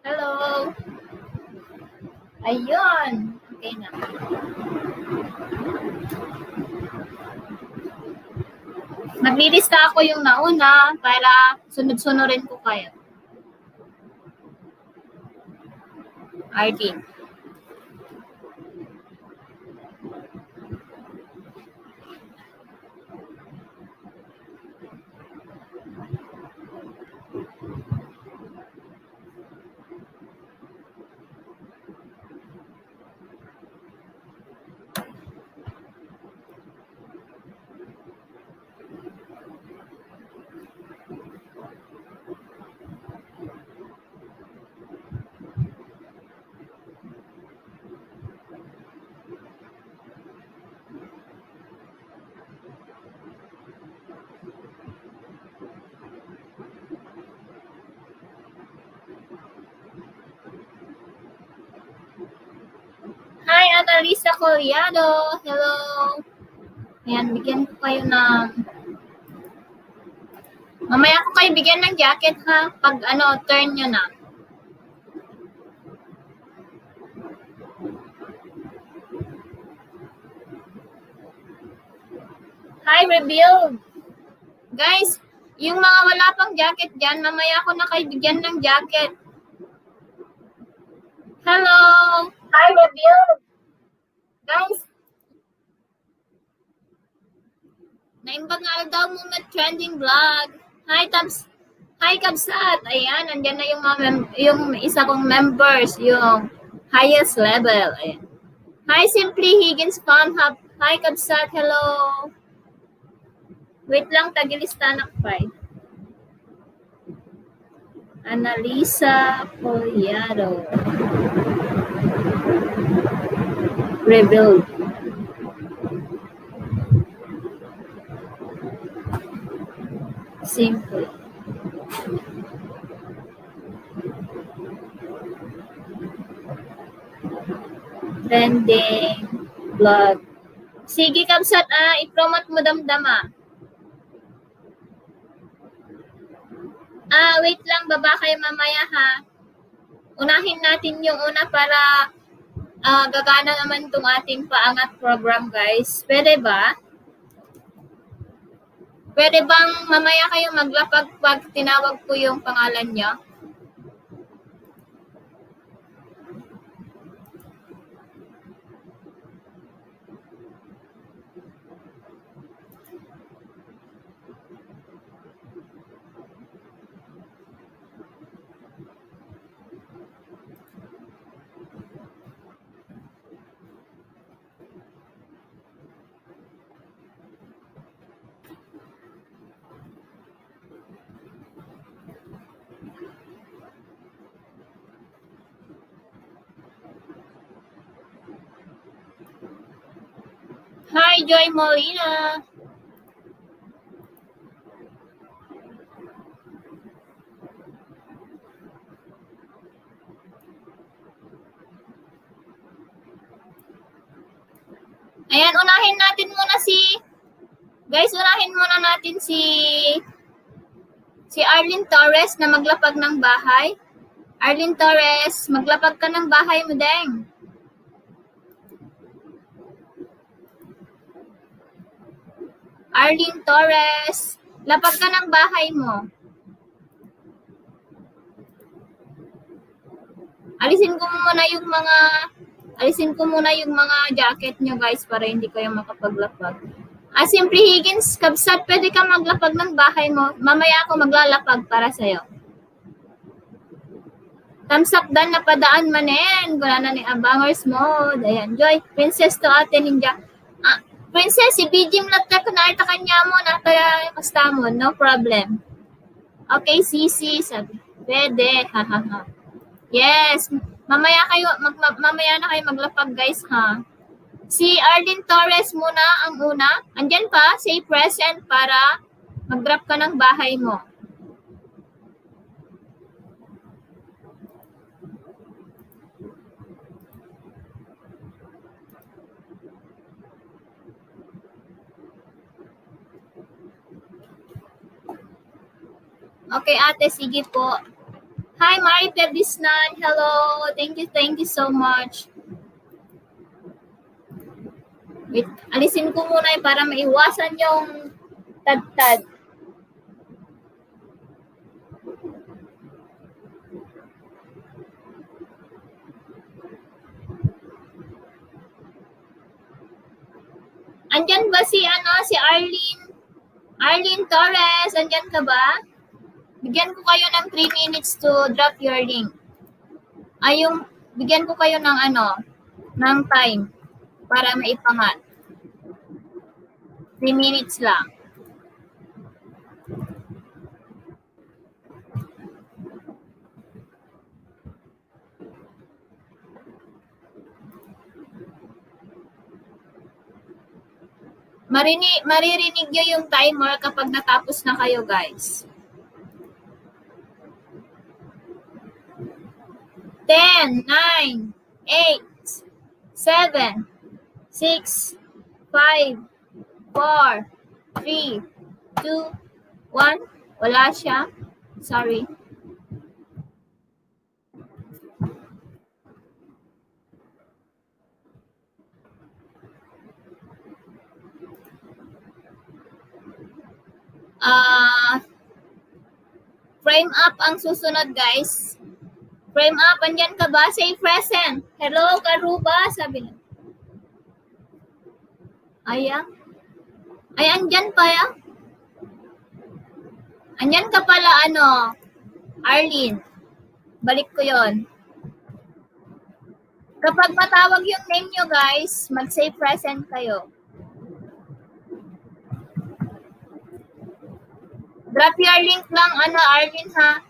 Hello. Ayun. Okay na. Maglilista ako yung nauna para sunod-sunurin ko kayo. RD. Hi, Annalisa Collado. Hello. Ayan, bigyan ko kayo ng... Mamaya ko kayo bigyan ng jacket ha. Pag turn nyo na. Hi, Rebuild. Guys, yung mga wala pang jacket dyan, mamaya ko na kayo bigyan ng jacket. Hello. Hi, Rebuild. Guys, naimbag nga daw mo na trending vlog. Hi, Kabsat. Ayan, nandyan na yung isa kong members, yung highest level. Ayan. Hi, Simply Higgins Farm Hub. Hi, Kabsat. Hello. Wait lang, tagilista na pa. Annalisa Collado. Rebuild. Simple. Trending vlog. Sige, Kabsat, i-promote mo damdama. Wait lang, baba kayo mamaya ha. Unahin natin yung una para gagana naman itong ating paangat program, guys. Pwede ba? Pwede bang mamaya kayo maglapag pag tinawag ko yung pangalan niyo? Hi, Joy Molina. Ayan, unahin natin muna guys, unahin muna natin si Arlene Torres na maglapag ng bahay. Arlene Torres, maglapag ka ng bahay mo, deng. Arlene Torres, lapag ka ng bahay mo. Alisin ko muna yung mga jacket nyo, guys, para hindi kayo makapaglapag. Simply Higgins, Kabsat, pwede ka maglapag ng bahay mo. Mamaya ako maglalapag para sa'yo. Tamsak dan napadaan manen. Wala na ni Abangers Mode. Ayan, Joy. Princess to Ate Ninja. Princess, si BG Mlatta ko na ita kanya mo. Nakaya kasta mo. No problem. Okay, Sisi. Sabi. Pwede. Hahaha. Yes. Mamaya na kayo maglapag, guys, ha. Si Arlene Torres muna ang una. Andyan pa, say present para mag-drop ka ng bahay mo. Okay, ate, sige po. Hi, Maripel Disnan. Hello. Thank you so much. Wait, alisin ko muna para maiwasan yung tad-tad. Andyan ba si Arlene? Arlene Torres, andyan ka ba? Bigyan ko kayo ng 3 minutes to drop your link. Bigyan ko kayo ng ng time para maipangat. 3 minutes lang. Maririnig nyo yung timer kapag natapos na kayo, guys. 10, 9, 8, 7, 6, 5, 4, 3, 2, 1. Wala siya. Sorry. Frame up ang susunod, guys. Frame up, andyan ka ba? Say present. Hello, Karuba, sabi niya. Ay, andyan pa ya? Andyan ka pala, Arlene. Balik ko yon. Kapag matawag yung name nyo, guys, mag-say present kayo. Drop your link lang, Arlene, ha?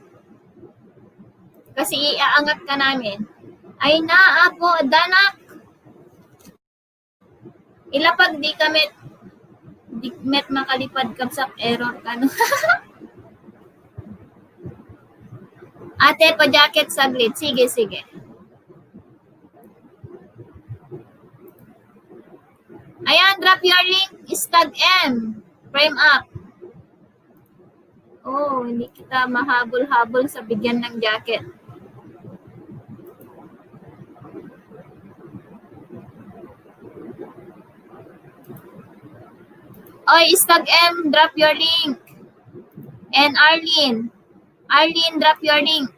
Kasi iaangat ka namin. Ay na, ako, danak. Ilapag di met makalipad kapsak error ka, no? Ate, pa-jacket saglit. Sige. Ayan, drop your link. Stag M. Frame up. Oh, hindi kita mahabol-habol sa bigyan ng jacket. Oy, Stag M, drop your link. And Arlene, drop your link.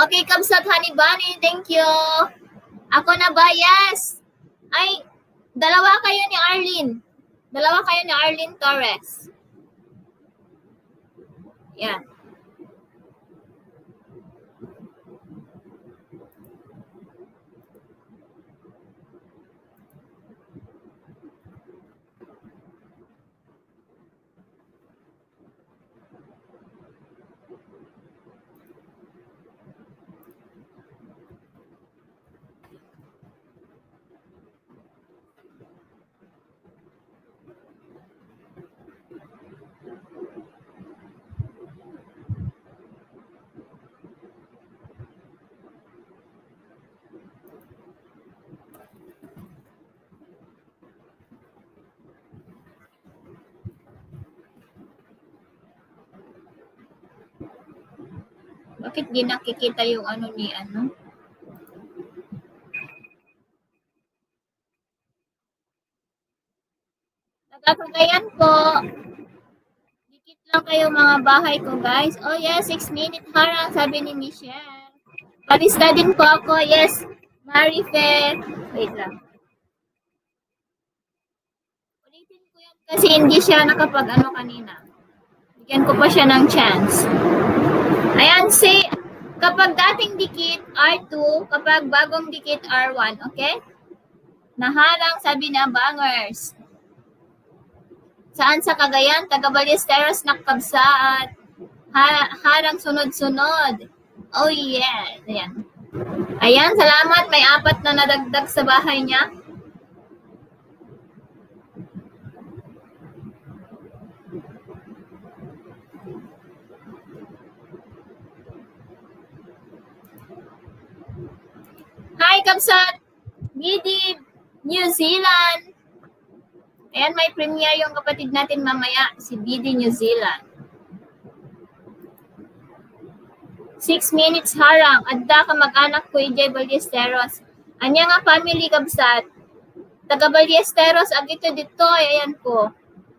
Okay, Kamsat Honey Bunny, thank you. Ako na ba? Yes. Ay, dalawa kayo ni Arlene Torres. Yan. Bakit di nakikita yung Nagkakagayan po. Dikit lang kayo mga bahay ko, guys. Oh yes, 6 minute harang, sabi ni Michelle. Palista din po ako. Yes, Marife. Wait lang. Ulitin ko yan kasi hindi siya nakapag kanina. Bigyan ko pa siya ng chance. Ayan, say, kapag dating dikit, R2, kapag bagong dikit, R1, okay? Naharang, sabi na bangers. Saan sa Cagayan? Taga Ballesteros, nakabsaat. Harang sunod-sunod. Oh yeah. Ayan, salamat. May 4 na nadagdag sa bahay niya. Hi, Kamsat! Gidi, New Zealand. Ayan, may premiere yung kapatid natin mamaya, si BD New Zealand. 6 minutes harang. Adda ka mag-anak ko, EJ Ballesteros. Anya nga family kabsat. Taga Ballesteros, agito dito. Ayan ko.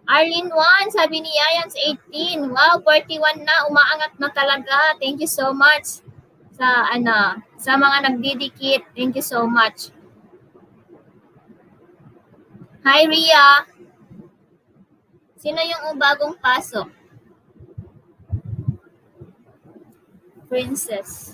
Arlene 1, sabi ni Ayan sa 18. Wow, 41 na. Umaangat na talaga. Thank you so much sa mga nagdidikit. Thank you so much. Hi, Ria. Sino yung bagong pasok? Princess.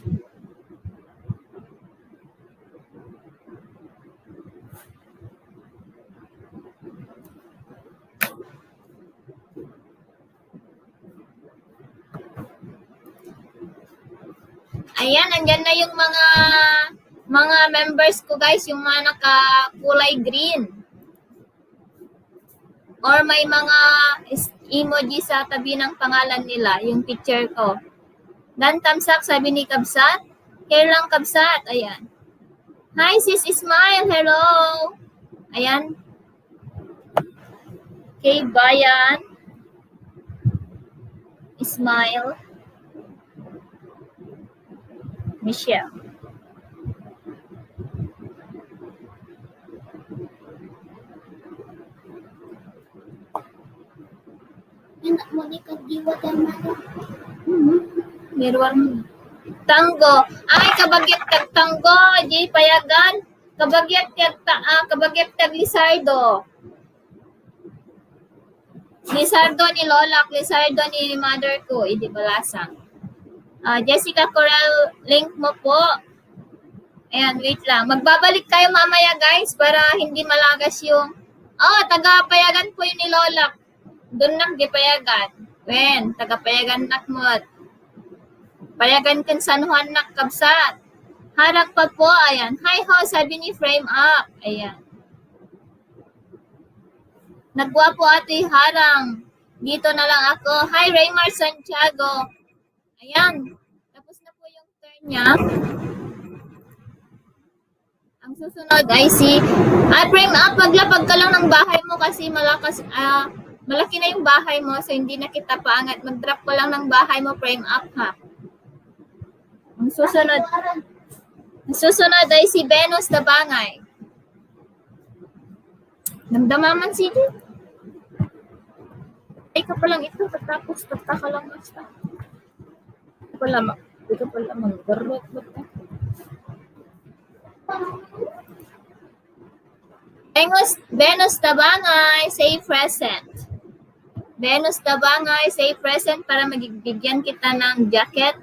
Ayan, nandyan na yung mga members ko guys, yung mga naka-kulay green. Or may mga emoji sa tabi ng pangalan nila, yung picture ko. Dan Tamsak, sabi ni Kabsat. Here lang Kabsat, ayan. Hi sis Ismail, hello. Ayan. Kay Bayan. Ismail. Michelle. Anak mo ni Kadiwa Damara. Mirwar mo. Tanggo. Ay, kabagyat kag tanggo. Di payagan. Kabagyat kag Lizardo. Lizardo ni Lolak. Lizardo ni mother ko. Hindi balasang. Jessica Coral, link mo po. Ayan, wait lang. Magbabalik kayo mamaya guys para hindi malagas yung taga-payagan po yun ni Lolak. Doon nak di payagan. Wen, taga-payagan nak mo. Payagan kan San Juan nak Kabsat. Harap pa po, ayan. Hi ho, sabi ni Frame Up. Ayan. Nagwa po ate harang. Dito na lang ako. Hi Raymar Santiago. Ayan. Tapos na po yung turn niya. Ang susunod ay Frame Up, maglapag ka lang ng bahay mo kasi malaki na yung bahay mo so hindi na kita paangat. Mag-drop ko lang ng bahay mo, Frame Up ha. Ang susunod ay si Venus Dabangay. Namdamaman si Jay. Ay ka palang ito, tapos tata ka lang basta. Hindi ka pala mag-garot. Venus Dabangay, say present. Venus Dabangay, say present para magigyan kita ng jacket.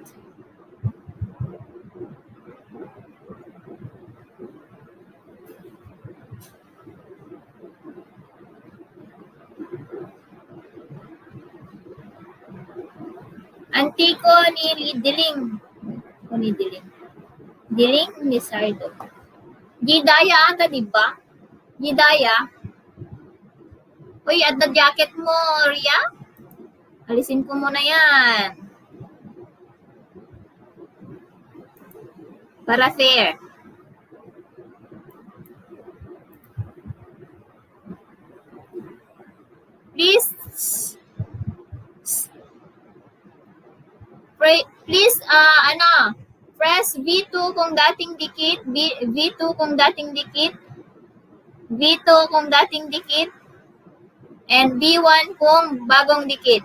Antiko ni Diling. Diling ni Sardo. Gidaya ata, diba? Gidaya. Uy, at the jacket mo, Ria? Alisin ko muna yan. Para fair. Please, press V2 kung dating dikit, V2 kung dating dikit, V2 kung dating dikit, and B1 kung bagong dikit.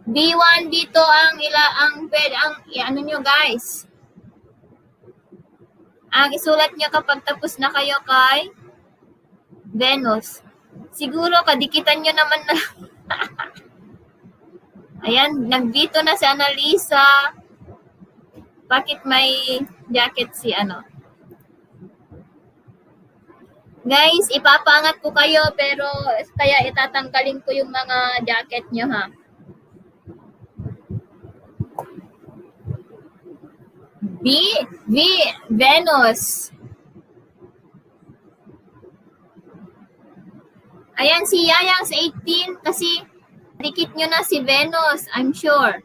B1 dito ang ano nyo guys. Ang isulat nyo kapag tapos na kayo kay Venus. Siguro kadikitan nyo naman na. Ayan, nag-dito na si Annalisa. Bakit may jacket si Guys, ipapangat ko kayo pero kaya itatanggalin ko yung mga jacket nyo ha. Venus. Ayan, si Yayang sa 18 kasi dikit nyo na si Venus, I'm sure.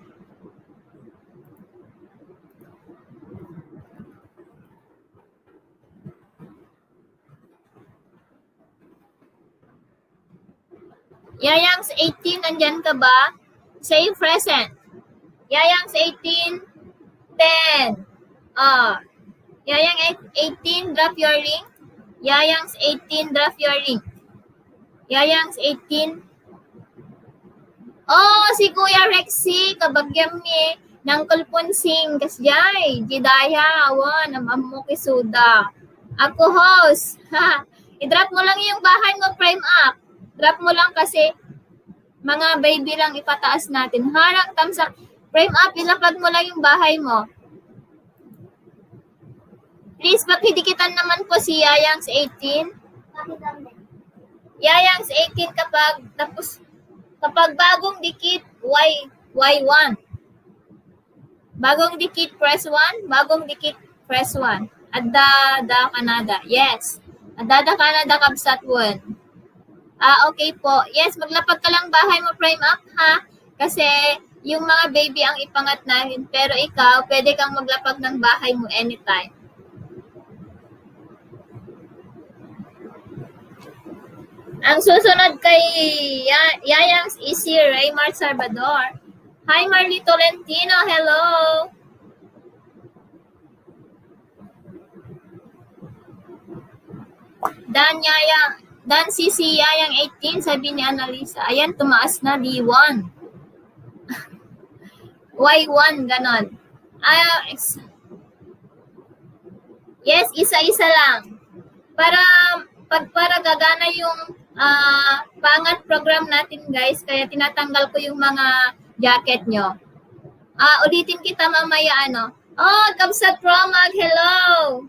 Yayang sa 18, nandyan ka ba? Say present. Yayang's 18, 10. Yayang 18, drop your link. Yayang's 18, drop your link. Yayang's 18. Oh, si Kuya Rexy, kabagyam ni ng Kulpunsing, kasjay, Jidaya, awan, amamu kisuda. Ako host. I-drop mo lang yung bahay mo, frame up. Drop mo lang kasi mga baby lang ipataas natin. Harang tamsak. Frame up, ilapag mo lang yung bahay mo. Please, pakidikitan naman po si Yayang's 18. Yayang's 18 kapag bagong dikit, Y1. Bagong dikit, press 1. Bagong dikit, press 1. Adada Canada. Yes. Adada Canada, Kabsat 1. Okay po. Yes, maglapag ka lang bahay mo, frame up, ha? Kasi yung mga baby ang ipangat namin. Pero ikaw, pwede kang maglapag ng bahay mo anytime. Ang susunod kay Yayang's is si Raymar Salvador. Hi, Marly Tolentino. Hello. Dan si Yayang 18, sabi ni Annalisa. Ayan, tumaas na, D1. Y1, ganon. Yes, isa-isa lang. Para gagana yung pangat program natin, guys. Kaya tinatanggal ko yung mga jacket nyo. Ulitin kita mamaya, ano. Oh, Kabsat Promag, hello!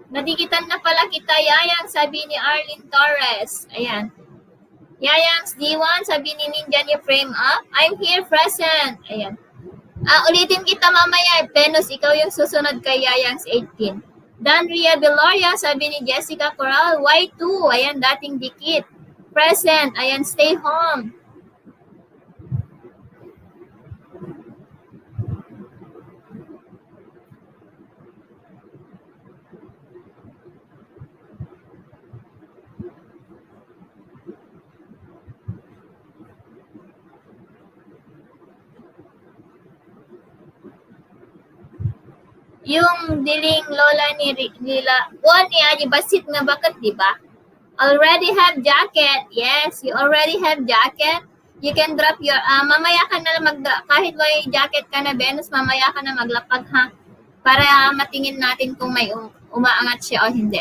Nadikitan na pala kita, Yayang, sabi ni Arlene Torres. Ayan. Yayang's D1, sabi ni Ninja ni frame up. I'm here present. Ayan. Ulitin kita mamaya. Venus, ikaw yung susunod kay Yayang's 18. Danria Beloria, sabi ni Jessica Coral. Y2, ayan, dating dikit. Present, ayan, stay home. Yung diling lola nila, ni Aji Basit nga bakit, di ba? Already have jacket. Yes, you already have jacket. You can drop your, mamaya ka na kahit may jacket ka na, Venus, mamaya ka na maglapag, ha? Para matingin natin kung may umaangat siya o hindi.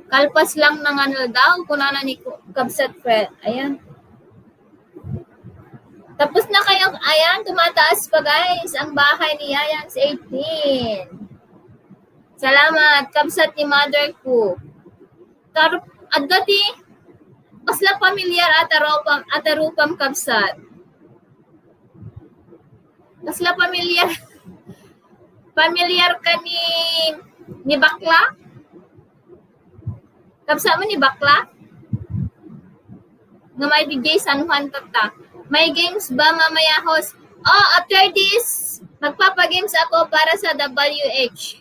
Kalpas lang ng ano daw, kunana ni Kabsat Fred. Ayan. Tapos na kayo, ayan, tumataas pa guys, ang bahay ni Yayang's 18. Salamat, Kabsat ni mother ko. At dati, pasla pamilyar atarupam Kabsat. Pasla pamilyar ka ni Bakla? Kabsat mo ni Bakla? Nga may DJ San Juan Tata. May games ba mamaya, host? After this, magpapagames ako para sa WH.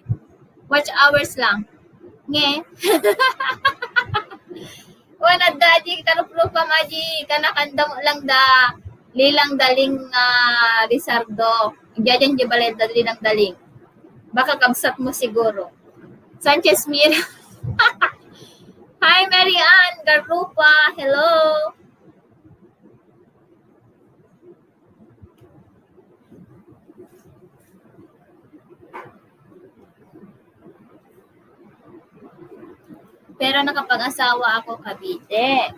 Watch hours lang. Nge. Wala daddy, karuplo pa maji, kanakanda mo lang da, lilang daling Rizardo. Diyan di balay lilang daling. Baka Kabsat mo siguro. Sanchez Mira. Hi, Mary Ann Garupa. Hello. Pero nakapag-asawa ako, Cavite.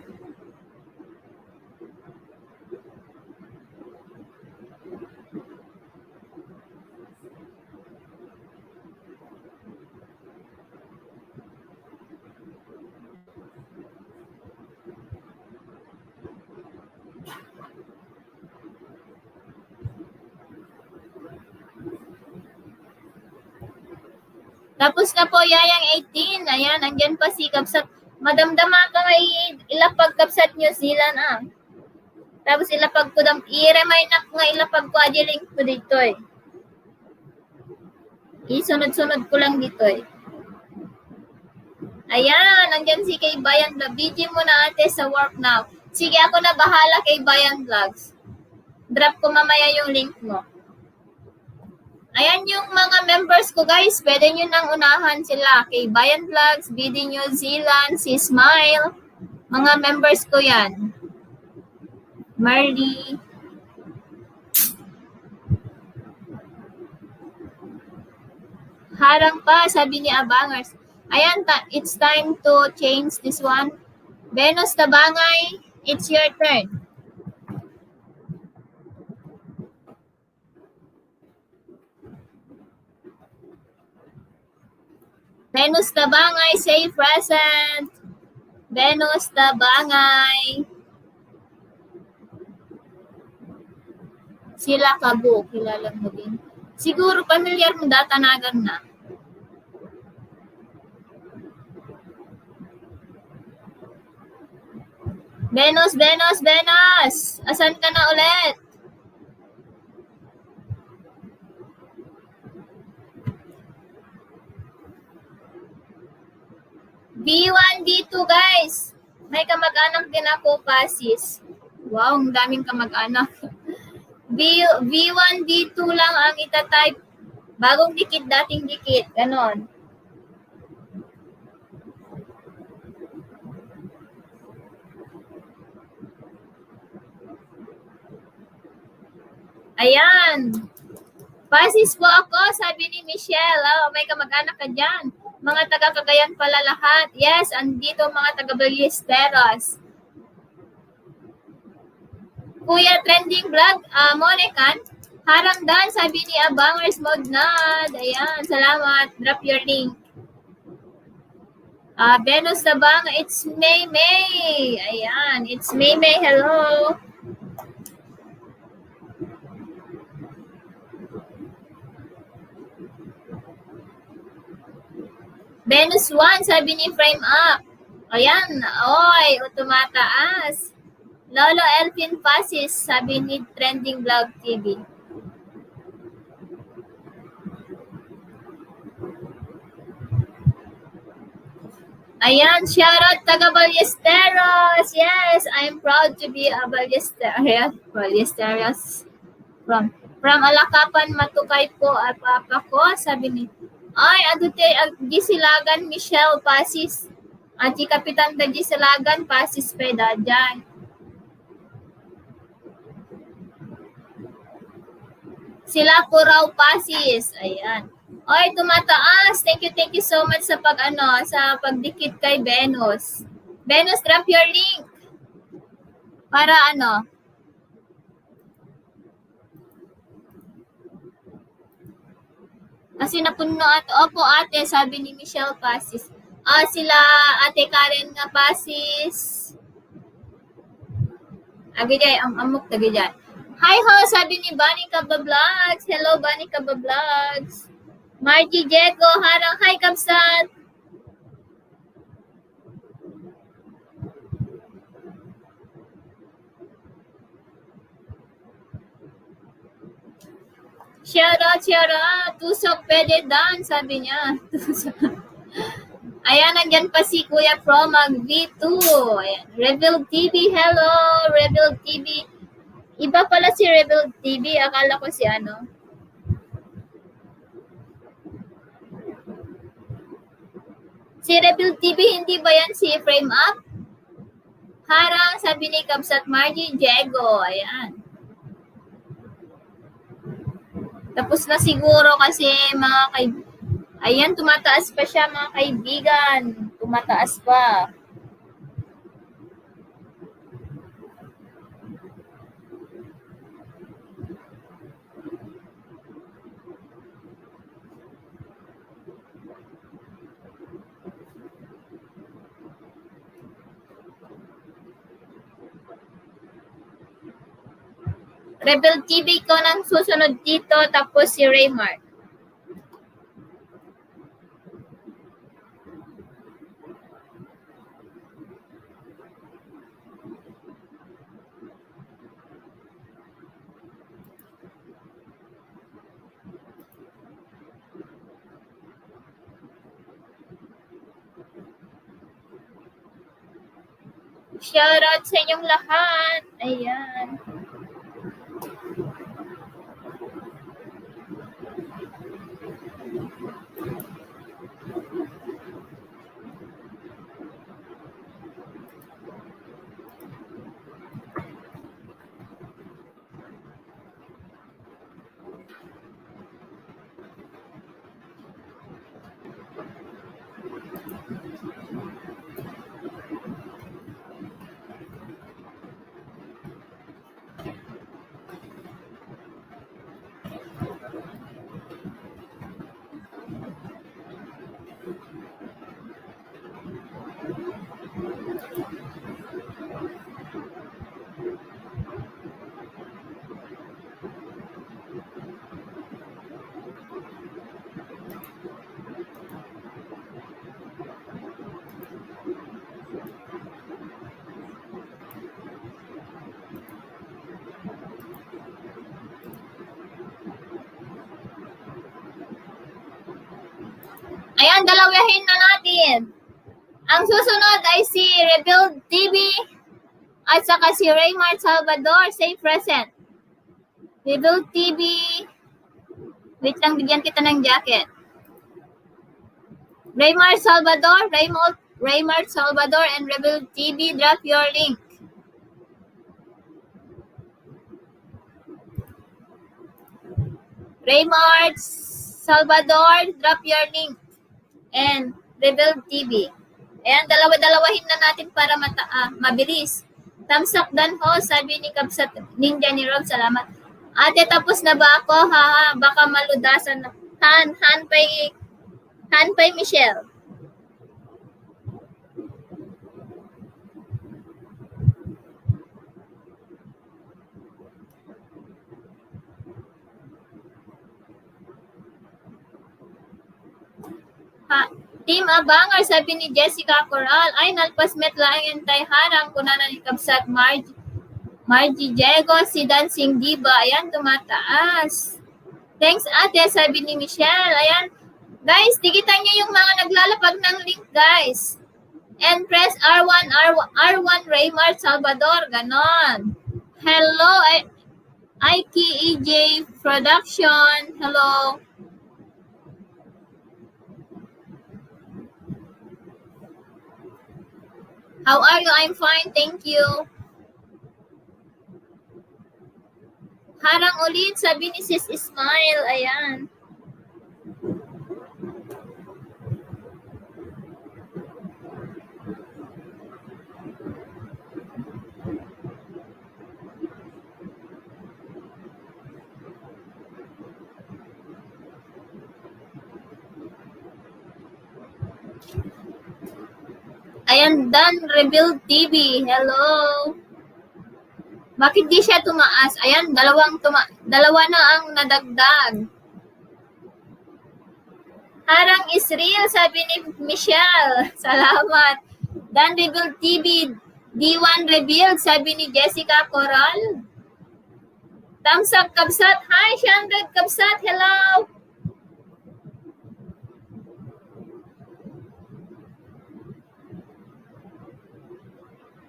Tapos na po, Yayang 18. Ayan, andyan pa si Kabsat. Madamdama ka may ilapag Kabsat New Zealand, Tapos ilapag ko i-remind na nga ilapag ko link ko dito, Isunod-sunod ko lang dito, Ayan, nandyan si kay Bayan Vlog. BG mo na ate sa work now. Sige, ako na bahala kay Bayan Vlogs. Drop ko mamaya yung link mo. Ayan yung mga members ko guys. Pwede nyo nang unahan sila. Kay Bayan Vlogs, BD New Zealand, si Smile. Mga members ko yan. Marley. Harang pa, sabi ni Abangers. Ayan, it's time to change this one. Venus Tabangay, it's your turn. Venus Tabangay, say present. Venus Tabangay. Sila Kabo, kilala mo din. Siguro pamilyar mo datanagan na. Venus, Venus, Venus! Asan ka na ulit? B1, B2 guys. May kamag-anak din ako, Pasis. Wow, ang daming kamag-anak. V1, D2 lang ang itatype. Bagong dikit, dating dikit. Ganon. Ayan. Pasis po ako, sabi ni Michelle. Oh, may kamag-anak ka dyan. Mga taga-Cagayan pala lahat. Yes, andito mga taga-Ballesteros. Kuya Trending Vlog, Monecan, harang dan, sabi ni Abangers Mognad. Ayan, salamat. Drop your link. Venus Tabang, it's May May. Ayan, it's May May. Hello. Venus 1, sabi ni Frame Up. Ayan, oy, tumataas. Lolo Elfin Pasis, sabi ni Trending Vlog TV. Ayan, shoutout taga Ballesteros. Yes, I'm proud to be a Ballesteros. From Alakapan, Matukay po, at papa ko, sabi ni ay, adute, Gisilagan, Michelle, Pasis. At si Kapitan da Gisilagan, Pasis, peda dyan. Sila po raw, Pasis. Ayan. Oy, tumataas. Thank you so much sa sa pagdikit kay Venus. Venus, drop your link. Para Kasi napuno at opo ate, sabi ni Michelle Pasis. Sila ate Karen nga Pasis. Agay amok tagay. Hi ho, sabi ni Bunny Kaba Vlogs. Hello Bunny Kaba Vlogs. Margie Diego, harang hi Kabsat. Shout out. Tusok pwede dan, sabi niya. Ayan, nandyan pa si Kuya Pro V2. Ayan. Reveal TV, hello, Reveal TV. Iba pala si Reveal TV, akala ko si Si Reveal TV, hindi ba yan si Frame Up? Harang, sabi ni Kabsat Margie Diego. Ayan. Tapos na siguro kasi mga ayan, tumataas pa siya mga kaibigan. Tumataas pa. Rebel TV ko nang susunod dito, tapos si Raymart. Shoutout sa inyong lahat. Ayan. Ayan, dalawahin na natin. Ang susunod ay si Rebuild TV at saka si Raymart Salvador. Say present. Rebuild TV. Wait lang, bigyan kita ng jacket. Raymart Salvador, Raymart Salvador and Rebuild TV, drop your link. Raymart Salvador, drop your link. And Rebuild TV. Ayan, dalawa-dalawahin na natin para mabilis. Thumbs up dan ho, sabi ni Kabsat Ninja ni Rob, salamat. Ate, tapos na ba ako? Haha, baka maludasan na. Han pay Michelle. Team Abangar, sabi ni Jessica Coral, ay nalpasmet lang yung tayharang kunanan ni Kabsat Margie Diego, si Dancing Diva, ayan, tumataas. Thanks ate, sabi ni Michelle, ayan. Guys, digitan nyo yung mga naglalapag ng link, guys. And press R1 Raymart Salvador, ganon. Hello, Ike EJ Production, hello. How are you? I'm fine, thank you. Harang ulit, sabi ni Sis Ismail. Ayan. Ayan, Dan Rebuild TV. Hello. Bakit di siya tumaas? Ayan, dalawa na ang nadagdag. Harang is real, sabi ni Michelle. Salamat. Dan Rebuild TV. D1 Rebuild, sabi ni Jessica Coral. Thumbs up, Kabsat. Hi, Shandred Kabsat. Hello.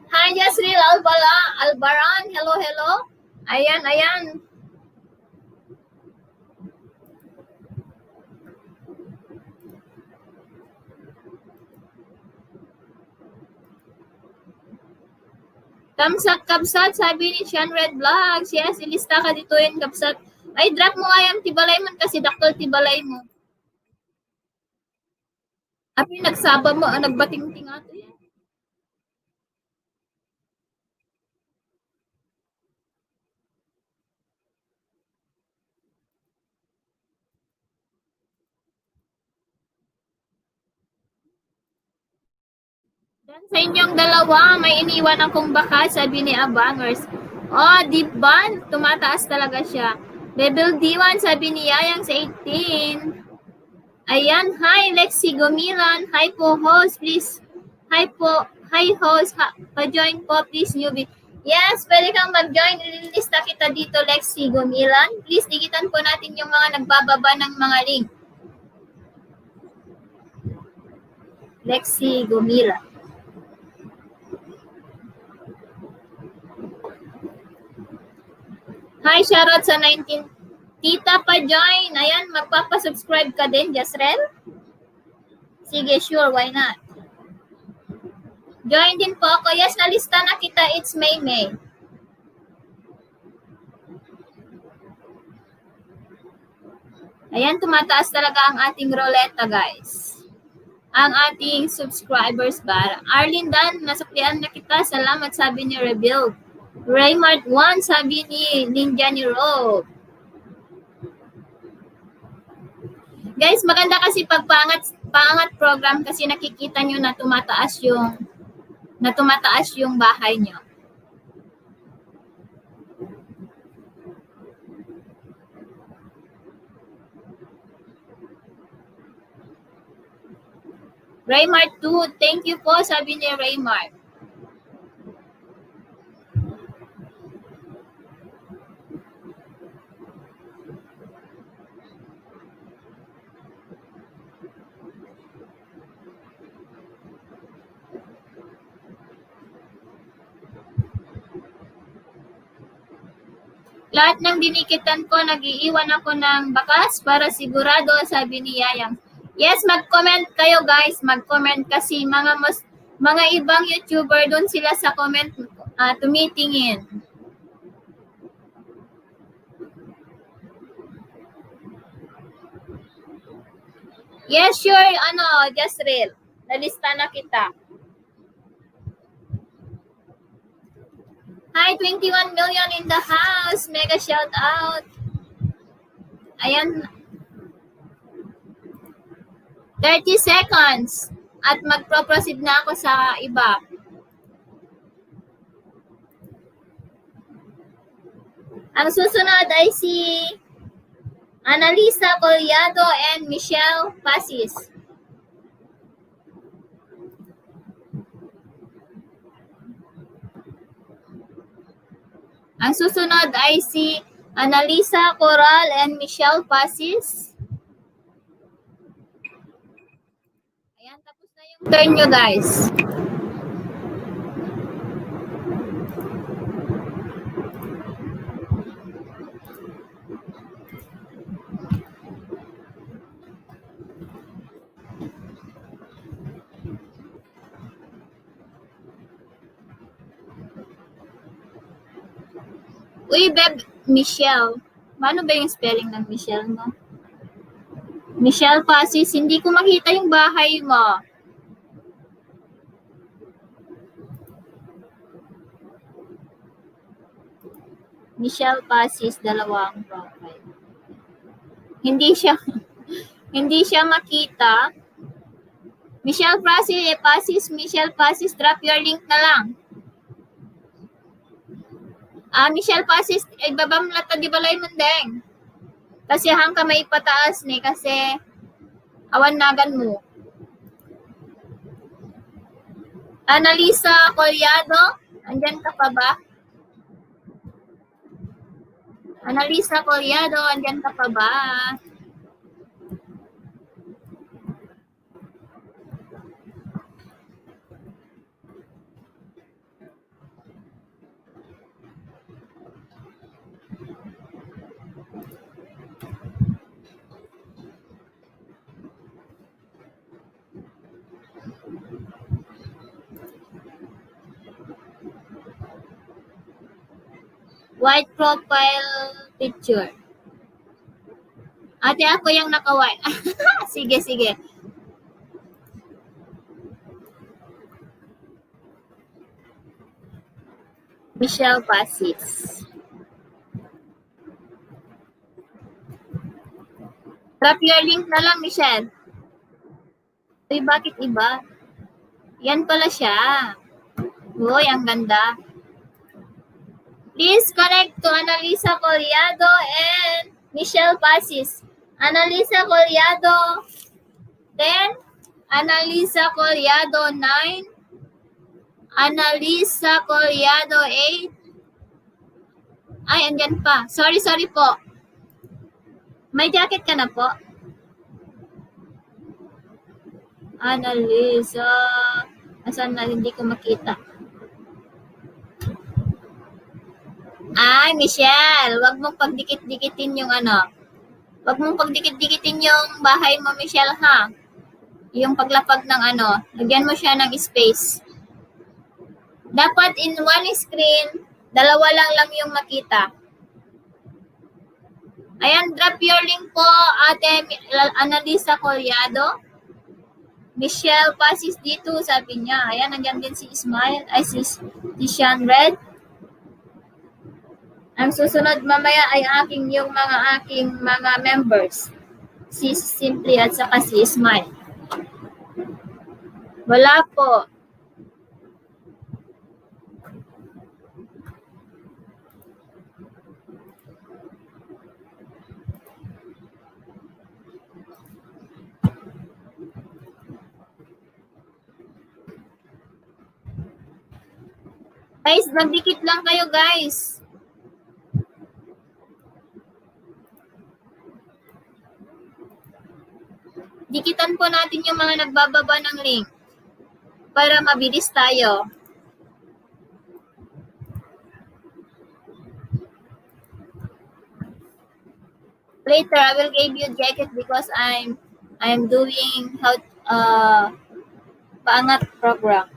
Hi, Yasril Albaran. Hello, hello. Ayan, ayan. Thumbs up, Kabsat, sabi ni Sean Red Vlogs. Yes, ilista ka dito yun, Kabsat. Ay, drop mo nga yung tibalay mo kasi Dr. Tibalay mo. Api, nagsaba mo, nagbating-ting ato yan. Dan sa inyong dalawa, may iniwan akong baka, sabi ni Abangers. Oh, deep ban, tumataas talaga siya. Level D1, sabi ni Yayang sa 18. Ayan, hi Lexi Gomilan. Hi po host, please. Hi po, hi host. Pa-join po, please newbie. Yes, pwede kang mag-join. Ililista kita dito, Lexi Gomilan. Please, digitan po natin yung mga nagbababa ng mga link. Lexi Gomilan. Hi, shoutout sa 19. Tita pa join. Ayan, magpapasubscribe ka din, Jasrel? Sige, sure, why not? Join din po ako. Yes, nalista na kita. It's May. Ayan, tumataas talaga ang ating roleta, guys. Ang ating subscribers ba? Arlene Dan, nasuklian na kita. Salamat, sabi ni Rebuild. Raymart 1, sabi ni Ninja ni Rob. Guys, maganda kasi pag pangat program kasi nakikita nyo na tumataas yung bahay nyo. Raymart 2, thank you po, sabi ni Raymart. Lahat ng dinikitan ko, nag-iiwan ako ng bakas para sigurado, sabi ni Yayang. Yes, mag-comment kayo guys, mag-comment kasi mga ibang YouTuber doon sila sa comment tumitingin. Yes, sure, Jasril. Nalista na kita. Hi, 21 million in the house. Mega shout out. Ayan. 30 seconds. At magpo-proceed na ako sa iba. Ang susunod ay si Annalisa Collado and Michelle Pasis. Ang susunod ay si Annalisa Coral and Michelle Pasis. Ayan, tapos na yung turn nyo guys. Uy, Beb, Michelle. Paano ba yung spelling ng Michelle mo? Michelle Pasis, hindi ko makita yung bahay mo. Michelle Pasis, dalawang profile. Hindi siya makita. Michelle Pasis, Michelle Pasis, drop your link na lang. Michelle Pasis, babam lata di balay mendeng. Kasi hang kamay pataas ni kasi awan nagan mo. Annalisa Collado, andyan ka pa ba? Annalisa Collado, andyan ka pa ba? White profile picture. Ate, ako yung naka-white. Sige. Michelle Pasis. Drop your link na lang, Michelle. Uy, bakit iba? Yan pala siya. Uy, ang ganda. Please connect to Annalisa Collado and Michelle Pasis. Annalisa Collado 10, Annalisa Collado 9, Annalisa Collado 8. Ay, andyan pa. Sorry po. May jacket ka na po? Annalisa. Asan na? Hindi ko makita. Ay, Michelle, wag mong pagdikit-dikitin yung ano. Wag mong pagdikit-dikitin yung bahay mo, Michelle, ha? Yung paglapag ng ano, lagyan mo siya ng space. Dapat in one screen, dalawa lang yung makita. Ayan, drop your link po, Ate Analisa Collado. Michelle Pasis dito, sabi niya. Ayan, nandiyan din si Ismael. Ay, si Sean Red. Ang susunod mamaya ay yung aking mga members. Si Simply at saka si Ismael. Wala po. Guys, magdikit lang kayo, guys. Dikitan po natin yung mga nagbababa ng link para mabilis tayo. Later, I will give you jacket because I'm doing paangat program.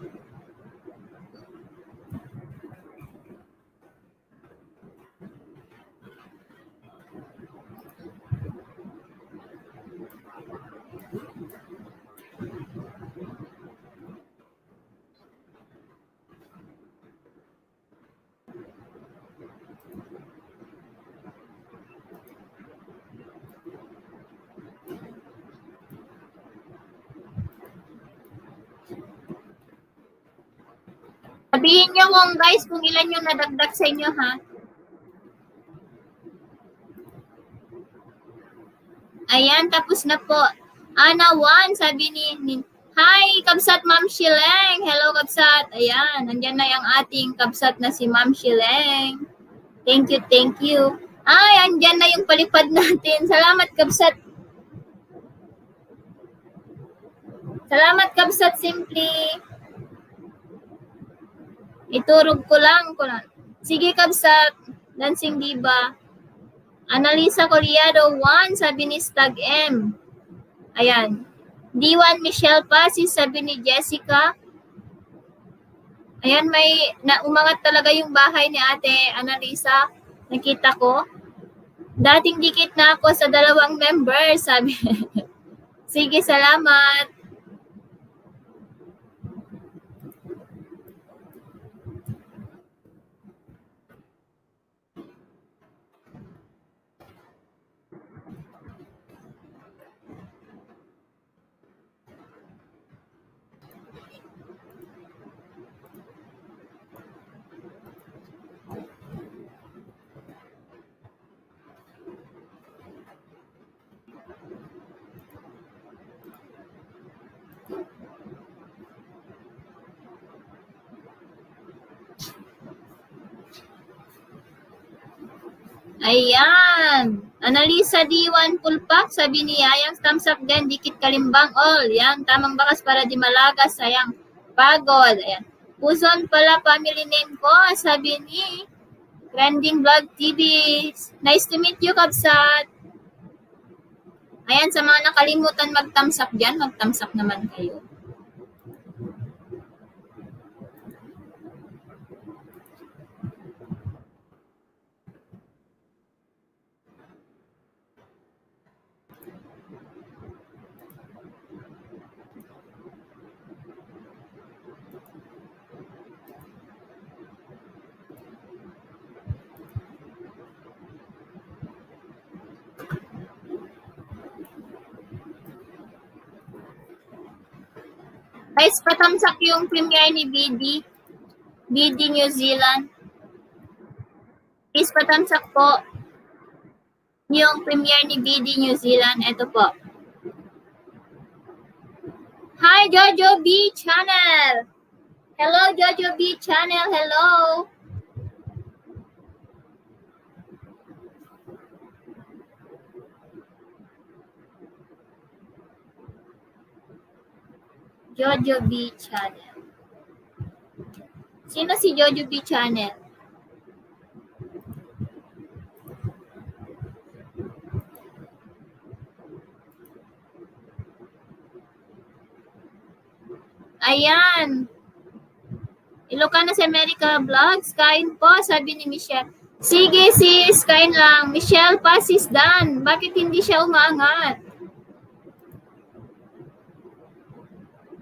Sabihin nyo guys kung ilan yung nadagdag sa inyo, ha? Ayan, tapos na po. Ana 1, sabi ni Hi, Kabsat Ma'am Shileng. Hello, Kabsat. Ayan, nandyan na yung ating Kabsat na si Ma'am Shileng. Thank you, thank you. Ay, andyan na yung palipad natin. Salamat, Kabsat. Salamat, Kabsat Simply. Iturog ko lang. Sige, Kabsat. Dancing Diva. Analisa Collado 1, sabi ni Stag M. Ayan. D1 Michelle Pasis, sabi ni Jessica. Ayan, may umangat talaga yung bahay ni Ate Analisa. Nakita ko. Dating dikit na ako sa 2 members, sabi. Sige, salamat. Ayan. Analisa D1 full pack, sabi ni Yayang, thumbs up din, dikit kalimbang all. Yan, tamang bakas para di malagas, sayang pagod. Ayan. Puson pala family name ko, sabi ni Trending Vlog TV. Nice to meet you, Kabsat. Ayan, sa mga nakalimutan mag-thumbs up dyan, mag-thumbs up naman kayo. Guys, patamsak yung premiere ni BD New Zealand. Please patamsak po yung premiere ni BD New Zealand. Ito po. Hi, Jojo B Channel. Hello, Jojo B Channel. Hello. Jojo B Channel. Sino si Jojo B Channel? Ayan. Ilocana sa America Vlogs. Kain po, sabi ni Michelle. Sige sis, kain lang. Michelle pa, sis Dan. Bakit hindi siya umaangat?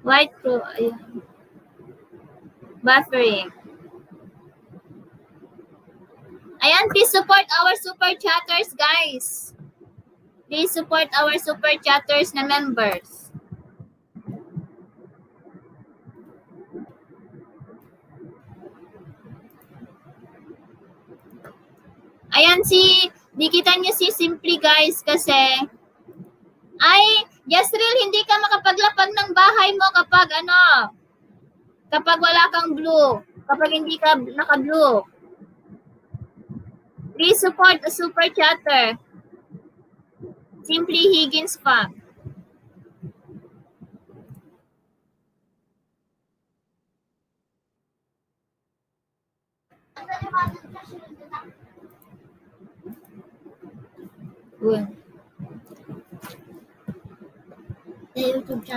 White pro. Ayan. Buffering. Ayan, please support our super chatters, guys. Please support our super chatters na members. Ayan di kita niyo si Simply guys kasi ay, Yasril, hindi ka makapaglapag ng bahay mo kapag wala kang blue, kapag hindi ka naka-blue. Please support the super chatter. Simply Higgins pa.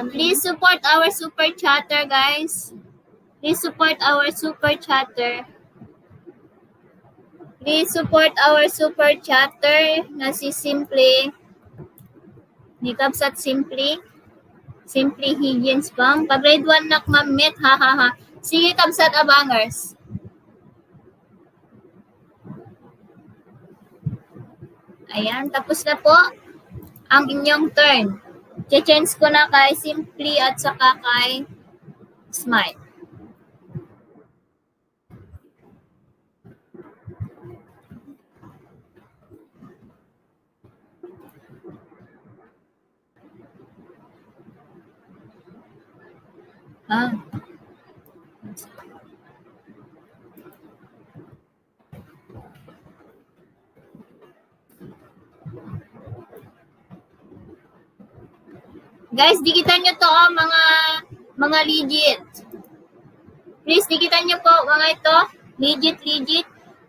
Please support our super chatter, guys. Please support our super chatter. Please support our super chatter na si Simply. Ni Kapsat Simply. Simply Higgins pang. Pag grade 1 nak mamit, ha ha ha. Sige Kapsat Abangers. Ayan, tapos na po ang inyong turn. Che-change ko na kay Simply at saka kay Smile. Guys, dikitan nyo to mga legit. Please, dikitan nyo po mga ito. Legit.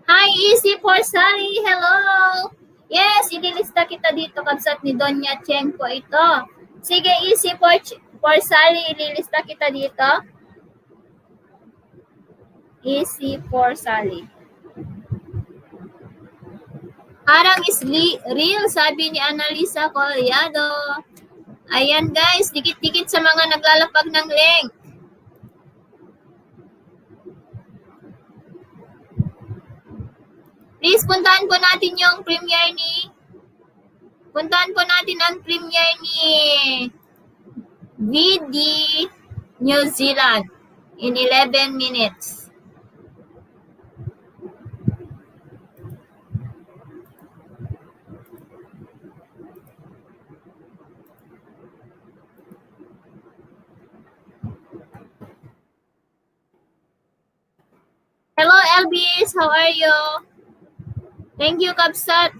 Hi, Easy for Sally. Hello. Yes, ililista kita dito Kapsat ni Donya Cheng po ito. Sige, Easy for Sally, ililista kita dito. Easy for Sally. Harang is real, sabi ni Annalisa Collado. Ayan guys, dikit-dikit sa mga naglalapag ng link. Please, puntahan po natin yung premiere puntahan po natin ang premiere ni VD New Zealand in 11 minutes. Hello, Elvis. How are you? Thank you, Kapsat.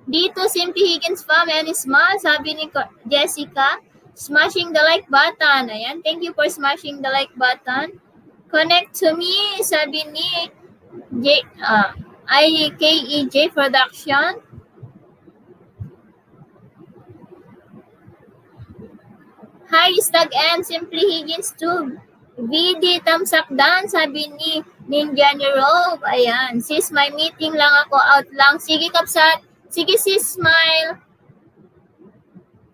Dito, Simply Higgins Fam and Small, sabi ni Jessica, smashing the like button. Ayan, thank you for smashing the like button. Connect to me, sabi ni IKEJ Production. Hi, Stag M, Simply Higgins too. VD Tamsak Dan, sabi ni Ninja ni Rob. Ayan, sis, may meeting lang ako, out lang. Sige, Kapsat. Sige, sis, Smile.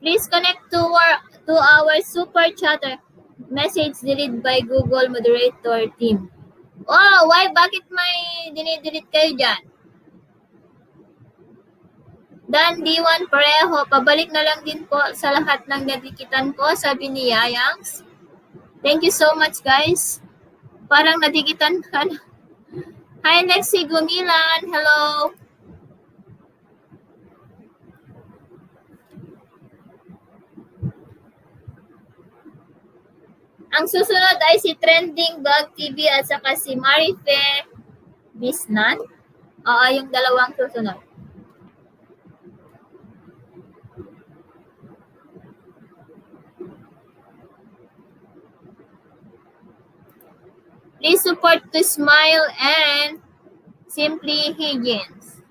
Please connect to our super chatter. Message deleted by Google moderator team. Oh, why? Bakit may dinidelete kayo dyan? Dan D1 pareho. Pabalik na lang din po sa lahat ng nadikitan ko, sabi ni Yayangs. Thank you so much, guys. Parang nadikitan ka na. Hi, Lexi Gumilan. Hello. Ang susunod ay si Trending Vlog TV at saka si Marife Bisnan. Oo, yung dalawang susunod. Please support to Smile and Simply Higgins.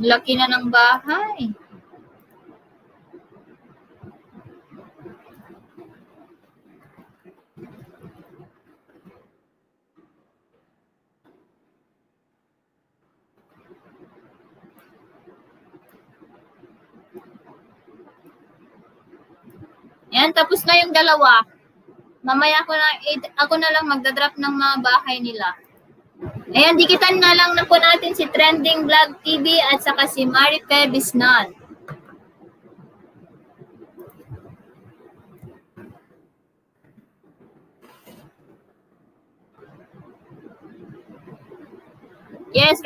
Laki na ng bahay. Yan, tapos na yung dalawa. Mamaya ako na lang magdadrop ng mga bahay nila. Ayan, dikitan na lang na po natin si Trending Vlog TV at saka si Marife Bisnan. Yes,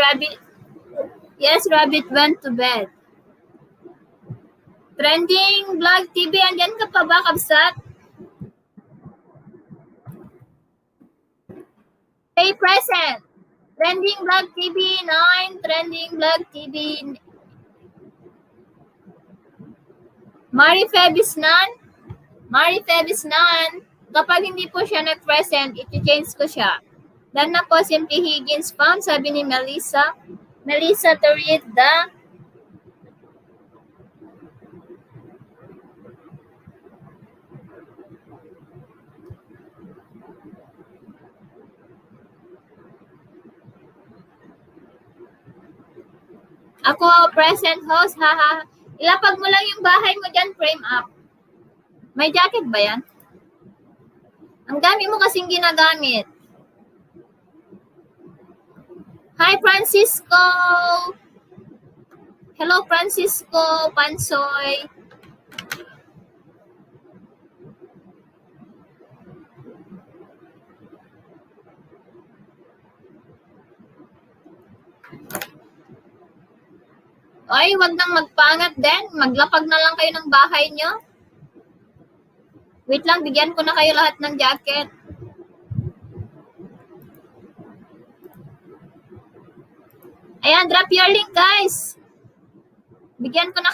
Rabbit went to bed. Trending Vlog TV, andyan ka pa ba, Kabsat? Stay present. Trending Vlog TV 9, Trending Vlog TV. Marife Bisnan, kapag hindi po siya nag-present, i-change ko siya. Dan na po, Simply Higgins Farm, sabi ni Melissa Torida. Ako, present host, haha. Ilapag mo lang yung bahay mo dyan, frame up. May jacket ba yan? Ang dami mo kasing ginagamit. Hi, Francisco! Hello, Francisco, Pansoy. Ay, wag nang magpangat din. Maglapag na lang kayo ng bahay nyo. Wait lang, bigyan ko na kayo lahat ng jacket. Ayan, drop your link, guys. Bigyan ko na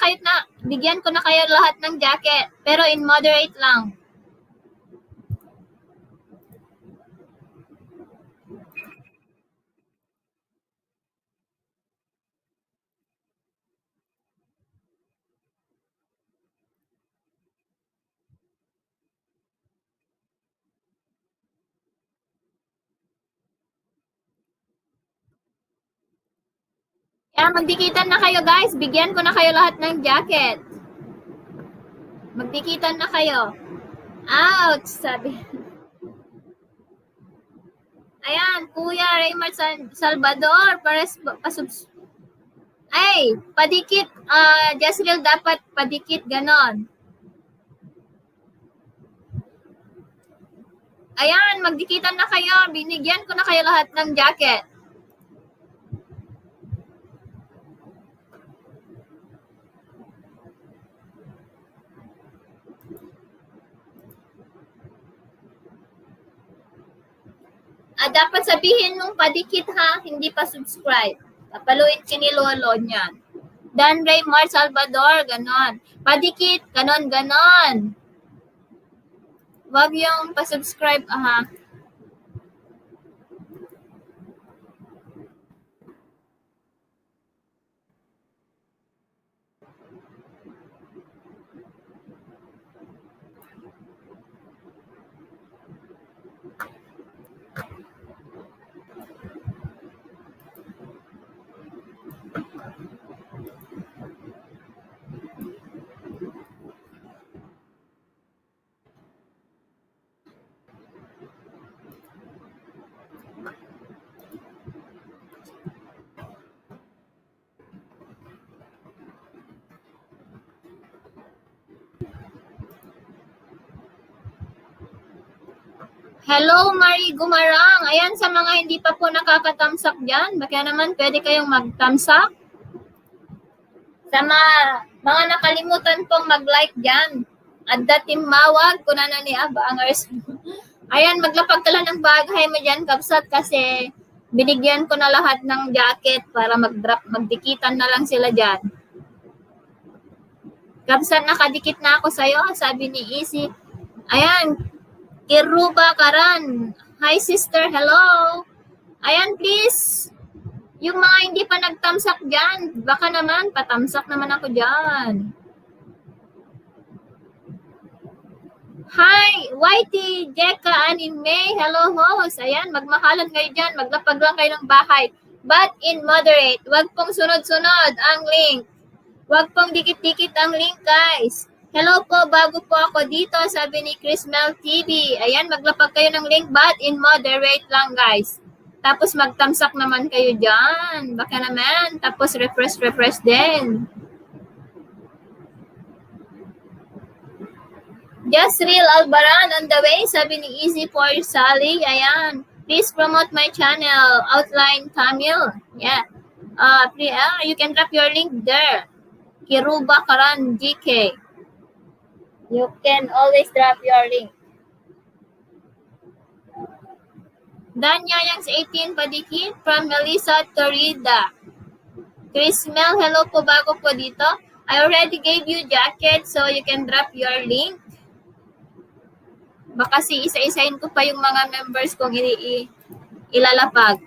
kayo lahat ng jacket, pero in moderate lang. Kaya magdikitan na kayo, guys. Bigyan ko na kayo lahat ng jacket. Magdikitan na kayo. Ouch, sabi. Ayan, Kuya Raymar Salvador, ay, padikit. Jezreel dapat padikit, ganon. Ayan, magdikitan na kayo. Binigyan ko na kayo lahat ng jacket. Dapat sabihin nung padikit ha, hindi pa subscribe. Papaluin kinilolo niyan. Dan Raymar Salvador, ganon. Padikit, ganon. Wag yung pa-subscribe, aha. Hello, Marie Gumarang. Ayan, sa mga hindi pa po nakakatamsak dyan, baka naman pwede kayong magtamsak. Sa mga nakalimutan pong mag-like dyan. At dating mawag, kuna na ni Abangers. Ayan, maglapag ka lang ng bagay mo dyan, Kapsat, kasi binigyan ko na lahat ng jacket para magdikitan na lang sila dyan. Kapsat, nakadikit na ako sa'yo, sabi ni Easy. Ayan, Kiruba Karan. Hi, sister. Hello. Ayan, please. Yung mga hindi pa nagtamsak dyan, baka naman, patamsak naman ako dyan. Hi, Whitey, Jeka, Anime, hello host. Ayan, magmahalan kayo dyan, maglapag lang kayo ng bahay. But in moderate, wag pong sunod-sunod ang link. Wag pong dikit-dikit ang link, guys. Hello po, bago po ako dito, sabi ni Chris Mel TV. Ayan, maglapag kayo ng link, but in moderate lang, guys. Tapos magtamsak naman kayo dyan. Baka naman. Tapos refresh din. Just Real Albaran on the way, sabi ni Easy for Sally. Ayan. Please promote my channel, Outline Tamil. Yeah. You can drop your link there. Kiruba Karan GK. You can always drop your link. Danya Yang 18 Padikit from Melissa Torida. Chris Mel, hello po, bago po dito. I already gave you jacket, so you can drop your link. Baka isa-isahin ko pa yung mga members kong ilalapag.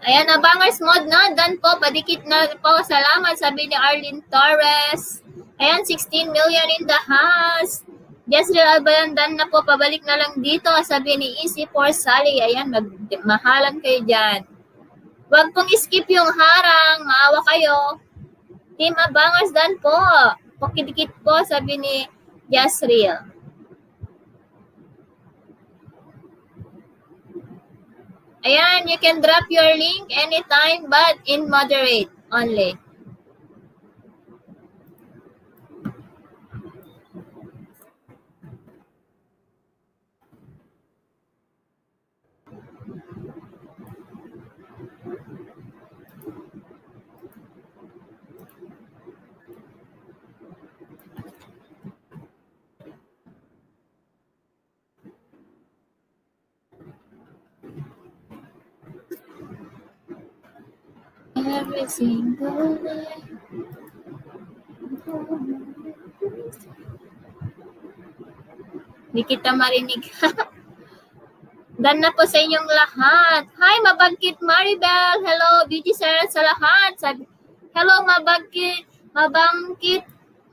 Ayan, abangers mode na. Done po. Padikit na po. Salamat, sabi ni Arlene Torres. Ayan, 16 million in the house. Jezreel Albayan, done na po. Pabalik na lang dito. Sabi ni Easy for Sally. Ayan, magmahalan kayo dyan. Huwag pong skip yung harang. Maawa kayo. Team abangers, done po. Pakidikit po, sabi ni Jezreel. Ayan, you can drop your link anytime but in moderate only. Every single night. Hindi kita marinig. Dan na po sa inyong lahat. Hi, Mabagkit Maribel. Hello, beauty sir sa lahat. Sabi, hello, Mabagkit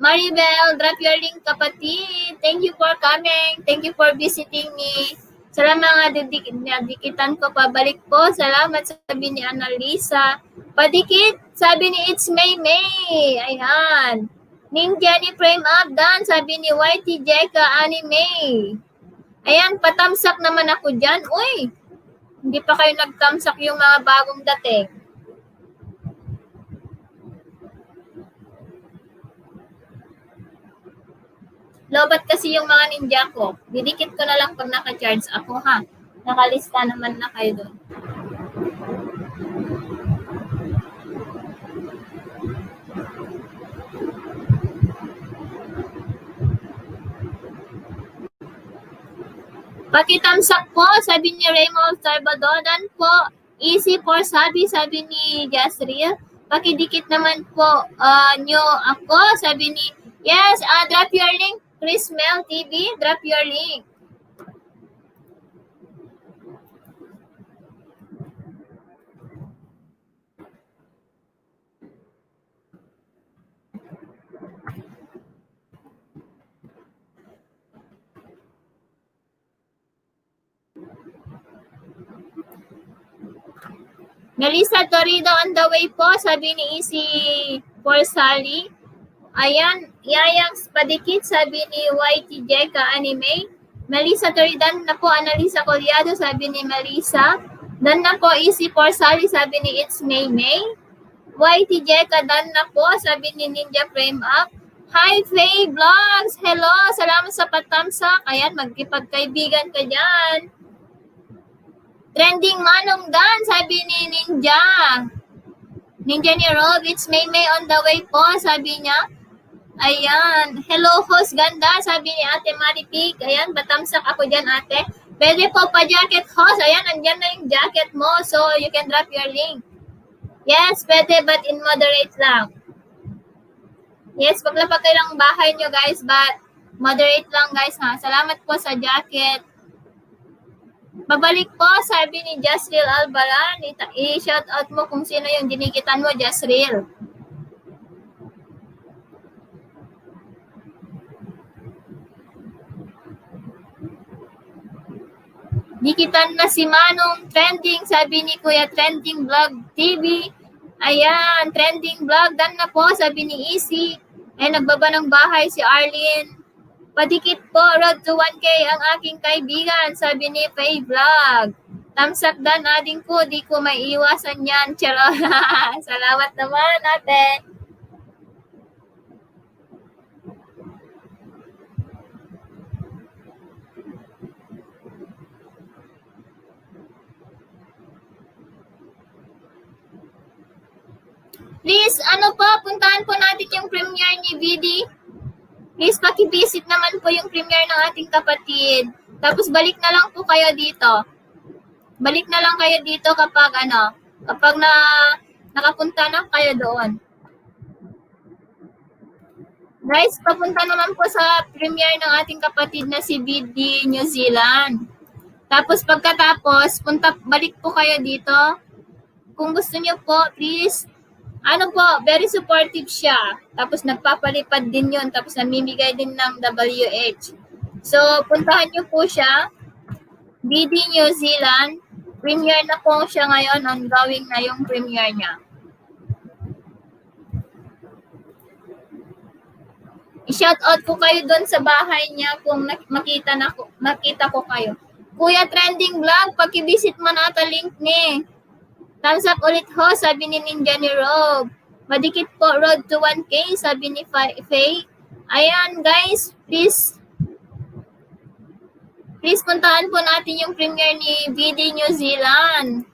Maribel. Drop your link, kapatid. Thank you for coming. Thank you for visiting me. Sa mga dikitan ko, pabalik po. Salamat, sabi ni Annalisa. Padikit, sabi ni It's May May. Ayan. Ninja ni Frame Up, Dan, sabi ni Whitey Jeka Anime. Ayan, patamsak naman ako dyan. Uy, hindi pa kayo nagtamsak yung mga bagong dating. Lobat kasi yung mga ninja ko. Didikit ko na lang pag naka-charge ako, ha. Nakalista naman na kayo doon. Pakitamsak po, sabi ni Raymond Sarbadonan po. Easy for sabi ni Jezreel. Pakidikit naman po nyo ako, sabi ni, yes, drop your link. Chris Mel TV, drop your link. Melissa Torrido on the way po, sabi ni Easy for Sally. Ayan, Yayang Padikit, sabi ni Whitey Jeka Anime. Melissa Torridan na po, Analisa Colyado, sabi ni Melissa. Dan na po, Easy for Sally, sabi ni It's May May. Whitey Jeka, dan na po, sabi ni Ninja Frame Up. Hi, Faye Vlogs! Hello! Salamat sa patamsak. Ayan, magkipagkaibigan ka dyan. Trending Manong Dan, sabi ni Ninja. Ninja ni Rob, It's May May on the way po, sabi niya. Ayan. Hello, host ganda, sabi ni Ate Maripic. Ayan, batamsak ako dyan, ate. Pwede po pa jacket, host. Ayan, andyan na yung jacket mo. So, you can drop your link. Yes, pwede, but in moderate lang. Yes, paglapag kayo ng bahay nyo, guys, but moderate lang, guys, ha. Salamat po sa jacket. Babalik po, sabi ni Jasril Albaran. I-shout out mo kung sino yung dinikitan mo, Jasril. Dikitan na si Manong trending, sabi ni Kuya Trending Vlog TV. Ayan, trending vlog, dan na po, sabi ni Easy. Ayan, nagbaba ng bahay si Arlene. Padikit po, road to 1K ang aking kaibigan, sabi ni Faye Vlog. Thumbs up dan ading ko, di ko maiiwasan yan. Charo. Salamat naman, ate. Please, puntahan po natin yung premiere ni VD. Please, paki-visit naman po yung premiere ng ating kapatid. Tapos balik na lang po kayo dito. Balik na lang kayo dito kapag nakapunta na kayo doon. Guys, papunta naman po sa premiere ng ating kapatid na si VD New Zealand. Tapos pagkatapos, balik po kayo dito. Kung gusto niyo po, please, very supportive siya. Tapos nagpapalipad din yun. Tapos namimigay din ng WH. So, puntahan niyo po siya. BD New Zealand. Premiere na po siya ngayon. Ongoing na yung premiere niya. I-shout out po kayo doon sa bahay niya kung makita ko kayo. Kuya Trending Vlog, paki-visit mo na ata link ni. Thumbs up ulit ho, sabi ni Ninja ni Rob. Madikit po, road to 1K, sabi ni Faye. Ayan, guys, please puntahan po natin yung premiere ni VD New Zealand.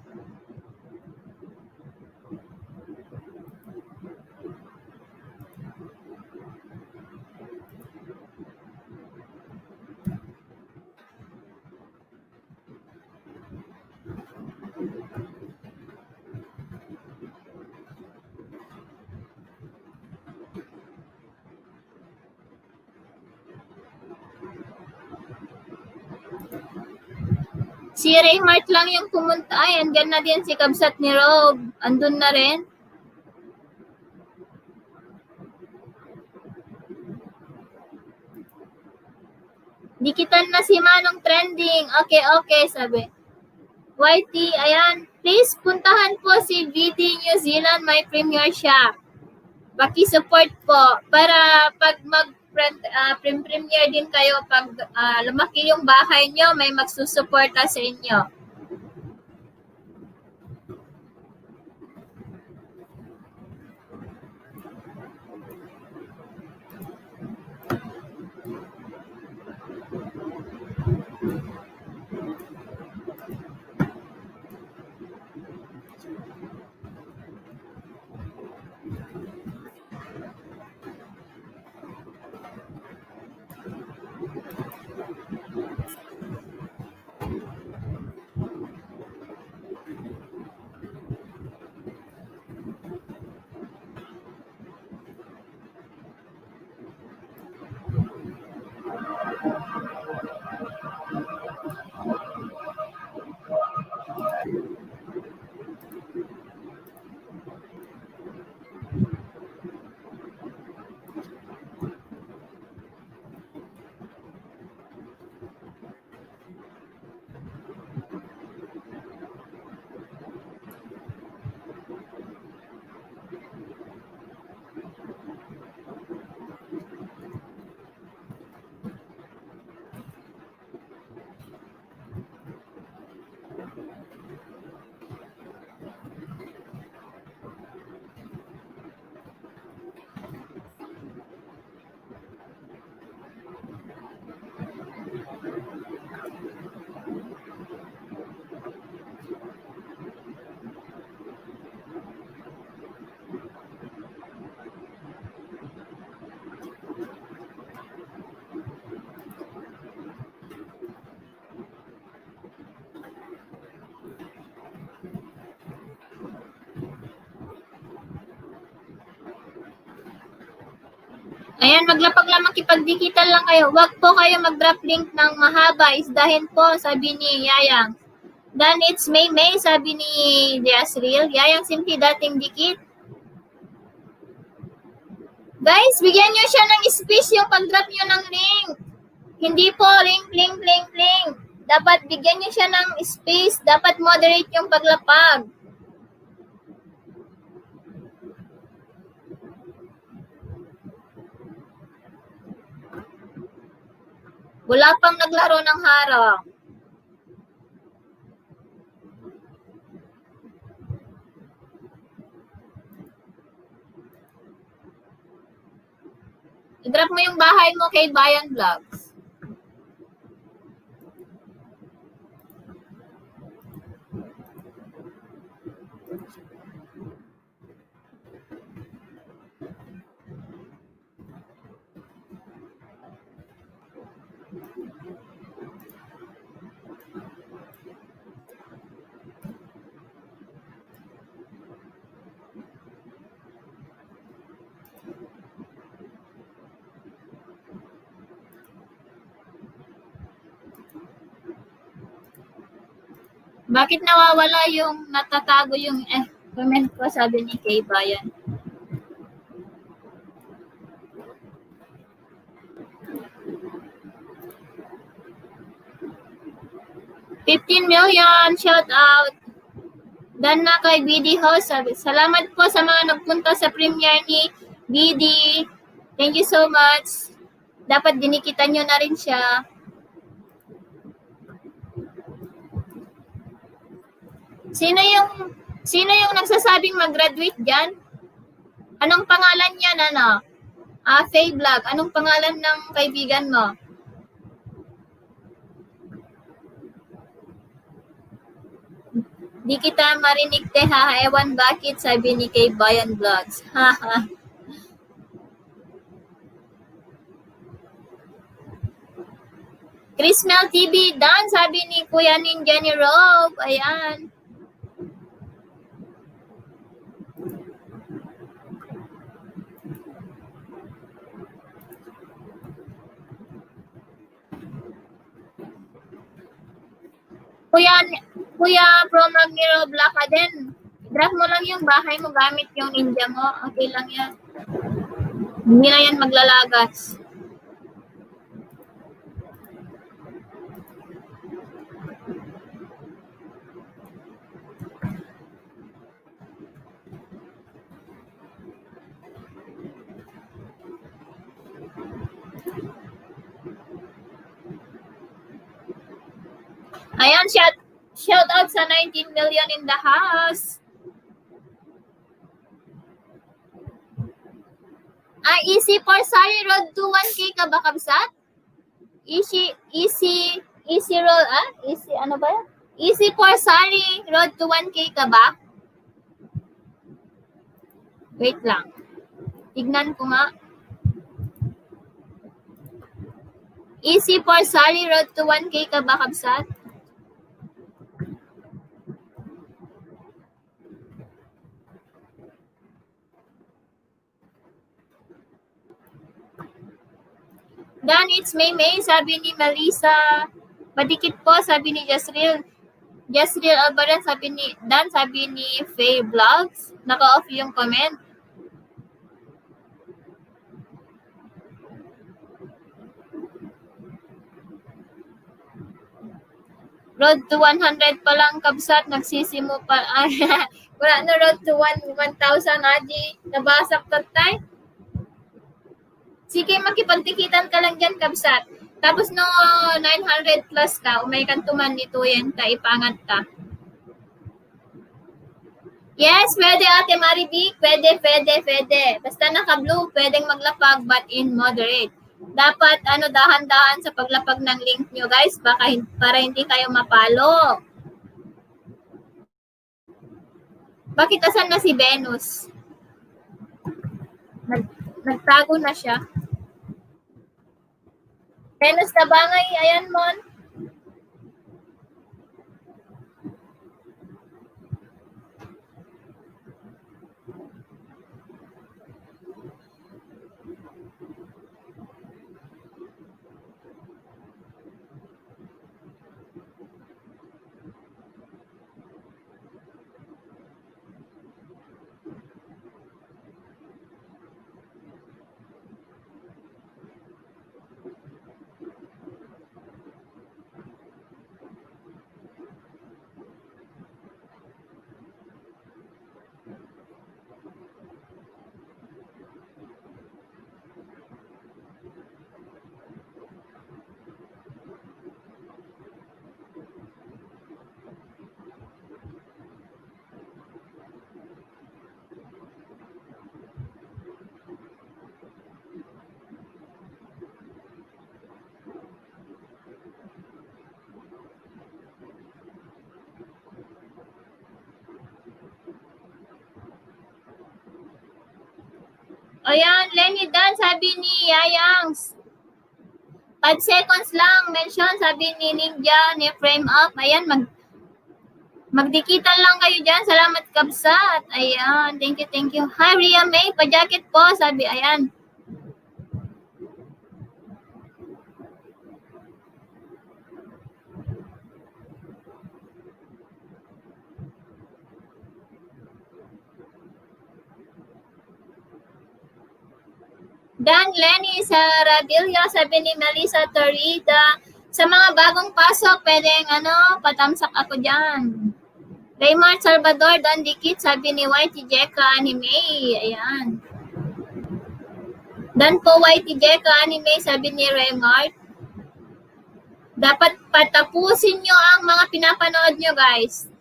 Si Raymart lang yung pumunta. Ay, andyan na din si Kabsat ni Rob. Andun na rin. Dikitan na si Manong trending. Okay, sabi. YT, ayan. Please, puntahan po si VD New Zealand. May premiere siya. Paki-support po para pag premiere din kayo, pag lumaki yung bahay nyo, may magsusuporta sa inyo. Ayan, maglapag lang, makipagdikitan lang kayo. Huwag po kayo mag-drop link ng mahaba. Isdahin po, sabi ni Yayang. Dan it's May May, sabi ni Jasril. Yayang simply dating dikit. Guys, bigyan nyo siya ng space yung pag-drop nyo ng link. Hindi po link. Dapat bigyan nyo siya ng space. Dapat moderate yung paglapag. Wala pang naglaro ng harang. I-drop mo yung bahay mo kay Bayan Vlogs. Bakit nawawala yung natatago yung comment ko, sabi ni Kay Bayan. $15 million, shout out. Dan na kay BD Host. Salamat po sa mga nagpunta sa premiere ni BD. Thank you so much. Dapat dinikitan nyo na rin siya. Sino yung nagsasabing mag-graduate dyan? Anong pangalan niya, Nana? Faye Vlog. Anong pangalan ng kaibigan mo? Di kita marinig te ha. Ewan bakit, sabi ni kay Bayan Vlogs. Haha. Chris Mel TV, Dan, sabi ni Kuya Ninja ni Rob. Ayan. Kuya Promag ni Rob Laka din. Drop mo lang yung bahay mo gamit yung ninja mo. Okay lang yan. Hindi na yan maglalagas. Ayan, shout out sa 19 million in the house. Easy for Sari Road to 1K ka ba, Kabsat? Easy road, Easy, ano ba yan? Easy for Sari Road to 1K ka ba? Wait lang. Tignan ko nga. Easy for Sari Road to 1K ka ba, Kabsat? Dan, it's May May, sabi ni Melissa. Padikit po, sabi ni Jasril. Jasril Alvarez, sabi ni Dan, sabi ni Faye Vlogs. Naka-off yung comment. Road to 100 pa lang, Kabsat. Nagsisimo pa. Wala na road to 1,000, Aji. Nabasak tatay. Sige, makipagtikitan ka lang dyan, Kabsat. Tapos no 900 plus ka, umay kan tuman nito yan, ipangat ka. Yes, pwede Ate Maribik. Pwede. Basta naka-blue, pwedeng maglapag but in moderate. Dapat dahan-dahan sa paglapag ng link nyo, guys, para hindi kayo mapalo. Bakit asan na si Venus? Nagtago na siya. Venus na bangay, ayan mon. Ayan, Lenny Dan, sabi ni Yayang. 5 seconds lang, mention, sabi ni Ninja, ni Frame Up. Ayan, magdikitan lang kayo dyan. Salamat, Kabsat. Ayan, thank you, thank you. Hi, Ria May, pa-jacket po, sabi, ayan. Dan Lenny sa Radilla, sabi ni Melissa Torrida. Sa mga bagong pasok, pwedeng patamsak ako dyan. Raymart Salvador, Dan Dikit, sabi ni Whitey Jeka Anime. Ayan. Dan po Whitey Jeka Anime, sabi ni Raymart. Dapat patapusin nyo ang mga pinapanood nyo, guys.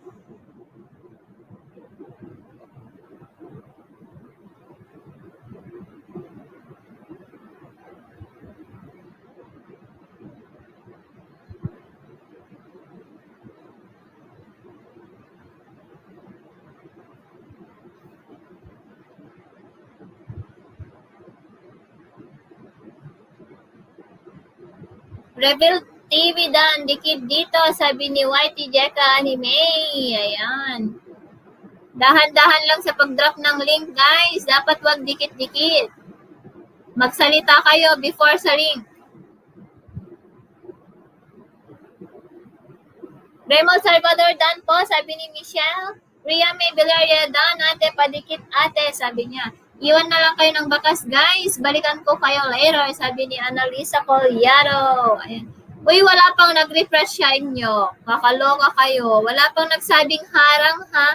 Rebel TV Dan, dikit dito, sabi ni Whitey Jeka Anime. Ayan. Dahan-dahan lang sa pag-drop ng link, guys. Dapat wag dikit-dikit. Magsalita kayo before sa link. Remo Salvador Dan po, sabi ni Michelle. Ria May Villaria Dan, ate, padikit ate, sabi niya. Iwan na lang kayo ng bakas, guys. Balikan ko kayo later, sabi ni Annalisa Collado. Ayan. Uy, wala pang nag-refresh sa inyo. Kakaloka kayo. Wala pang nagsabing harang, ha?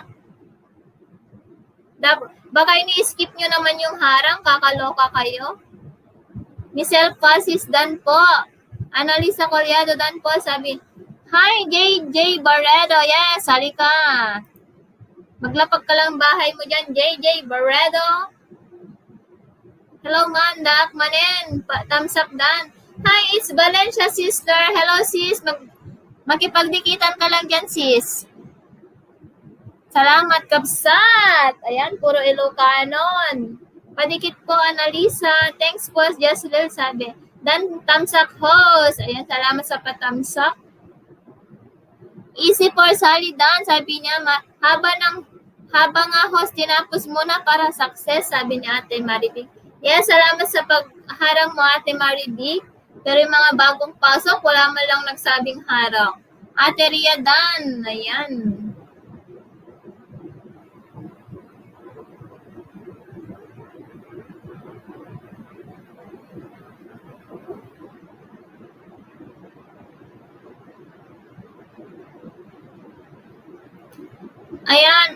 Baka ini-skip nyo naman yung harang. Kakaloka kayo. Michelle Pasis Dan po. Annalisa Collado Dan po, sabi, hi, JJ Barredo. Yes, halika. Maglapag ka lang bahay mo dyan, JJ Barredo. Hello, Mandak Manen. Thumbs up, Dan. Hi, it's Valencia, sister. Hello, sis. Makipagdikitan ka lang dyan, sis. Salamat, Kabsat. Ayan, puro Ilocanon. Padikit po, Annalisa. Thanks po, Jocelyn, sabi. Dan, thumbs up, host. Ayan, salamat sa pa-thumbs up. Easy for Sally Dan, sabi niya, haba nga host, tinapos muna para success, sabi ni Ate Maribig. Yes, salamat sa pagharang mo, Ate Maribig. Pero yung mga bagong pasok, wala man lang nagsabing harang. Ate Ria Dan, ayan. Ayan.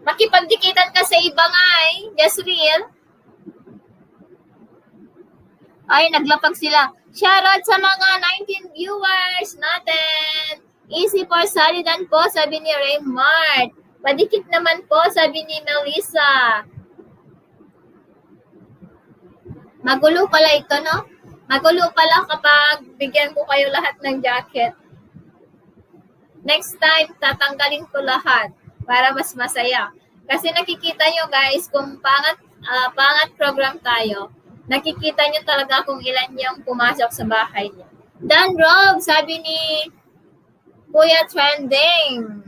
Makipagdikitan ka sa iba nga Just real. Ay, naglapag sila. Shoutout sa mga 19 viewers natin. Easy for Salidan po, sabi ni Raymart. Padikit naman po, sabi ni Melissa. Magulo pala ito, no? Magulo pala kapag bigyan ko kayo lahat ng jacket. Next time, tatanggalin ko lahat para mas masaya. Kasi nakikita nyo guys, kung pangat program tayo, nakikita nyo talaga kung ilan yung pumasok sa bahay niyo. Dan Rob, sabi ni Kuya Trending.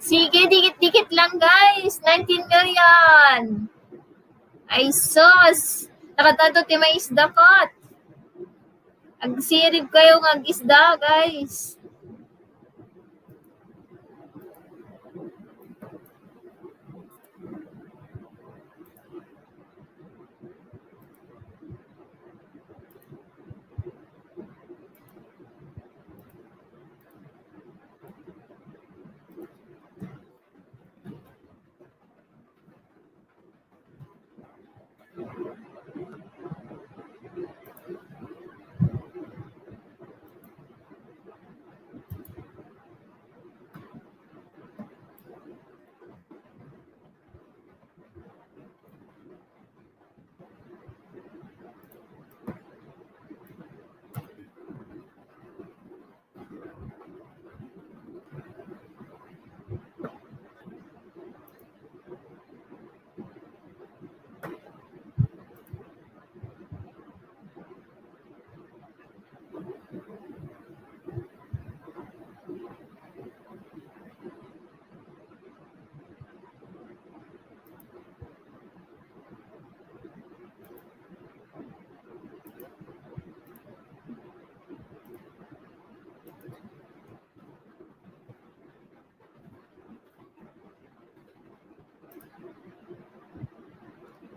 Sige, dikit-dikit lang guys. 19 million. Ay sos. Nakatato ti may isda kot. Agsirib kayo ng isda guys.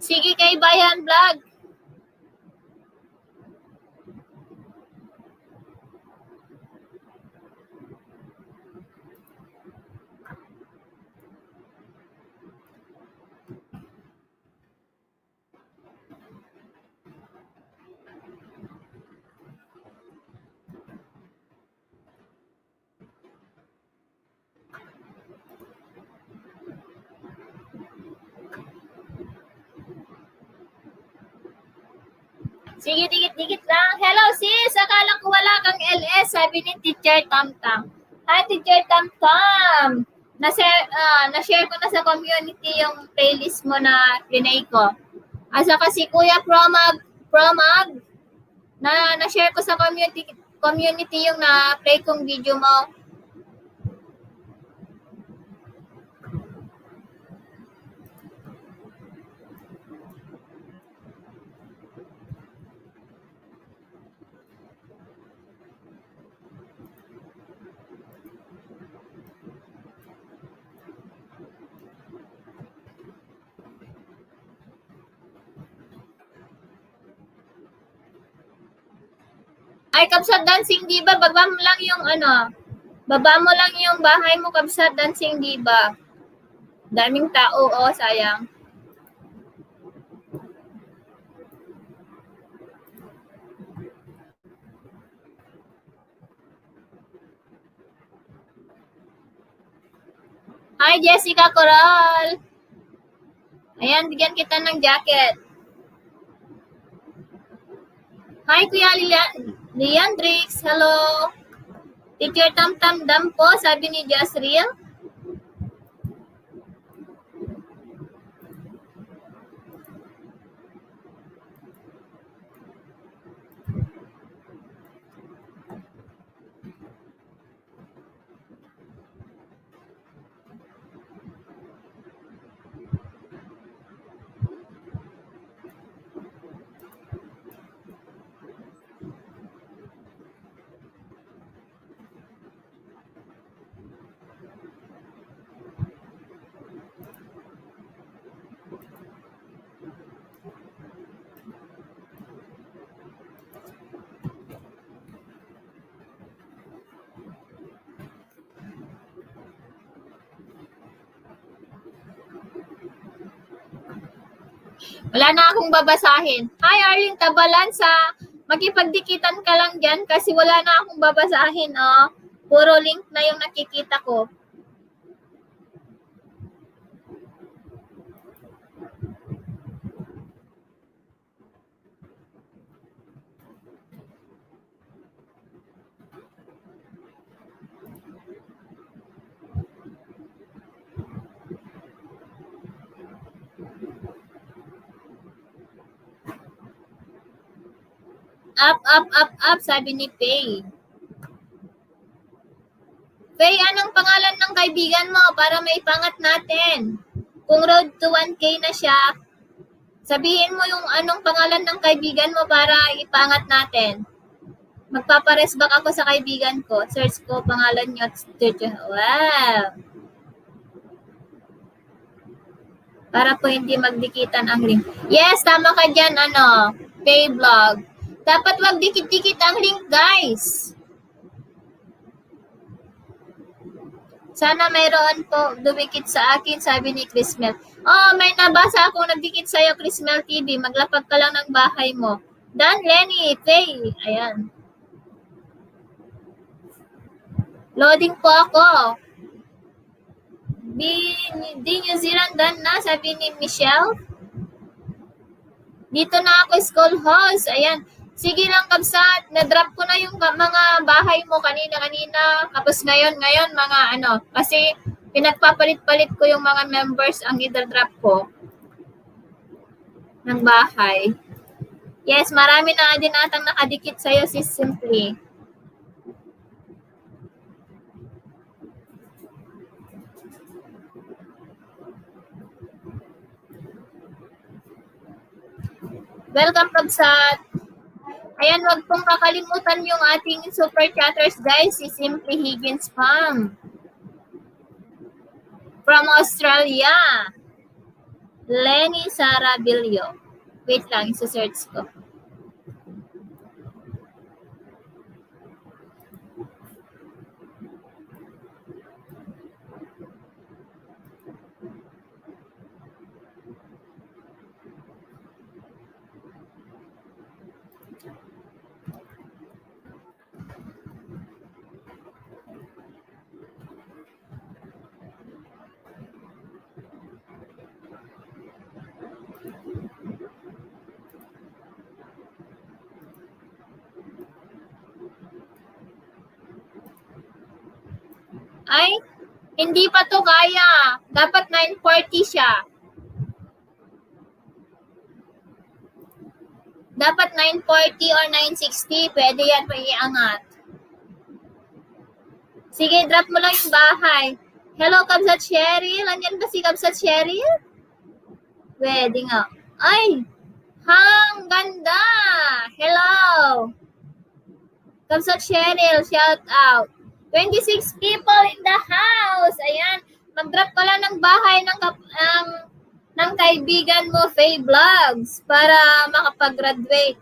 Sige kay Bayan Vlog. Sige, dikit-dikit lang. Hello sis, akala ko wala kang LS, sabi ni Teacher Tamtam. Hi Teacher Tamtam. Na-share ko na sa community yung playlist mo na plinay ko. Asa kasi Kuya Promag, na-share ko sa community yung na-play kong video mo. Ay, Kabsat Dancing Diba, baba mo lang yung bahay mo, Kabsat Dancing Diba. Daming tao, oh, sayang. Hi, Jessica Coral. Ayan, bigyan kita ng jacket. Hi, Kuya Leandrix. Hello. Teacher Tamtam Dam po, sabi ni Jasril. Wala na akong babasahin. Hi, Arlene Tabalansa. Makipagdikitan ka lang dyan kasi wala na akong babasahin. Oh. Puro link na yung nakikita ko. Up, sabi ni Pay. Faye, anong pangalan ng kaibigan mo para maipangat natin? Kung road to 1K na siya, sabihin mo yung anong pangalan ng kaibigan mo para ipangat natin. Magpapares back ako sa kaibigan ko. Search ko pangalan niyo. Wow! Para po hindi magdikitan ang link. Yes, tama ka dyan, Faye Vlog. Dapat wag dikit-dikit ang link, guys. Sana mayroon po dumikit sa akin, sabi ni Chrismel. Oh, may nabasa akong nagdikit sa'yo, Chrismel TV. Maglapag ka lang ng bahay mo. Dan, Lenny, Faye. Ayan. Loading po ako. Di New Zealand dan na, sabi ni Michelle. Dito na ako, school host. Ayan. Sige lang, Kabsat. Na-drop ko na yung mga bahay mo kanina. Tapos ngayon, mga kasi pinagpapalit-palit ko yung mga members ang i-drop ko ng bahay. Yes, marami na din atang nakadikit sa'yo, sis Simply. Welcome, Kabsat. Ayan, wag pong kakalimutan yung ating super chatters, guys. Si Simply Higgins Pam. From Australia. Lenny Sarabillo. Wait lang, isa-search ko. Ay, hindi pa to kaya. Dapat 940 siya. Dapat 940 or 960. Pwede yan pa iangat. Sige, drop mo lang yung bahay. Hello, Kabsat Cheryl. Andyan ba si Kabsat Cheryl? Pwede nga. Ay, hang ganda. Hello. Kabsat Cheryl, shout out. 26 people in the house. Ayan. Mag-drop ka lang ng bahay ng kaibigan mo, Faye Vlogs, para makapag-graduate.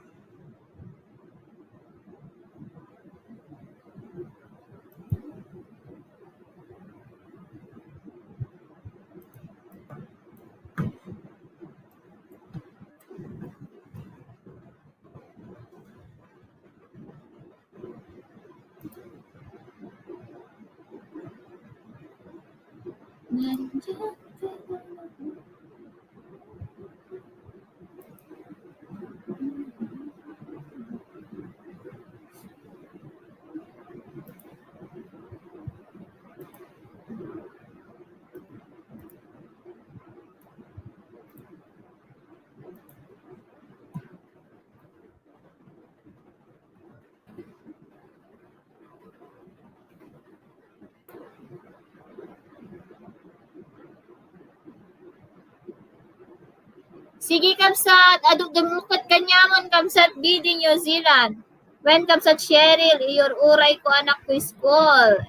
Sige, Kabsat. Adug dumukot kanyamon, Kabsat Bidi New Zealand. When Kabsat Cheryl, iyor uray ko anak ko school.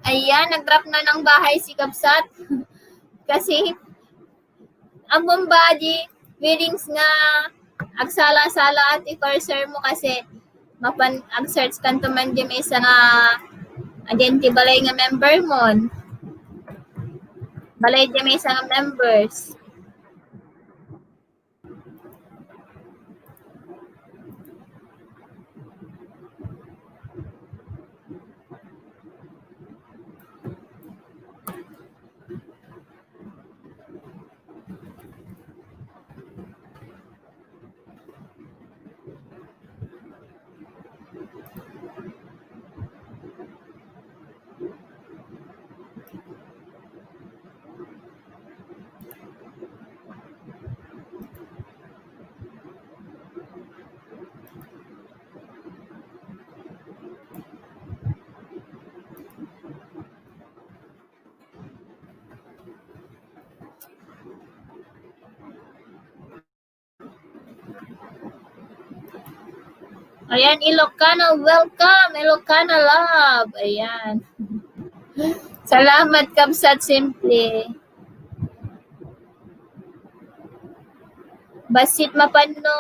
Ayan, nag-drop na ng bahay si Kabsat. Kasi, ang bombadi, feelings nga, agsala-sala at i-cursor mo kasi, ag-search kan tuman di may isa nga, agenti balay nga member mo. Balay di may isa nga members. Ayan, Ilocano, welcome! Ilocano love! Ayan. Salamat, Kabsat Simple. Basit mapano,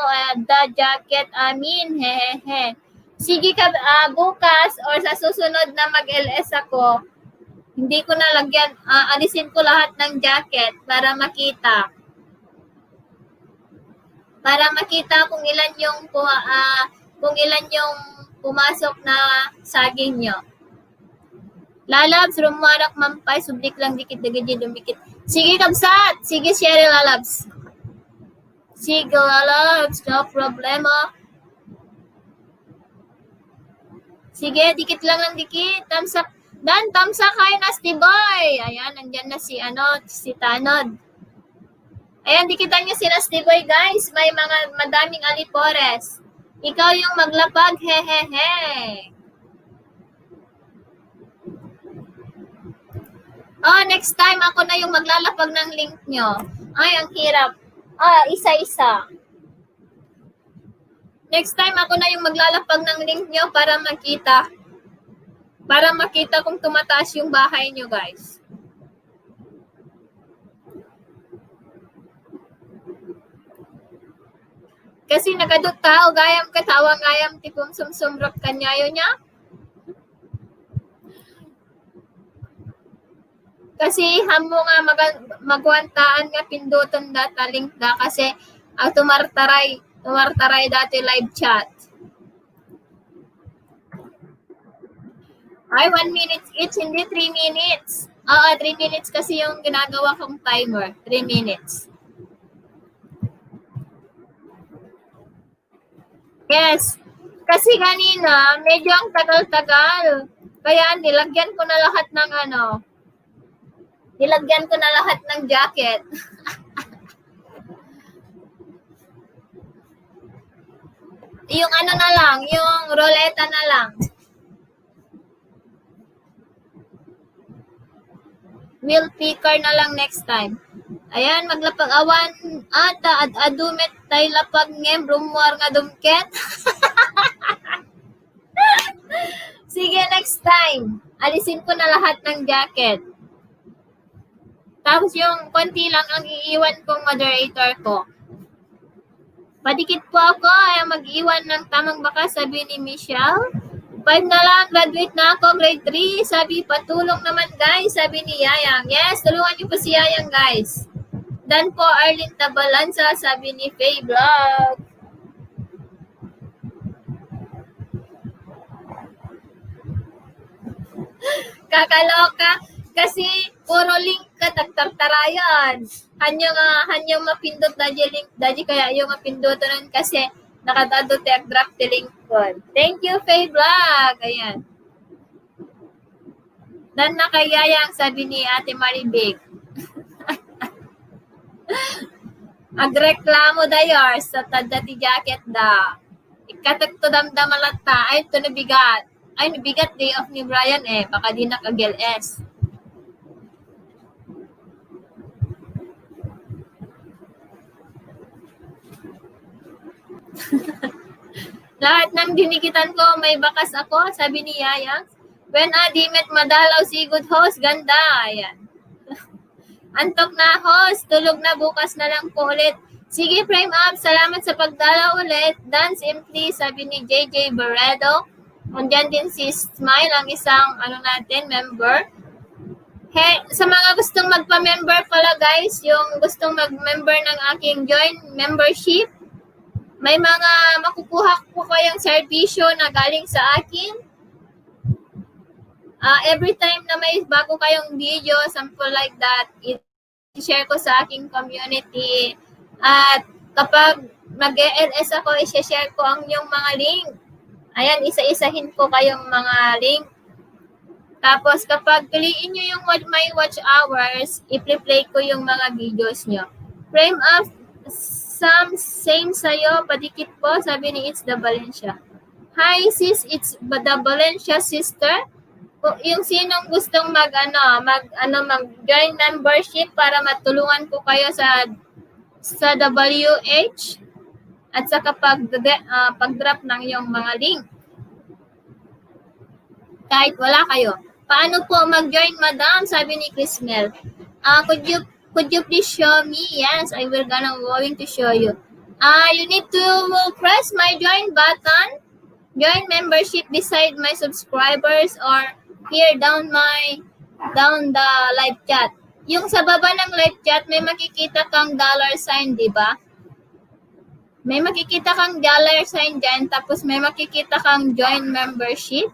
the jacket, amin, hehehe. Sige ka, bukas or sa susunod na mag-LS ako, hindi ko nalagyan, alisin ko lahat ng jacket para makita. Para makita kung ilan yung pumasok na saging nyo. Lalabs, rumarak, mampay, sublik lang, dikit-dikit, dumikit. Sige, Kabsat! Sige, Sherry Lalabs. Sige, Lalabs, no problema. Sige, dikit lang ng dikit. Tamsak. Dan, tamsak kayo na, Boy. Ayan, nandyan na si Tanod. Ayan, dikitan nyo si Nasty Boy, guys. May mga madaming alipores. Ikaw yung maglapag, hehehe. Oh, next time ako na yung maglalapag ng link nyo. Ay, ang hirap. Isa-isa. Next time ako na yung maglalapag ng link nyo para makita. Para makita kung tumataas yung bahay nyo, guys. Kasi nakadot tao, gayam katawang gayam tipong sumsumrot kanyayo niya. Kasi hamo nga magwantaan nga pinduton data link da kasi tumartaray dati live chat. Ay, 1 minute each, hindi 3 minutes. 3 minutes kasi yung ginagawa kong timer. 3 minutes. Yes. Kasi kanina, medyo ang tagal-tagal. Kaya nilagyan ko na lahat ng nilagyan ko na lahat ng jacket. Yung na lang, yung roleta na lang. Wheel picker na lang next time. Ayan, maglapag awan ata adumet tay lapag ngem rumwar nga dumket. Sige, next time. Alisin ko na lahat ng jacket. Tapos yung konti lang ang iiwan kong moderator ko. Padikit po ako ay mag-iwan ng tamang bakas, sabi ni Michelle. 5 na lang, graduate na ako, grade 3. Sabi, patulong naman guys, sabi ni Yayang. Yes, tulungan niyo po si Yayang guys. Dan po, Arlene Tabalansa, sabi ni Faye Vlog. Kakaloka. Kasi puro link ka tagtartarayan. Hanyang mapindot dadya link dadya kaya yung mapindotan kasi nakatado tek drop the link ko. Thank you, Faye Vlog. Ayan. Dan nakayayang sabi ni Ate Maribig. Agreklamo dayor sa tadati jacket da. Ikatak to damdam alata. Ay, ito nabigat. Ay, nabigat day off ni Brian baka di nakag-LS. Lahat ng dinikitan ko, may bakas ako, sabi ni Yayang. When Adimet madalaw si good host, ganda. Ayan. Antok na host, tulog na bukas na lang po ulit. Sige, frame up, salamat sa pagdalaw ulit. Dan simply, sabi ni JJ Barredo. Andyan din si Smile, ang isang member. Hey, sa mga gustong magpa-member pala guys, yung gustong mag-member ng aking join membership, may mga makukuha po kayong serbisyo na galing sa akin. Every time na may bago kayong video, sample like that, i-share ko sa aking community. At kapag mag-LS ako, i-share ko ang yung mga link. Ayan, isa-isahin ko kayong mga link. Tapos kapag piliin nyo yung my watch hours, i-play ko yung mga videos nyo. Frame up, same sa'yo, padikit po, sabi ni It's the Valencia. Hi sis, it's the Valencia sister. Yung sinong gustong mag-join membership para matulungan ko kayo sa WH, at saka pag-drop ng iyong mga link. Kahit wala kayo. Paano po mag-join, madam? Sabi ni Chrismel. Could you please show me? Yes, I will going to show you. You need to press my join button. Join membership beside my subscribers or here down the live chat. Yung sa baba ng live chat, may makikita kang $sign, di ba? May makikita kang $sign dyan, tapos may makikita kang join membership.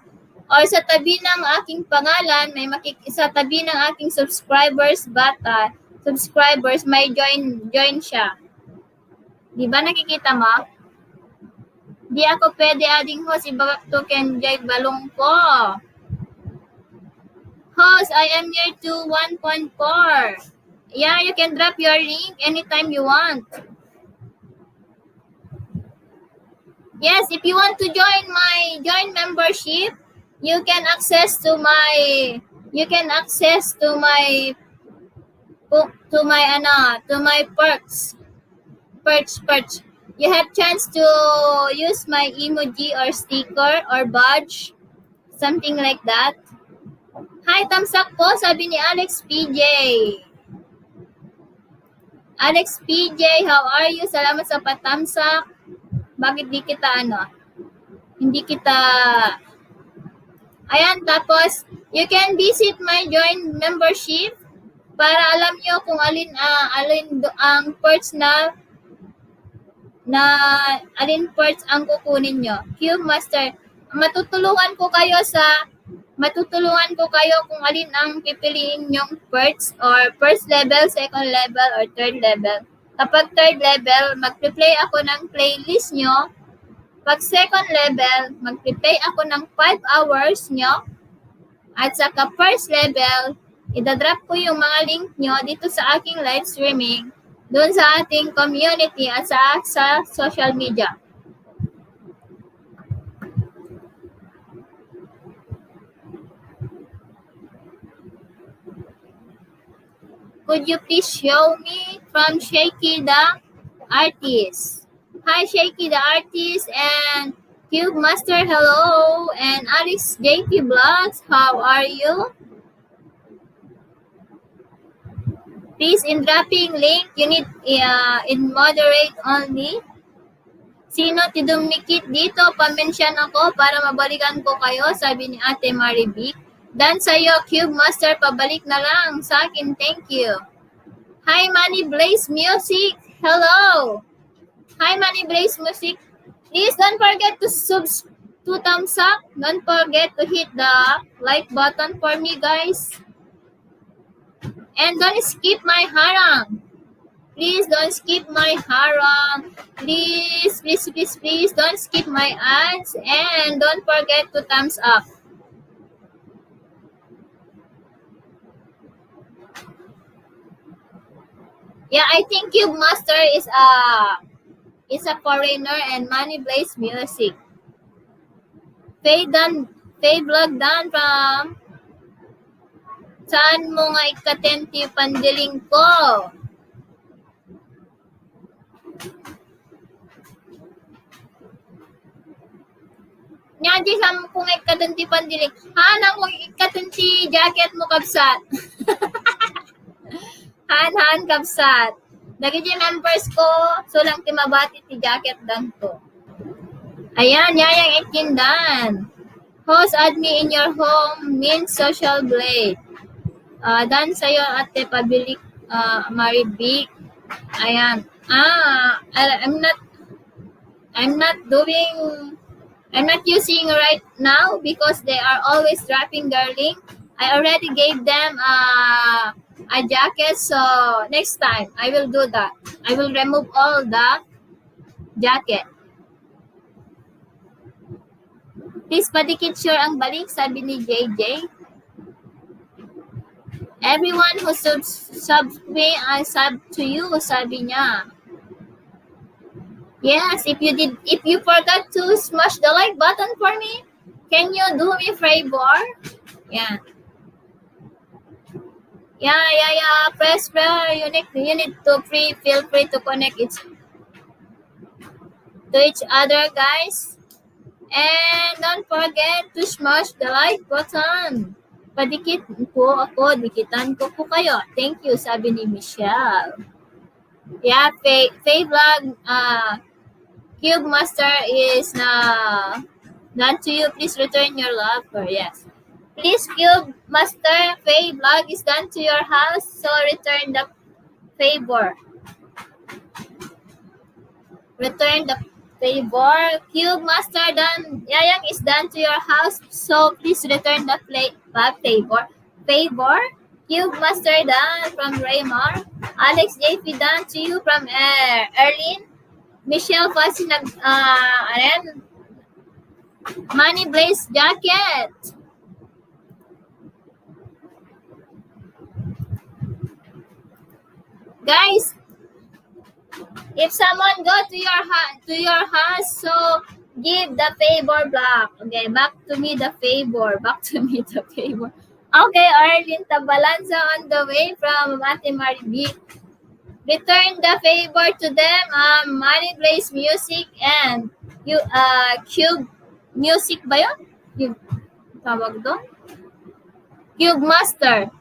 Or sa tabi ng aking pangalan, sa tabi ng aking subscribers, may join siya. Di ba nakikita mo? Di ako pwede adding host, iba to Kenjay Balong ko. Host, I am near to 1.4. Yeah, you can drop your link anytime you want. Yes, if you want to join my membership, you can access to my perks. You have chance to use my emoji or sticker or badge, something like that. Hi, thumbs up po, sabi ni Alex PJ. Alex PJ, how are you? Salamat sa pa-thumbs up. Bakit hindi kita ayan, tapos you can visit my join membership para alam nyo kung alin ang perks alin perks ang kukunin nyo. Cube Master, matutulungan ko kayo kung alin ang pipiliin nyong perks or first level, second level, or third level. Kapag third level, mag-play ako ng playlist nyo. Pag second level, mag-play ako ng 5 hours nyo. At saka first level, idadrop ko yung mga link nyo dito sa aking live streaming, doon sa ating community at sa social media. Could you please show me from Shaky the Artist? Hi, Shaky the Artist and Cube Master, hello. And Alex JP Vlogs, how are you? Please, in dropping link, you need in moderate only. Sino tidumikit dito? Pamention ako para mabalikan ko kayo, sabi ni Ate Marivic. Dan sa'yo, Cube Master, pabalik na lang sa akin. Thank you. Hi, Money Blaze Music. Hello. Hi, Money Blaze Music. Please don't forget to thumbs up. Don't forget to hit the like button for me, guys. And don't skip my harang. Please don't skip my harang. Please don't skip my ads. And don't forget to thumbs up. Yeah, I think Cube Master is a foreigner and Money Blaze Music. Faye Vlog Dan from saan mo nga ikatenti pandiling ko? Nyaji sa kung ikatenti pandiling. Hanang mo ikatenti jacket mo kabsat. Han kabsat. Dagiti members ko, so lang timabati ti jacket dan to. Ayan, yayang itindan. Host, add me in your home, means social blade. Dan sa'yo, ate, pabilik, Marivic. Ayan. I'm not using right now because they are always dropping their link. I already gave them a jacket, so next time I will do that. I will remove all the jacket. Please padikit sure ang balik, sabi ni JJ. Everyone who sub me, I sub to you, sabi niya. Yes, if you forgot to smash the like button for me, can you do me a favor? Yeah. Yeah. Press. You need to feel free to connect. to each other, guys. And don't forget to smash the like button. Padikit po ako, dikitan ko po kayo. Thank you, sabi ni Michelle. Yeah, Faye Vlog, Cube Master is done to you. Please return your love for yes. Please, Cube Master, Faye Vlog is done to your house, so return the favor. Return the favor. Cube Master done. Yayang is done to your house, so please return the favor. Favor. Cube Master done from Raymar. Alex JP done to you from Erlin. Michelle Fassi Money Blaze jacket. Guys, if someone go to your house, so give the favor back. Okay, back to me the favor. Back to me the favor. Okay, Arlene Tabalanza on the way from Ate Maribik. Return the favor to them. Money Blaze Music and Cube Music ba yun? Cube, tawag doon? Cube Master.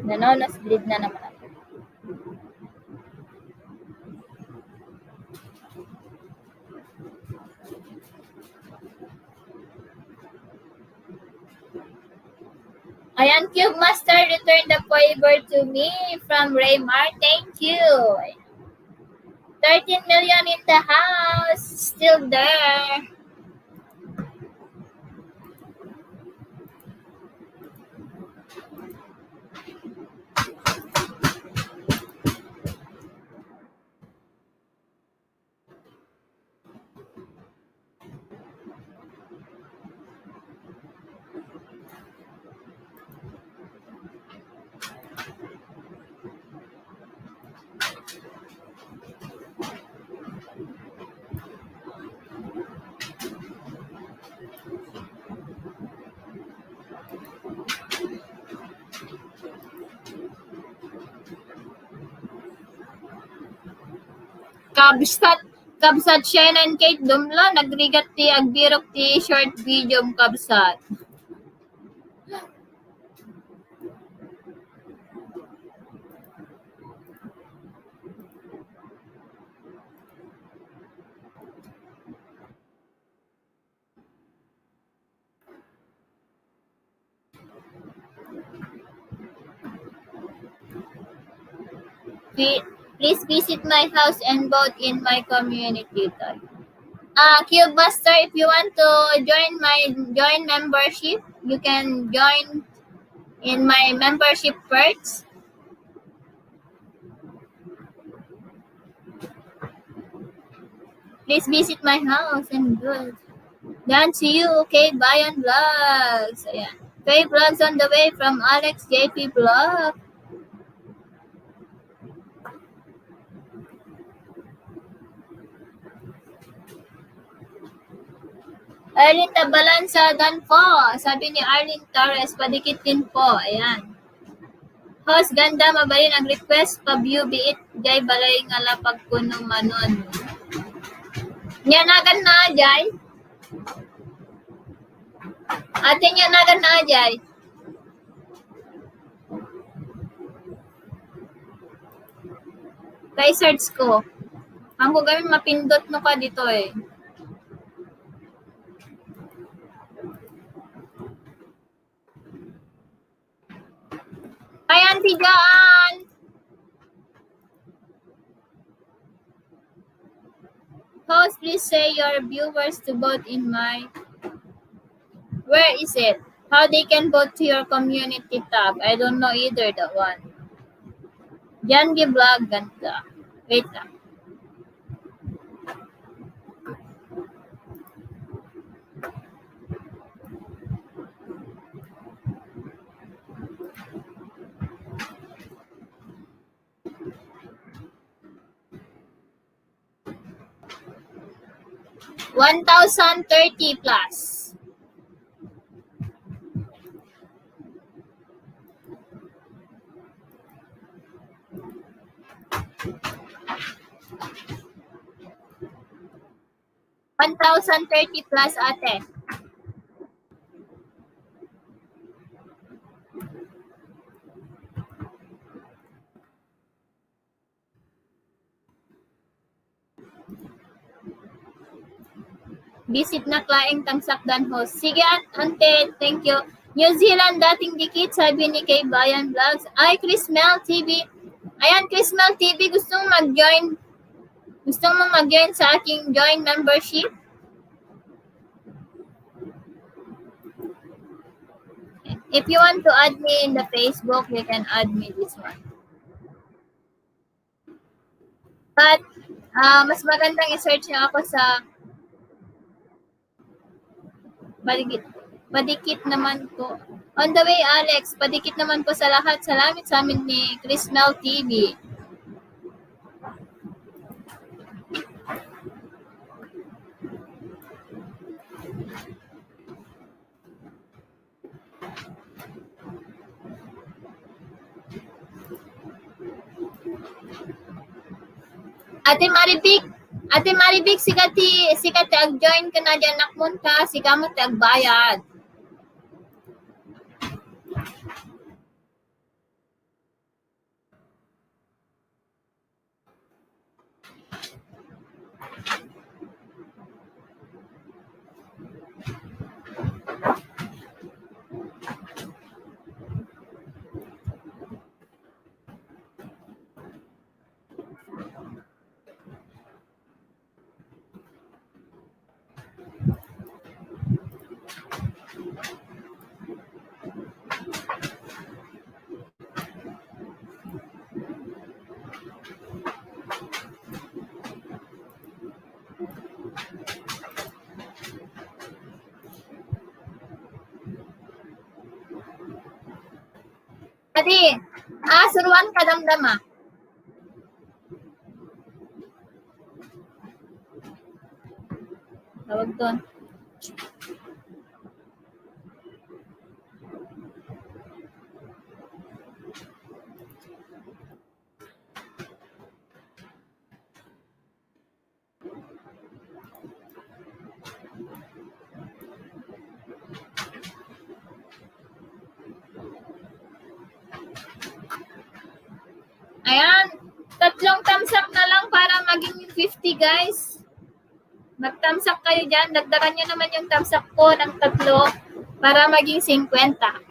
Nanonoslid na naman ako. Ayan, Cube Master, return the favor to me from Raymar. Thank you. 13 million in the house. Still there. Kabsat Shane and Kate Dumla, nagrigat ti agbirok ti short video kabsat. Please visit my house and vote in my community. Cube Master, if you want to join membership, you can join in my membership perks. Please visit my house and good. Done to you, okay? Bayan Vlogs. Ayan. Faye Vlogs on the way from Alex JP Vlog. Arlene Tabalansa, done po. Sabi ni Arlene Torres, padikit din po. Ayan. Host, ganda, mabali nag-request, pa-view biit, jay balay nga lapag kuno manon. Nyanagan na, jay. Ate nyanagan na, jay. Kay search ko. Ang gawin mapindot no ka dito eh. Ayan, Tigaan! Host, please say your viewers to vote in my... Where is it? How they can vote to your community tab? I don't know either that one. Jan Vlog, ganda. Wait lang. $1,030 plus. 1,030 plus ate. Visit na klaeng tamsakdan host. Sige ante, thank you. New Zealand dating dikit, sabi ni kay Bayan Vlogs. Ay, Chris Mel TV. Ayan, Chris Mel TV, gusto mong mag-join? Gusto mong mag-join sa aking join membership? If you want to add me in the Facebook, you can add me this one. But, mas magandang i-search niyo ako sa padikit naman po. On the way, Alex, padikit naman po sa lahat. Salamat sa amin ni Chris Mel TV. Ate Maribik, sikati ag-join ka na dyan, nakmon ka, sigamot ag-bayad. Adi, suruan ka damdama. Tawag doon. Ayan, 3 thumbs up na lang para maging 50 guys. Mag-thumbs up kayo dyan. Dagdagan nyo naman yung thumbs up ko ng 3 para maging 50.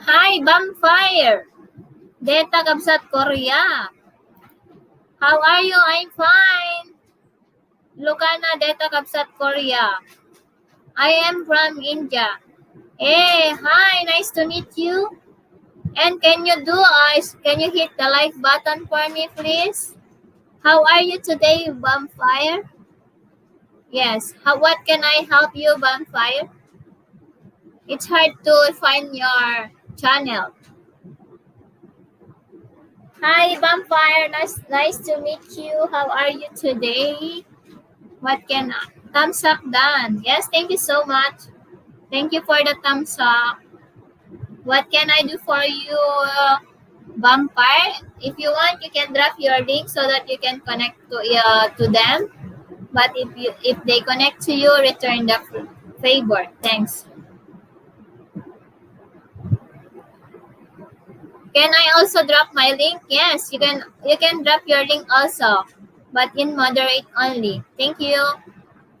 Hi, Vampire! Deta Kabsat Korea. How are you? I'm fine. Lucana Deta Kabsat Korea. I am from India. Hey, hi, nice to meet you. And can you hit the like button for me, please? How are you today, Vampire? Yes, what can I help you, Vampire? It's hard to find your channel. Hi, Vampire. Nice to meet you. How are you today? Thumbs up done. Yes, thank you so much. Thank you for the thumbs up. What can I do for you, Vampire? If you want, you can drop your link so that you can connect to them. But if they connect to you, return the favor. Thanks. Can I also drop my link? Yes, you can drop your link also, but in moderate only. Thank you.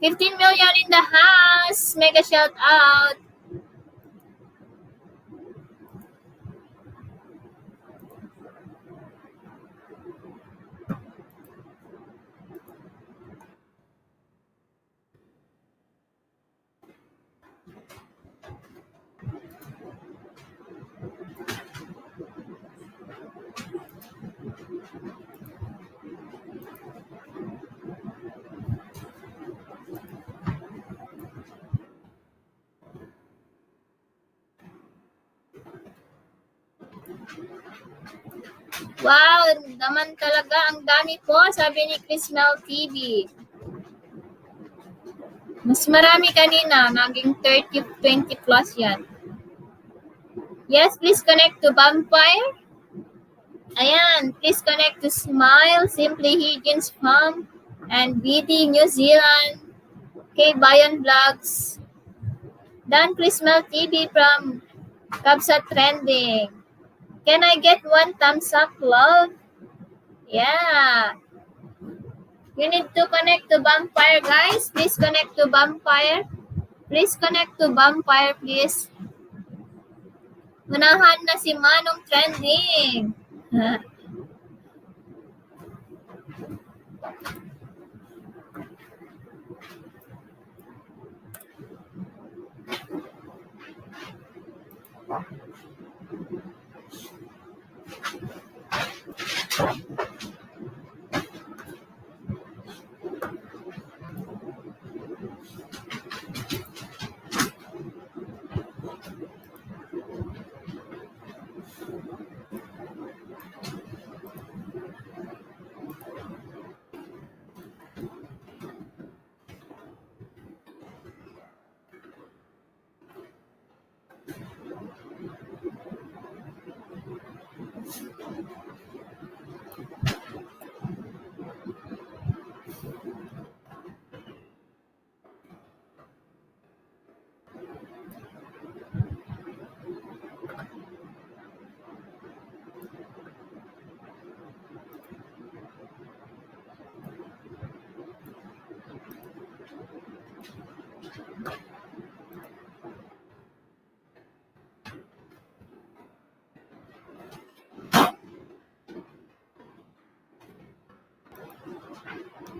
15 million in the house. Mega shout out. Wow, naman talaga. Ang dami po, sabi ni Chris Mel TV. Mas marami kanina. Naging 30, 20 plus yan. Yes, please connect to Vampire. Ayan, please connect to Smile, Simply Higgins Farm, and BD New Zealand, K Bayan Vlogs, Dan Chris Mel TV from Kabsa Trending. Can I get one thumbs up, love? Yeah. You need to connect to Vampire, guys. Please connect to Vampire. Please connect to Vampire, please. Unahan na si Manong Trending.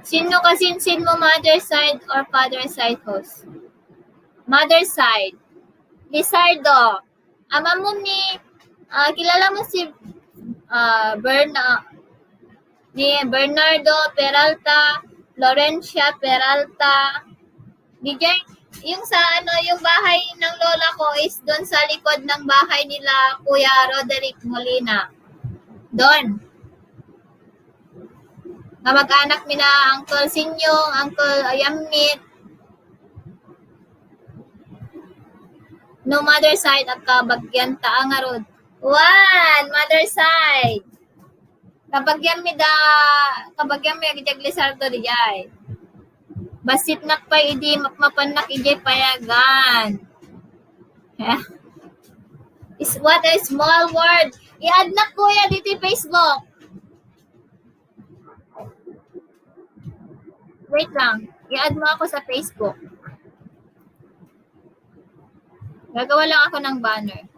Sino kasinsin mo, mother side or father side host? Mother side. Lizardo. Ama mo ni, kilala mo si Bernardo Peralta, Florencia Peralta. DJ, yung sa yung bahay ng lola ko is doon sa likod ng bahay nila Kuya Roderick Molina. Doon. Kamag-anak mi na Uncle Sinyong, Uncle Ayamit. No mother side at kabagyan taang arod. One, mother side. Kabagyan mi agijag Lizardo di jay. Basit nak pa idi mapanak ijay payagan. Is what a small word. I-add na kuya dito Facebook. Wait lang. I-add mo ako sa Facebook. Gagawa lang ako ng banner.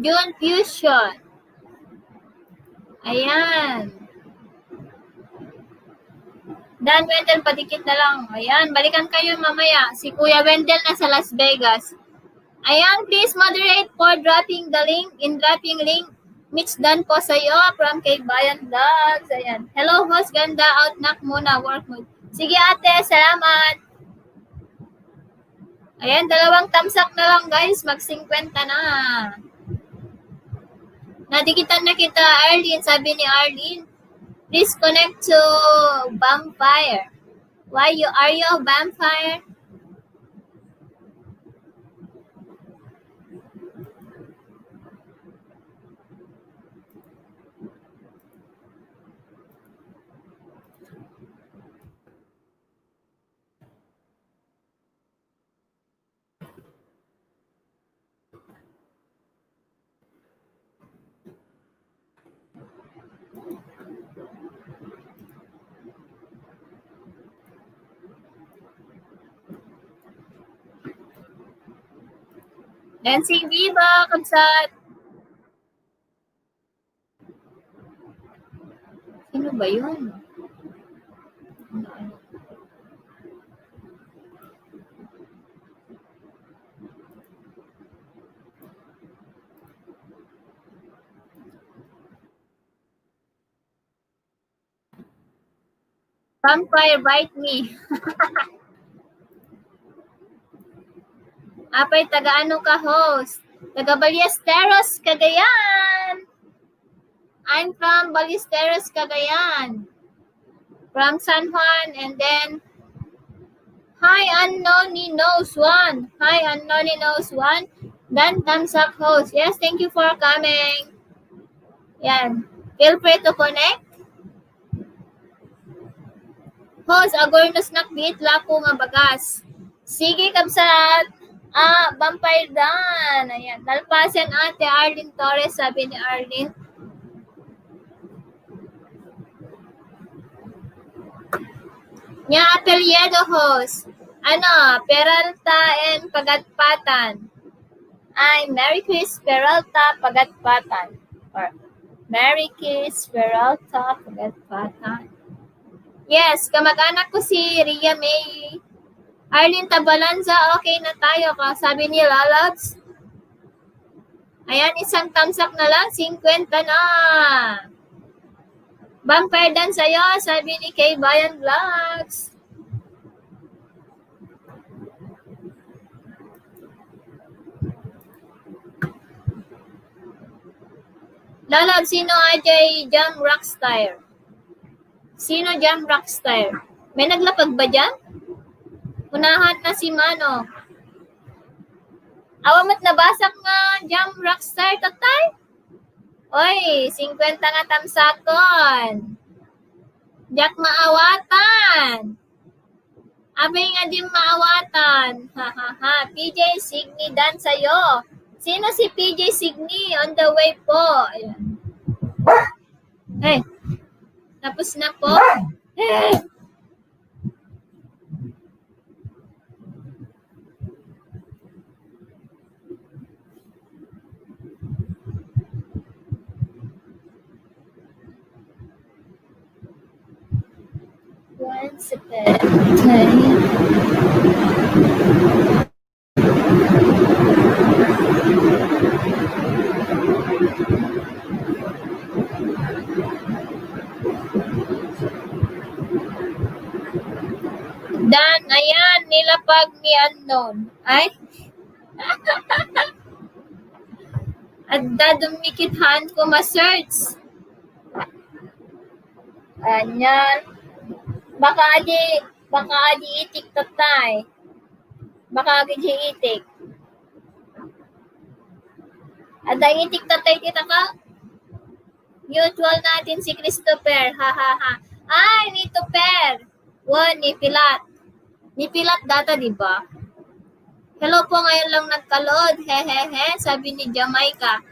June Fusion. Ayan. Dan Wendell, padikit na lang. Ayan, balikan kayo mamaya. Si Kuya Wendell na sa Las Vegas. Ayan, please moderate for dropping the link. In dropping link, Mitch Dan po sa'yo from kay Bayan Vlogs. Ayan. Hello, host. Ganda. Outknock muna. Work mode. Sige, ate. Salamat. Ayan, 2 thumbs up na lang, guys. Mag-50 na. Nadikitan na kita, Arlene. Sabi ni Arlene, please connect to vampire. Why are you a vampire? Dancing Viva, kamsat. Sino ba yun? Vampire bite me. Apay, taga-ano ka, host? Taga Ballesteros, Cagayan. I'm from Ballesteros, Cagayan. From San Juan, and then, hi, Unknowny knows one. Hi, Unknowny knows one. Then, thumbs up, host. Yes, thank you for coming. Yan. Feel free to connect. Host, agornos nakbit, lako nga bagas. Sige, kamsat. Vampire Dan. Ayan. Nalpasan ate Arlene Torres, sabi ni Arlene. Nya apelyedo, host. Peralta and Pagatpatan. Ay, Mary Chris Peralta Pagatpatan. Or Mary Chris Peralta Pagatpatan. Yes, kamag-anak ko si Ria May. Arlene Tabalanza, okay na tayo ka. Sabi ni Lalabs. Ayan, isang thumbs up na lang. 50 na. Vampire Dan sa'yo, sabi ni Kay Bayan Vlogs. Lalab, sino AJ Jam Rockstar? Sino Jam Rockstar? May naglapag ba dyan? Unahan na si Mano. Awamat nabasak nga Jam Rockstar, tatay? Oy, 50 nga tamsakon. Jack maawatan. Abay nga din maawatan. Ha. PJ Signy Dan sa'yo. Sino si PJ Signy? On the way po. Ayan. Hey. Tapos na po. Hey. Once upon a time. Dan, ayan, nilapag ni Unknown. Ay? At dadumikithan ko ma-search. Ayan. Baka adi itik tatay. Baka adi itik. Ada itik tatay kita ka? Mutual natin si Christopher. Ha. Ay, ni Topper. Ni Pilat. Ni Pilat data, di ba? Hello po, ngayon lang nagka-load. Hehehe, sabi ni Jamaica.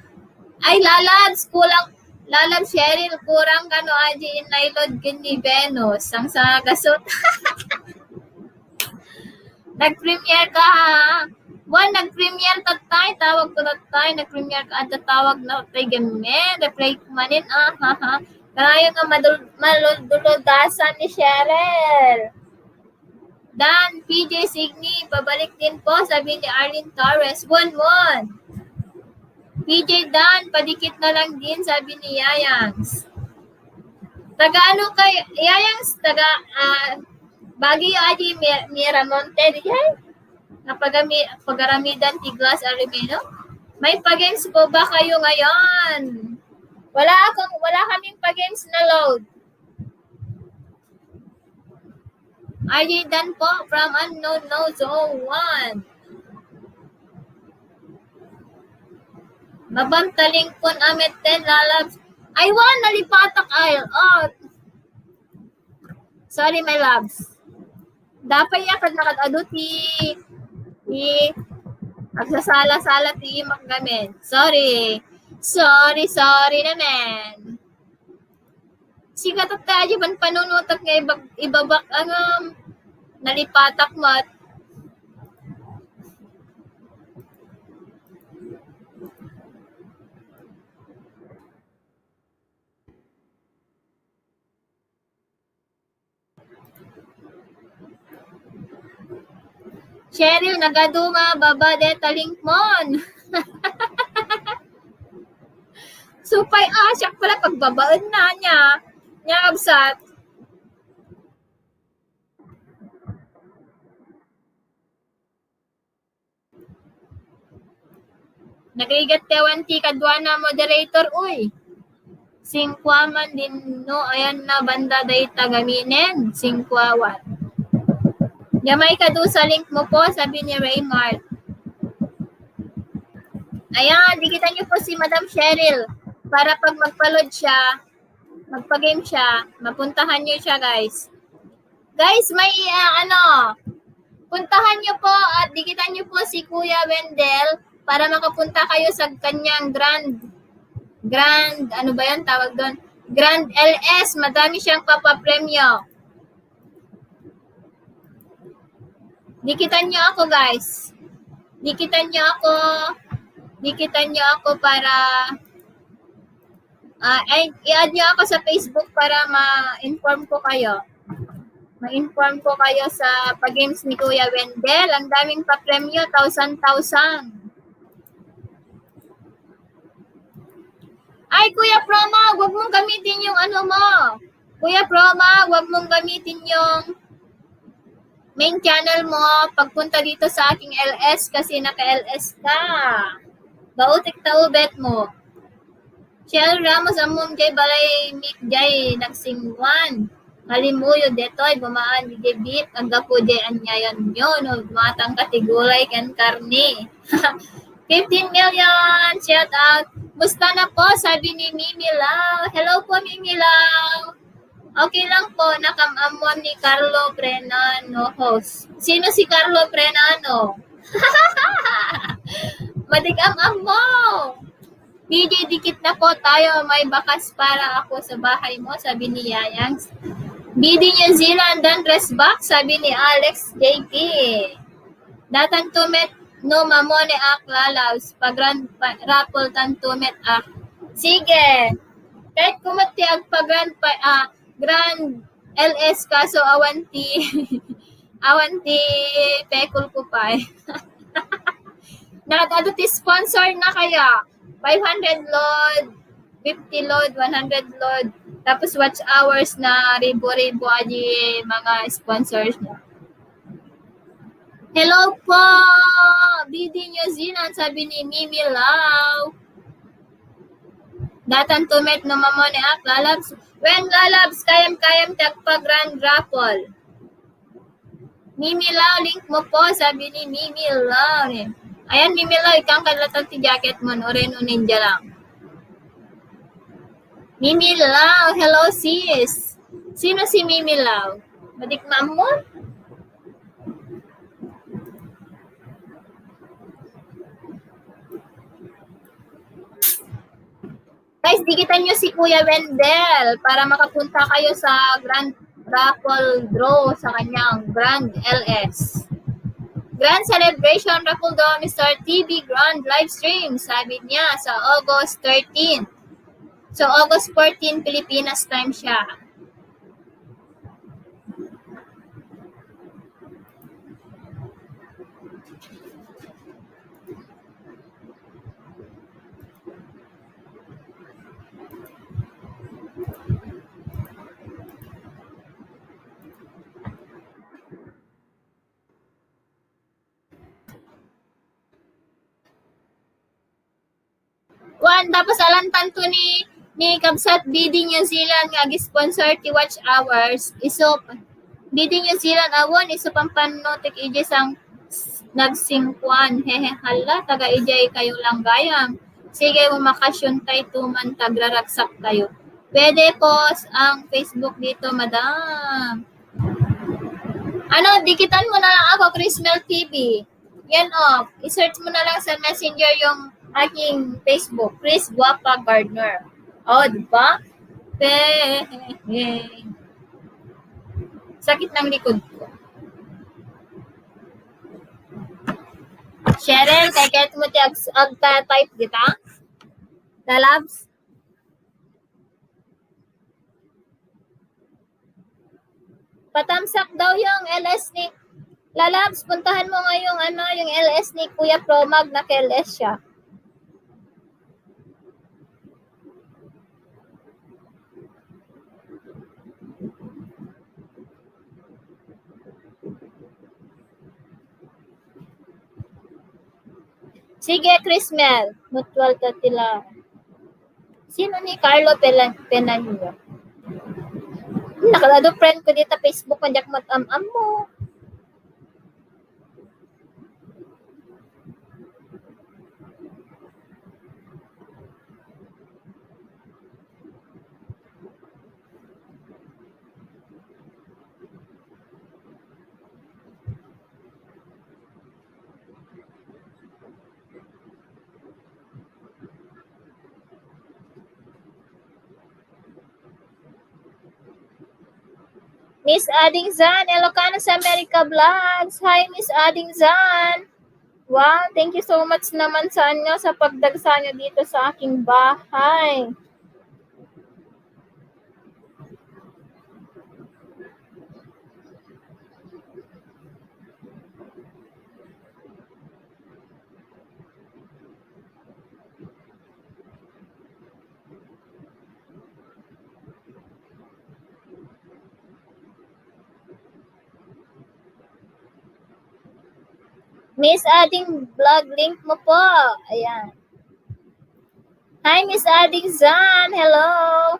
Ay, Lalabs, kulang. Lalabs, Cheryl, kurang kano aji inailod ni Venus. Ang sa gasot. Nag-premiere ka, ha? Nag-premiere tatay. Tawag ko tatay. Nag-premiere ka at tawag na tatay gamin. Reply kumanin, ha. Kaya nga maluludasan ni Cheryl. Dan, PJ Signy, pabalik din po, sabi ni Arlene Torres. One. PJ Dan, padikit na lang din, sabi ni Yayangs. Taga ano kay Yayangs? Taga Baguio Aji Miramonte, di ay? Pagaramidan Tiglas Arimino. May pa-games po ba kayo ngayon? Wala kaming pa-games na load. RJ Dan po from Unknown Nodes 01. Mabantaling pun amit 10 lalabs. I want nalipatak aisle. Oh. Sorry my loves. Dapat yakad nakadado ti agsasala-sala ti maggamin. Sorry naman. Sikat at tayo ban panunutak nga ibabak ang nalipatak mo at Cheryl, nagaduma, baba de talingmon. Supay asyak pala pagbabaan na niya. Niya absat. Nagrigat tewan ti kadwa na moderator, uy. Singkwaman din, no, ayan na banda day tagaminen. Singkwawan. Gamay ka do sa link mo po, sabi ni Raymart. Ayan, dikitan niyo po si Madam Cheryl. Para pag magpa-load siya, magpa-game siya, mapuntahan niyo siya, guys. Guys, may puntahan niyo po at dikitan niyo po si Kuya Wendell para makapunta kayo sa kanyang grand, ano ba yan tawag doon? Grand LS, madami siyang papapremyo. Dikitan niyo ako, guys. Dikitan niyo ako para i-add niyo ako sa Facebook para ma-inform ko kayo. Ma-inform ko kayo sa pag-games ni Kuya Wendell. Ang daming pa-premyo, 1,000. Ay, Kuya Proma, wag mong gamitin yung ano mo. Kuya Proma, wag mong gamitin yung main channel mo pagpunta dito sa aking LS kasi naka-LS ka. Bautik taubet mo. Shell Ramos among jay balay mik jay nagsingwan. Halimuyo detoy bumaan di debit ang gapo jay anyayan nyo no matang katigulay kan karne. 15 million shout out. Musta na po sabi ni Mimi Lau. Hello po Mimi Lau. Okay lang po, nakamamon ni Carlo Prenano host. Sino si Carlo Prenano? Madig-am-am mo! BJ, dikit na po tayo. May bakas para ako sa bahay mo, sabi ni Yayangs. BD New Zealand dan dress box, sabi ni Alex JP. Datan tumet no mamone ak lalaws. Pag raffle tan tumet ak. Sige. Kahit kumati ag pag Grand LS kaso awanti pekul ko pa eh. Nakadado ti sponsor na kaya 500 load, 50 load, 100 load. Tapos watch hours na ribo-ribo aji mga sponsors niya. Hello po! BD New Zealand, sabi ni Mimi Lau. Datan tumet no mamone ak lalabs. When lalabs, kayam-kayam tagpa grand raffle. Mimi Lau, link mo po, sabi ni Mimi Lau. Ayan, Mimi Lau, ikang kalatan ti jacket mo, no rin ninja lang. Mimi Lau, hello sis. Sino si Mimi Lau? Madikmam mo? Guys, dikitan nyo si Kuya Wendell para makapunta kayo sa Grand Raffle Draw sa kanyang Grand LS. Grand Celebration Raffle Draw Mr. TV Grand Livestream, sabi niya sa August 13. So, August 14, Pilipinas time siya. Ayan, tapos alantan to ni Kabsat bidding New Zealand nga gi-sponsor ti watch hours. Isop bidding New Zealand awon isop ang panotik ijay sang nagsingkuan. Hehe hala, taga ijay kayo lang gayang. Sige, umakasyon tayo tuman tagraragsak tayo. Pwede post ang Facebook dito, madam. Ano, dikitan mo na lang ako, Chrismel TV. Yan i-search mo na lang sa Messenger yung aking Facebook, Chris Guapa Gardner. Di ba? Sakit ng likod ko. Cheryl, kay kahit mo ag-type kita? Lalabs? Patamsak daw yung LS ni Lalabs, puntahan mo nga yung yung LS ni Kuya Promag na LS siya. Sige, Chrismel. Mutual ka tila. Sino ni Carlo Penanyo? Nakalado friend ko dito Facebook, kanjak matam-am mo. Miss Ading Zan, Ilocano sa America Vlogs. Hi, Miss Ading Zan. Wow, thank you so much naman sa inyo sa pagdagsa nyo dito sa aking bahay. Miss Ading vlog link mo po. Ayan. Hi, Miss Ading Zan. Hello.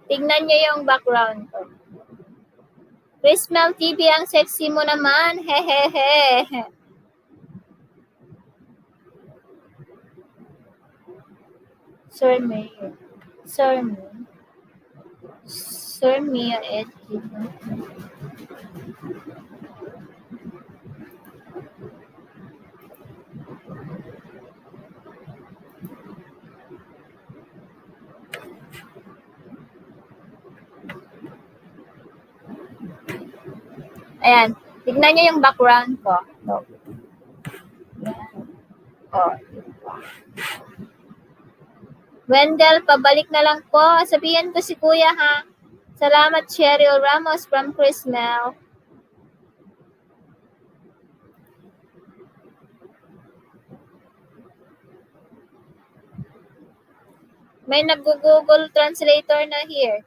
Tignan niyo yung background ko. Chrismel TV, ang sexy mo naman. Hehehe. Sir Mayor. Sir Mia Ed. Ayan. Tignan niyo yung background ko. Wendell, pabalik na lang po. Sabihin ko si Kuya ha. Salamat, Cheryl Ramos from Chrismel. May nag-Google Translator na here.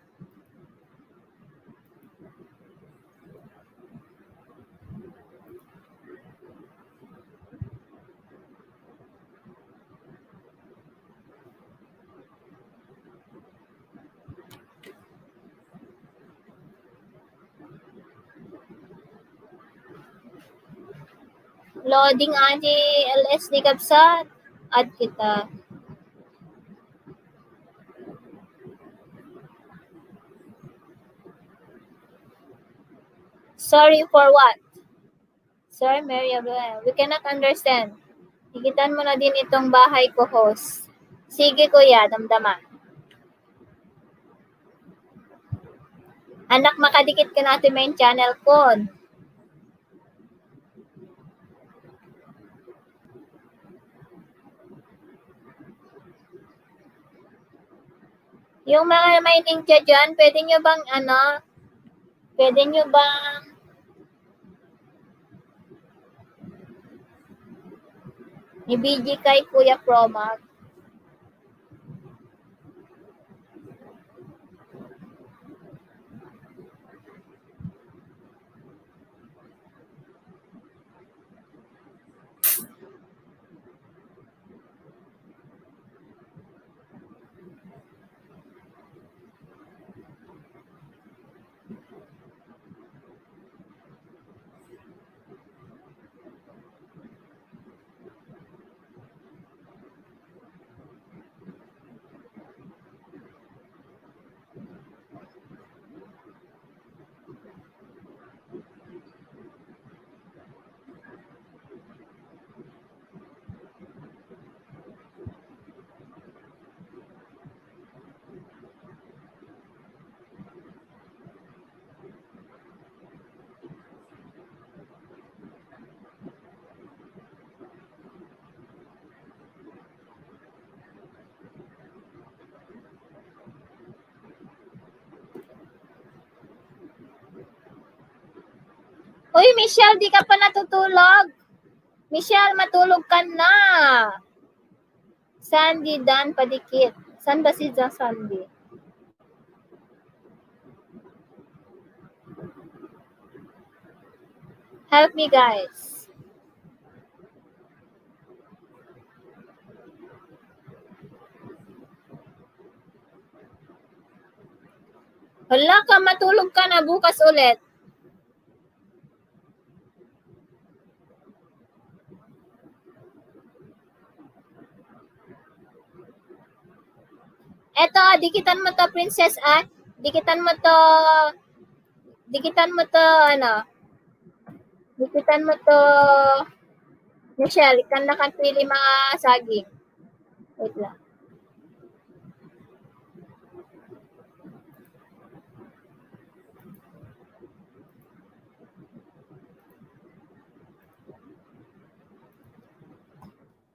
Loading ani LS ni Kabsat. Add kita. Sorry for what? Sir Mary Abraham, we cannot understand. Higitan mo na din itong bahay ko, host. Sige kuya, damdaman. Anak, makadikit ka natin main channel ko. Yung mga may ninja dyan, pwede nyo bang i-BG kay Kuya Promag? Michelle, di ka pa natutulog? Michelle, matulog ka na. Sandy, Dan, padikit. San ba si Sandy? Help me, guys. Hala ka, matulog ka na bukas ulit. Eto, dikitan mo to, princess, ah. Dikitan mo to, ano. Dikitan mo to, Michelle, ikan na pili mga saging. Wait lang.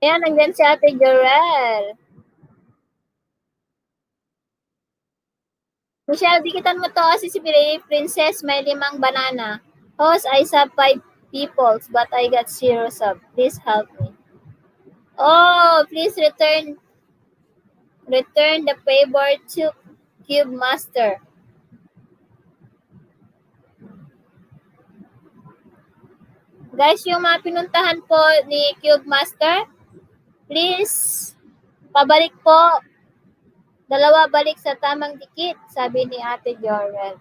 Ayan, nandiyan si Ate Jorel. Michelle, dikitan mo to kasi si Princess may 5 banana. Host, I sub 5 people, but I got 0 sub. Please help me. Oh, please return the favor to Cube Master. Guys, yung mga pinuntahan po ni Cube Master, please, pabalik po. 2 balik sa tamang dikit, sabi ni Ate Jorel.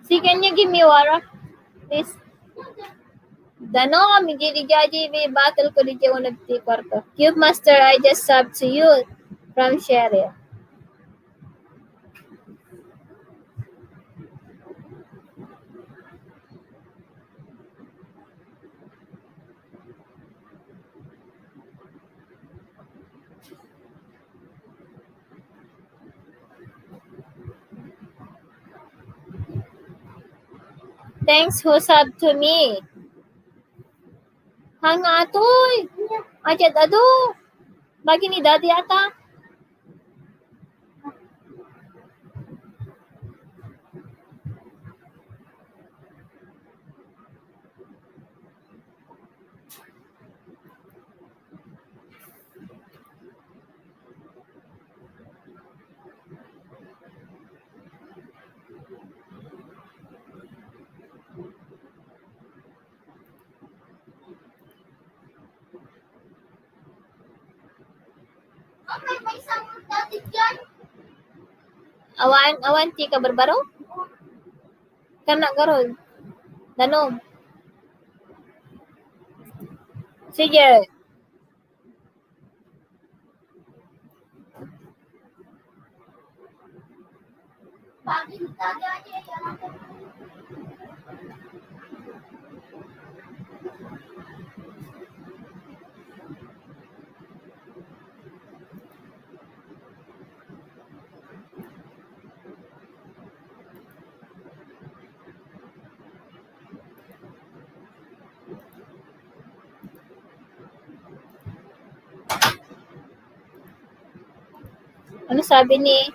See, can you give me water? Please. Dano, migili-jaji, may battle ko dito ako nagti-kwarto. Cube Master, I just sub to you from Cheryl. Thanks who sub to me. Hanga atoy. Ajad ado. Bagi ni daddy ata. Okay, may isang dati dyan. Awan ti ka barbaro? Kana garon. Danom. Sige. Bakit tagadi yan? Ano sabi ni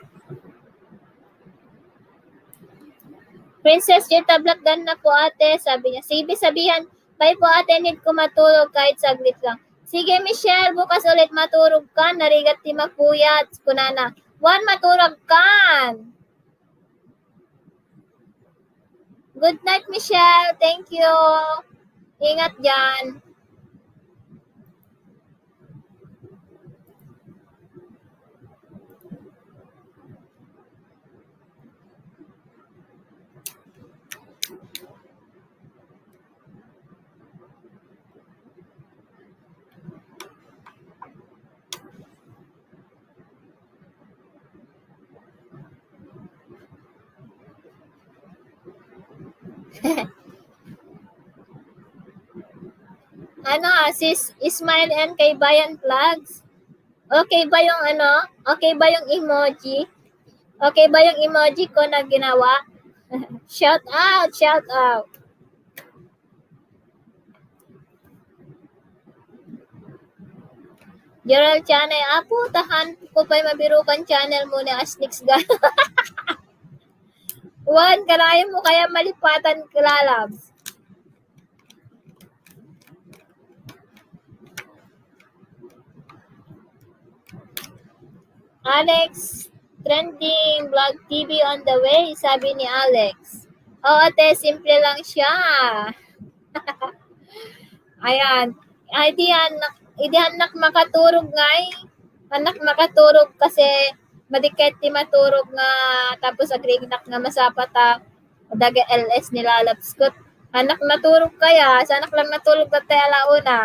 Princess Jetta Black dan na po ate, sabi niya. Sige, sabihan, bye po ate, need ko matulog kahit saglit lang. Sige Michelle, bukas ulit maturog ka, narigat ti makuyat, kunana. Juan, maturog ka. Good night Michelle, thank you. Ingat dyan. Ano, sis Ismail and kay Bayan Vlogs. Okay ba yung ano? Okay ba yung emoji? Okay ba yung emoji ko na ginawa? Shout out, shout out. Gerald channel, apo, tahan ko pa'y mabirukan channel mo ni Asnix ga. Juan, kanayan mo kaya malipatan ka, lalabs. Alex, trending vlog TV on the way, sabi ni Alex. Oo, ate, simple lang siya. Ayan. Ay, di anak makaturog nga eh. Anak makaturog kasi madiket ti maturog nga tapos agriginak nga masapata daga LS nila lapskot. Anak naturog kaya, sa anak lang natulog na tayo alauna.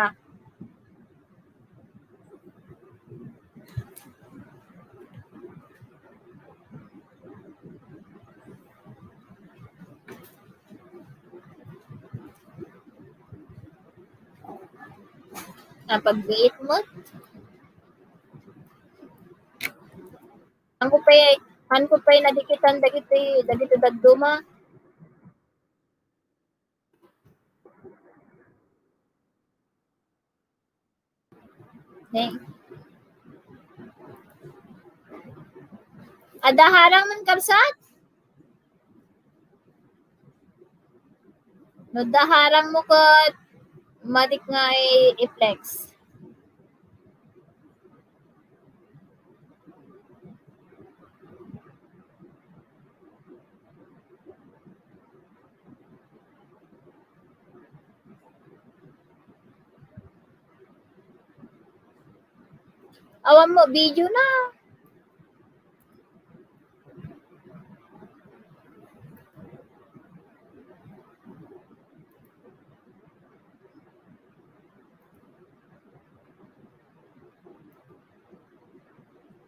Napagbiit mo. Ang kupay nadikitan dagiti dagduma. Adaharang man kabsat. No daharang mo ko madik nga i-flex. Awan mo, video na.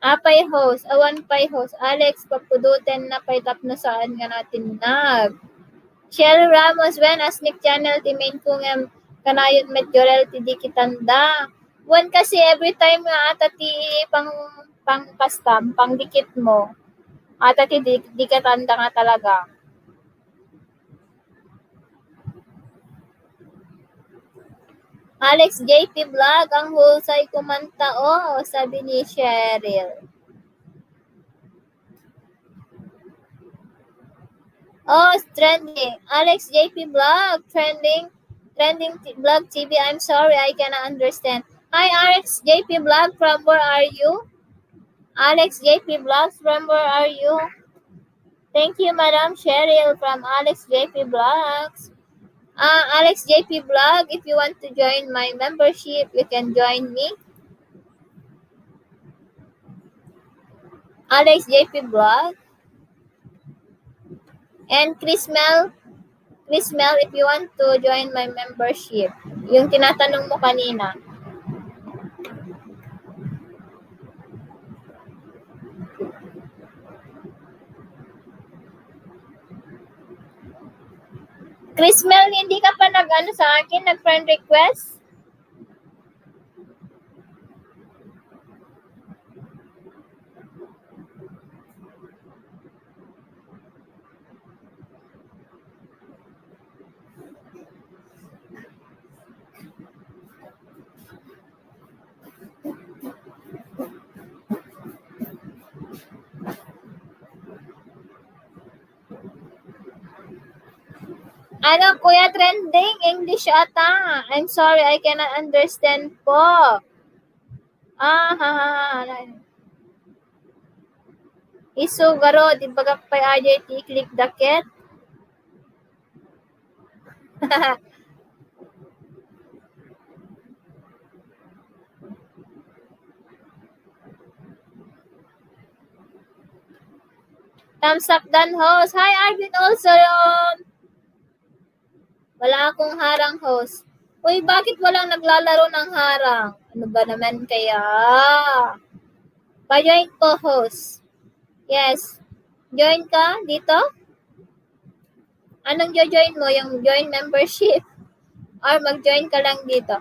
Apay host, awan pay host. Alex, papuduten na pay tapno saan nga natin nag. Shell Ramos, when asnik channel, timain ko nga kanayon met jorel ti di kitanda. Wan kasi every time nga ata ti pang custom, pang dikit mo. Ata ti di katanda nga talaga. Alex JP Vlog, ang husay kumanta sabi ni Cheryl. Trending. Alex JP Vlog, trending Vlog TV. I'm sorry, I cannot understand. Hi, Alex JP Vlog, from where are you? Alex JP Vlog, from where are you? Thank you, Madam Cheryl from Alex JP Vlogs. Alex JP Vlog, if you want to join my membership, you can join me. Alex JP Vlog. And Chris Mel, if you want to join my membership, yung tinatanong mo kanina. Chris Mel, hindi ka pa nag-ano sa akin, nag-friend request? Ano, Kuya Trending? English ata. I'm sorry, I cannot understand po. Isu garo, di ba pay ajay ti click daket? Thumbs up dan host. Hi, Arvin also. Wala akong harang host. Uy, bakit walang naglalaro ng harang? Ano ba naman kaya? Pa-join ko, host. Yes. Join ka dito? Anong join mo? Yung join membership? Or mag-join ka lang dito?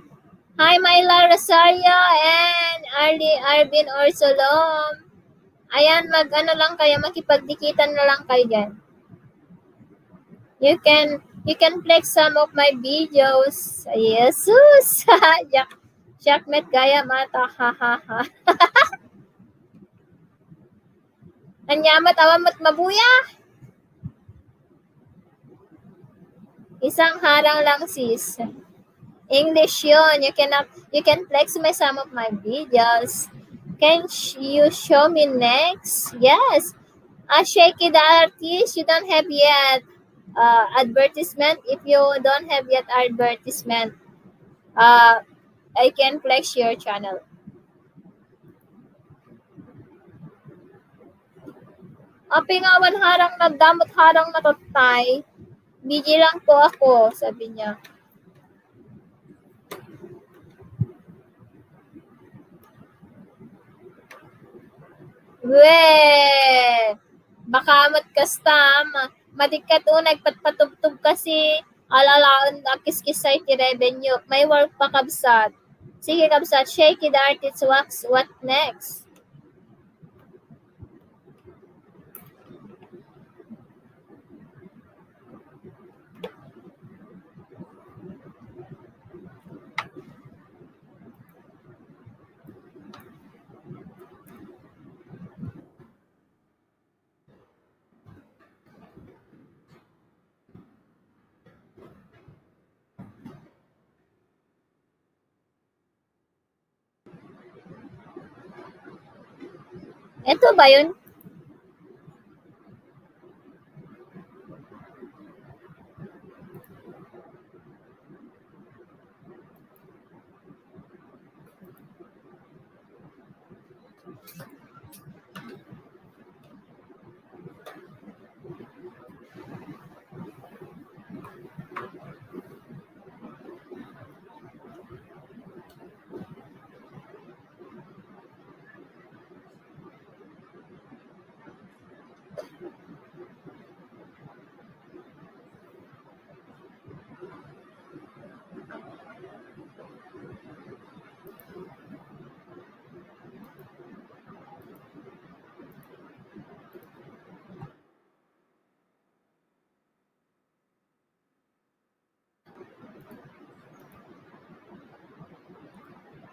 Hi, Myla Rosario and Arvin Orsolom. Ayan, mag-ano lang kayo, makipagdikitan na lang kayo dyan. You can flex some of my videos. Jesus! Jackmet gaya mata. Ha. Anyamat awamat mabuya. Isang harang lang, sis. English yun. You can flex some of my videos. Can you show me next? Yes. Shaky the artist, you don't have yet advertisement. If you don't have yet advertisement, uh, I can flex your channel. Pingawan harang nagdamot harang natatay. Busy lang po ako, sabi niya. We, baka matkastam. Madikat unag patpatubtub kasi alalaon akiskisay ti revenue. May work pa kabsat. Sige kabsat, shaky the artist wax. What next? Ito ba yun?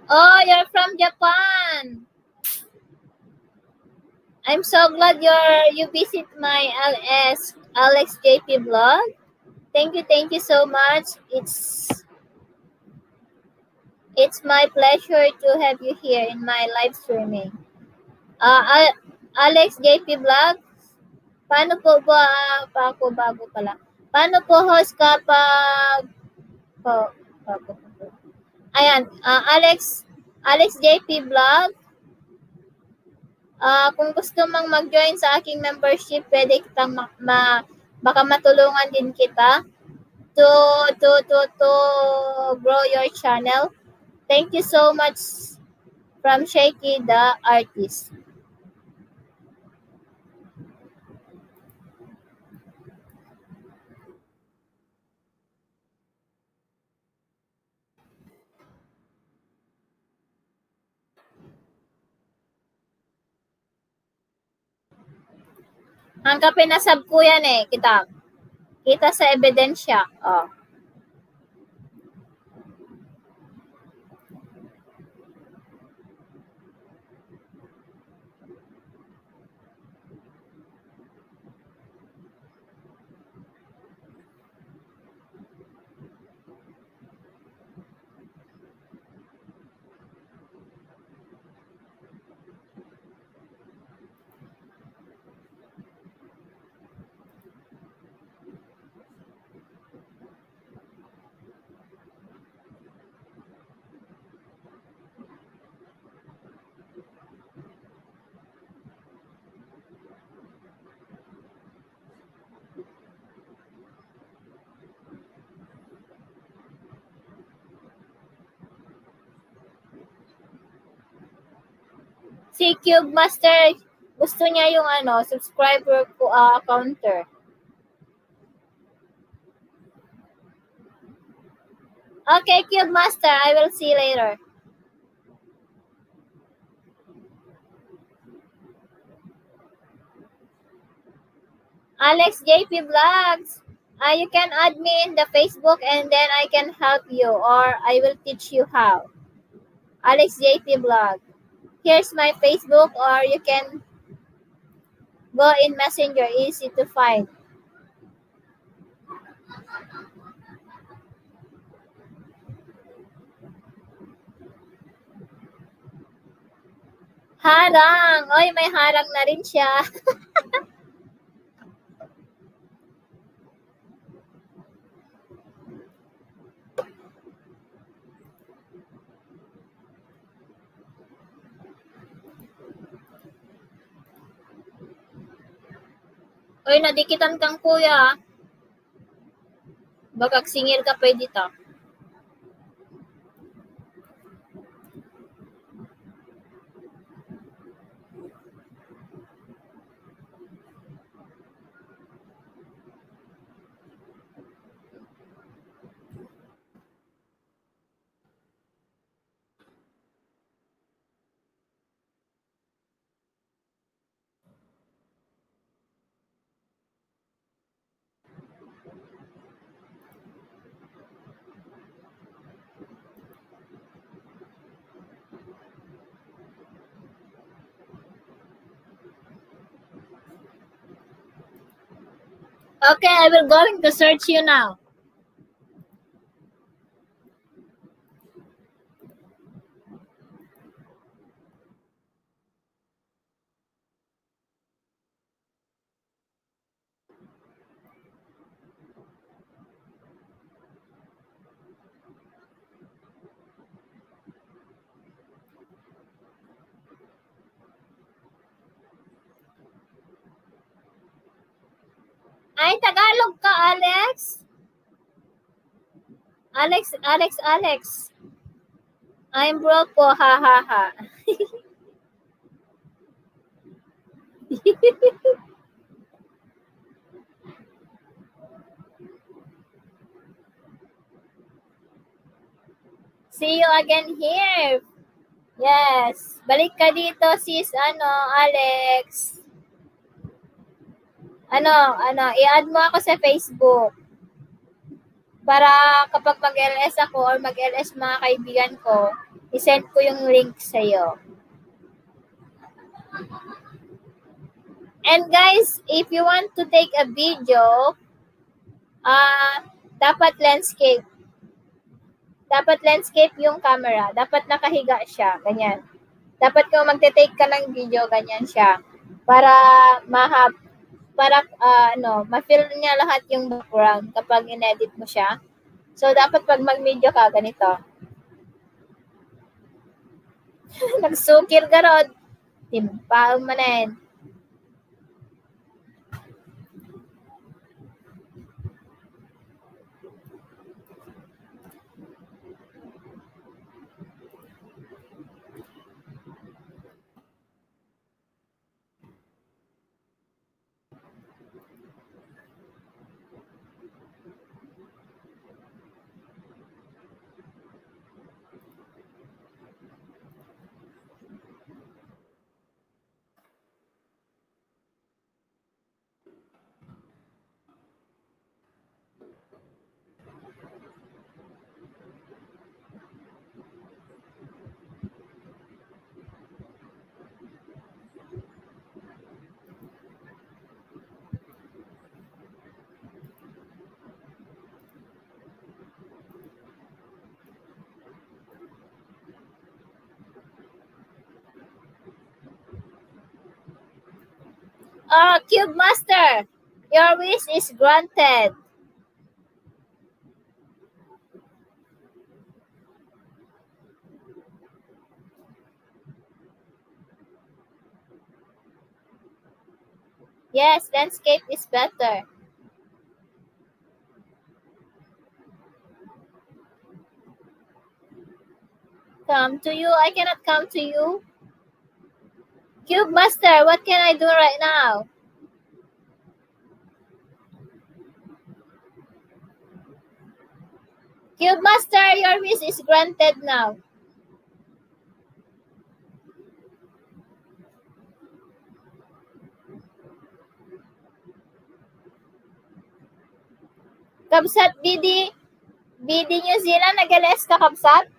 Oh, you're from Japan. I'm so glad you visit my Alex JP vlog. Thank you so much. It's my pleasure to have you here in my live streaming. Alex JP vlog, paano po ba pa ako bago pala? Paano po host kapag Ayan, Alex JP vlog. Kung gusto mong mag-join sa aking membership, pwede kitang baka matulungan din kita to grow your channel. Thank you so much from Shaky the artist. Hanggang pinasab ko yan eh, kita sa ebidensya. Oh. Si Cube Master, gusto niya yung subscriber counter. Okay, Cube Master, I will see you later. Alex JP Vlogs, you can add me in the Facebook and then I can help you or I will teach you how. Alex JP Vlog. Here's my Facebook or you can go in Messenger, easy to find. Harang! Oy, may harang na rin siya. Oy, nadikitan kang kuya. Bagag singil ka pwede ta. Okay, I will going to search you now. Ay, Tagalog ka, Alex? Alex. I'm broke po, ha ha ha. See you again here. Yes. Balik ka dito, sis, Alex. I-add mo ako sa Facebook. Para kapag mag-LS ako or mag-LS mga kaibigan ko, i-send ko yung link sa'yo. And guys, if you want to take a video, dapat landscape. Dapat landscape yung camera. Dapat nakahiga siya. Ganyan. Dapat kung magte-take ka ng video, ganyan siya. Para ma-fill niya lahat yung background kapag in-edit mo siya. So, dapat pag mag-video ka, ganito. Nagsukir ka rod. Timpaw mo na yun. Cube Master, your wish is granted. Yes, landscape is better. Come to you? I cannot come to you. Cube Master, what can I do right now? Cube Master, your wish is granted now. Kabsat, BD New Zealand, nag-LS ka, Kabsat?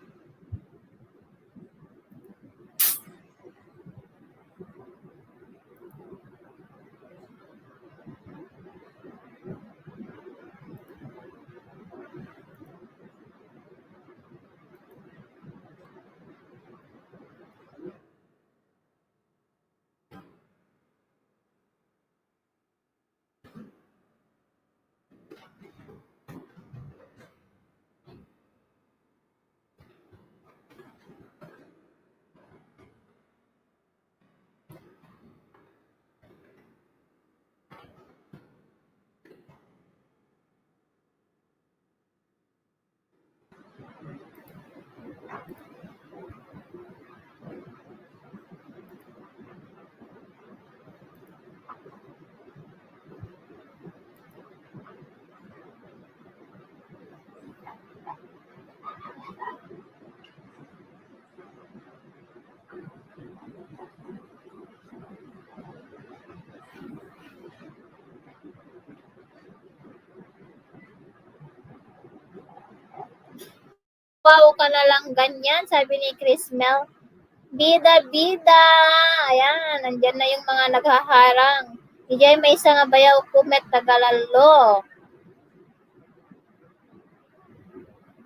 Pau ka na lang ganyan, sabi ni Chris Mel. Bida-bida. Ayan, nandyan na yung mga naghaharang. Ijay may isa nga bayaw kumet tagalalo.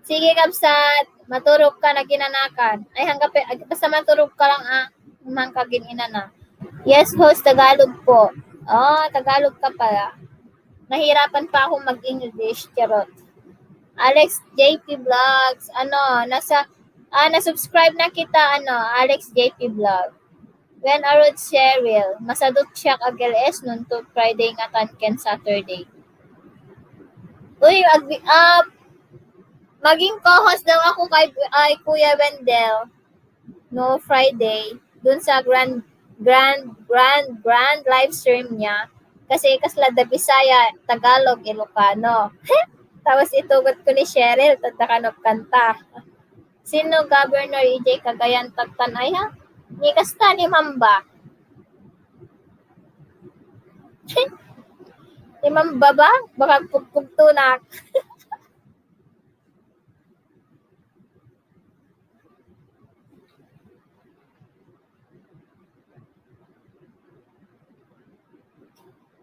Sige kapsat, maturog ka na ginanakan. Ay hanggang basta maturog ka lang mangkagin inana. Yes, host, Tagalog po. Oh, Tagalog ka pala. Nahirapan pa akong mag-English, charot. Alex JP Vlogs, na-subscribe na kita, Alex JP Vlog. When arod Cheryl, masadot siya kagels nun to Friday nga tanken Saturday. Uy, maging co-host daw ako kay Kuya Wendell no Friday dun sa grand live stream niya kasi kaslada Bisaya, Tagalog, Ilocano. Tapos itugot ko ni Cheryl tatakanop kanta. Sino Governor EJ Cagayan tagtanay ha? Ni kasta ni Mamba. Ni Mamba ba? Baka pugtunak.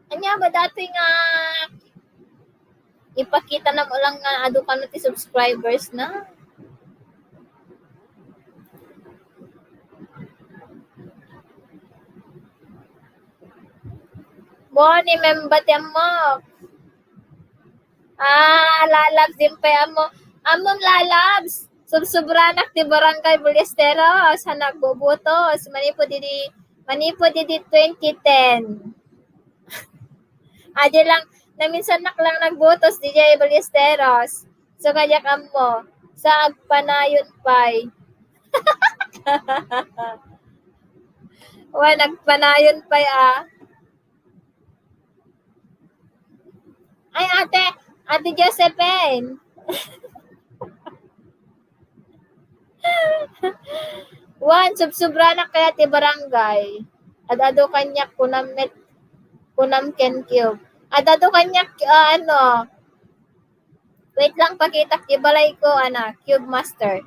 Anya ba dati nga ipakita na mo lang nga ado ka ti subscribers na. Boni membat mo. Lalabs din pa mo. Amon lalabs. Subsubranak ti Barangay Ballesteros. Hanak bobotos. Manipo didi 2010. Adi lang, naminsan lang nagbotos di Jay Ballesteros. So kaya mo, sa agpanayon pay. Nagpanayon pay Ay ate Josephine. Subsubra na kaya ti barangay. Adado kanyak kunam ken cube. Adado kanyak wait lang pakita ibalay ko Cube Master.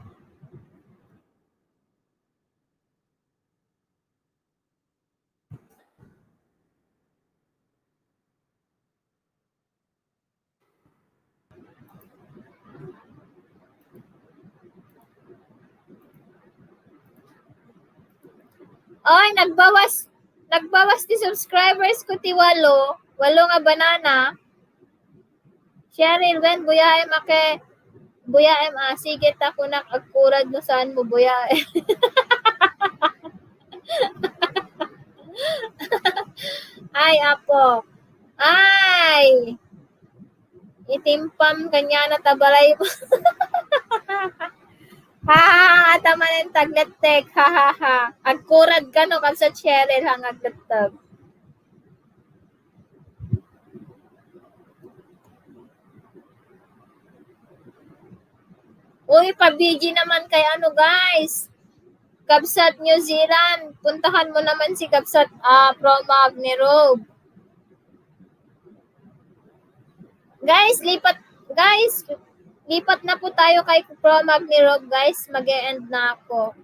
Oy, nagbawas ti subscribers ko ti 8 nga banana. Cheryl, when buyaem sige ta ko agkurad no saan mo buyaem. Ay, apo. Ay! Itimpam kanya na tabalay mo. Tamanen tagletek. Agkurad ka no kam sa Cheryl agletag. Uy, pa-BG naman kay guys. Kabsat New Zealand. Puntahan mo naman si Kabsat Promag ni Rob. Guys, lipat na po tayo kay Promag ni Rob, guys. Mag-e-end na ako.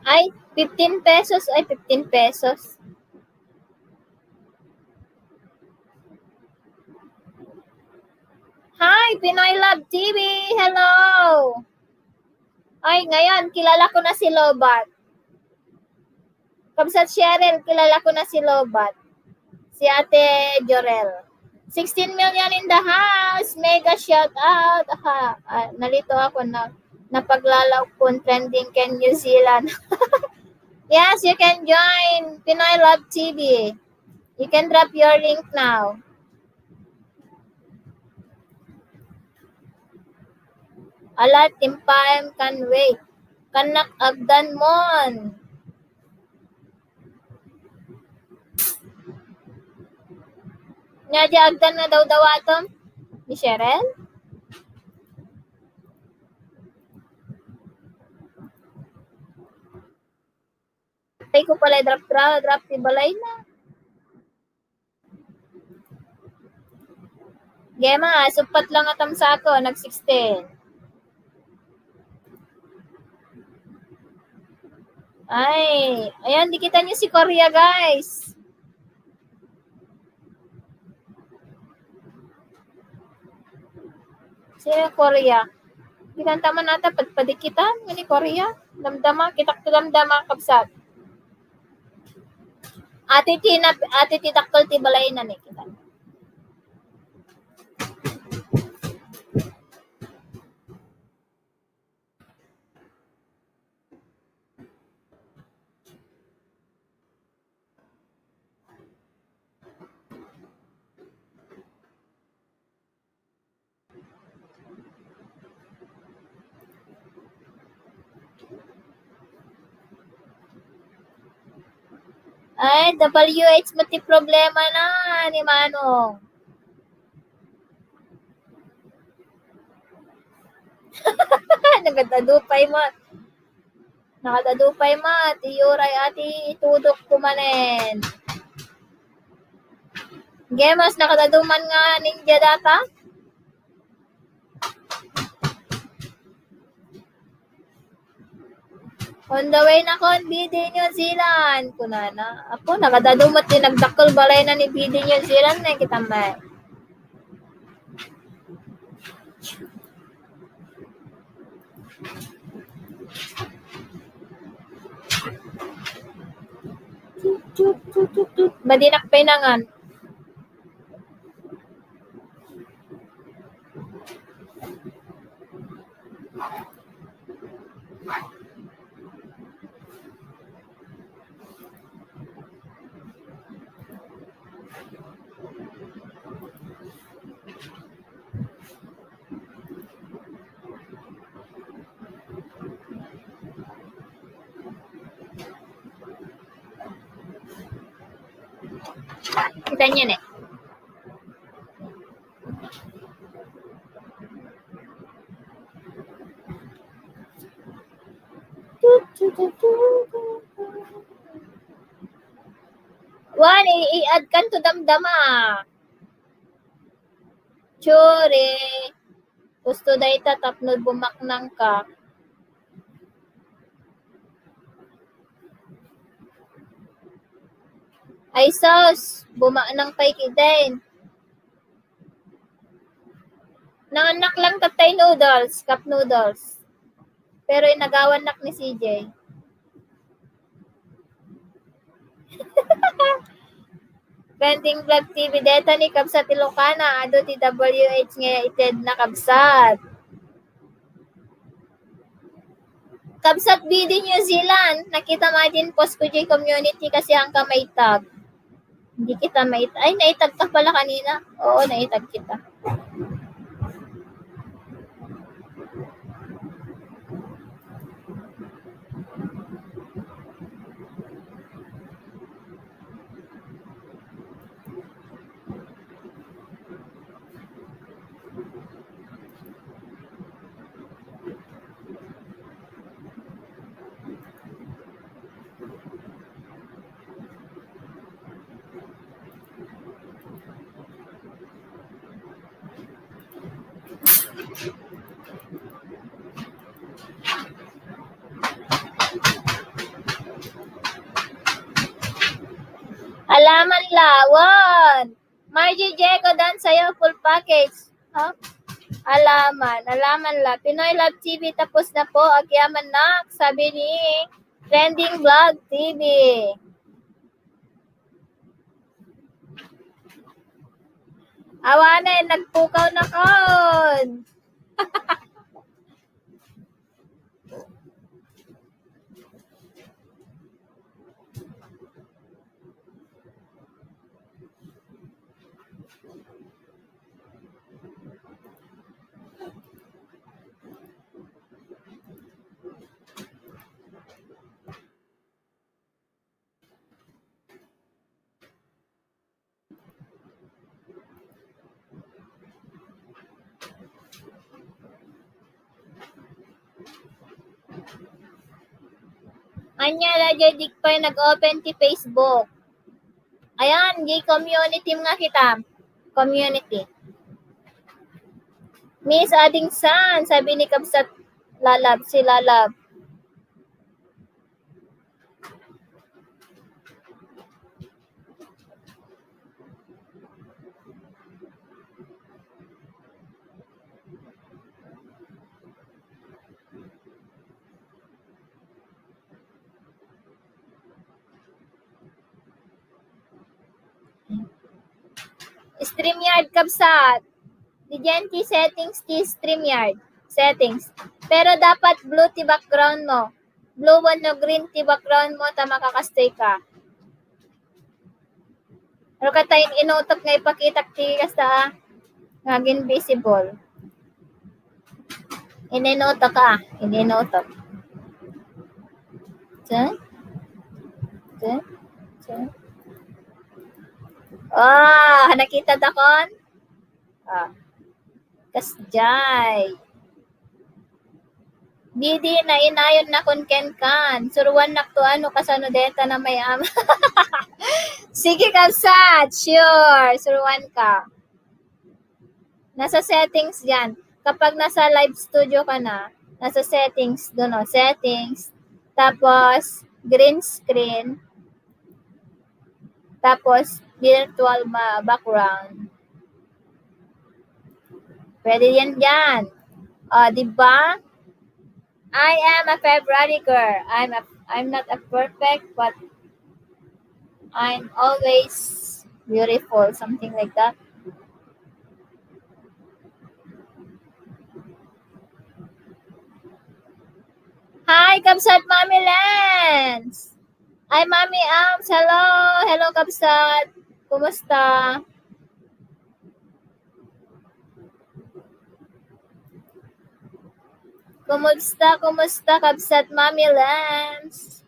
Ay, 15 pesos. Ay, 15 pesos. Hi, Pinoy Love TV! Hello! Ay, ngayon, kilala ko na si Lobat. Kabsat Cheryl, kilala ko na si Lobat. Si Ate Jorel. 16 million in the house. Mega shout out. Nalito ako na napaglalaw po trending can New Zealand. Yes, you can join Pinoy Love TV. You can drop your link now. Ala, timpaem can wait. Kanak agdan mon. Nya di agdan na daw atom ni Cheryl? Tay ko pala drop ti balay na. Gema, supat lang atam sa ako, nag-16. Ay, ayan, di kita niyo si Korea, guys. Sino Korea? Kinantaman nata padikitan ni Korea. Damdama, kitak to damdama kabsat. Ate tidakol ti balay na ni kita. Ay, WH mati problema na ni Manong. Nakatadupay mo. Tiyuray ati itudok kumanen. Gemas, nakataduman nga ninja data? On the way na kon, BD New Zealand. Kunana. Ako, nakadadumat din. Nagdakol balay na ni BD New Zealand na kita may. Badinak pinangan. Kita niya nih. Wan, i-add kan to damdama. Chore. Gusto dayta tapnod bumaknang ka. Ay sos, bumanang pay kidain. Nanganak lang tatay noodles, cup noodles. Pero inagawan nak ni CJ. Trending Vlog TV data ni Kabsat Ilocana, ado ti WH nga ited na Kabsat. Kabsat BD New Zealand, nakita mo din post ko J community kasi ang kamay tag. Hindi kita maitag. Ay, naitag ka pala kanina. Oo, naitag kita. Alaman lawan. Margie Diego dan sa'yo full package. Huh? Alaman la. Pinoy Love TV tapos na po. Agyaman na. Sabi ni Trending Vlog TV. Awanin, nagpukaw na kon. Anya na Dik pa nag-open ti Facebook. Ayan, di community nga kita. Community. Miss Ading San, sabi ni Kabsat Lalab, si Lalab. StreamYard Kabsat. Diyan ti settings ti StreamYard. Settings. Pero dapat blue ti background mo. Blue no green ti background mo ta makakastay ka. Pero katayin inutok nga ipakita ti kasta ngagin visible. Ininutok ka. Ininutok. Diyan? Diyan? Diyan? Nakita dakon? Kasjay. Didi na inayon na kun ken kan. Suruan nak to ano kasano deta na may ama. Sige Kabsat, sure. Suruan ka. Nasa settings yan. Kapag nasa live studio ka na, nasa settings, doon o, settings. Tapos, green screen. Tapos, virtual background. Pwede yan dyan. Diba? I am a February girl. I'm not a perfect, but I'm always beautiful. Something like that. Hi, Kabsat Mami Lens! Hi, Mami Ams! Hello! Hello, Kabsat! Kumusta? Kumusta, Kabsat Mami Lens?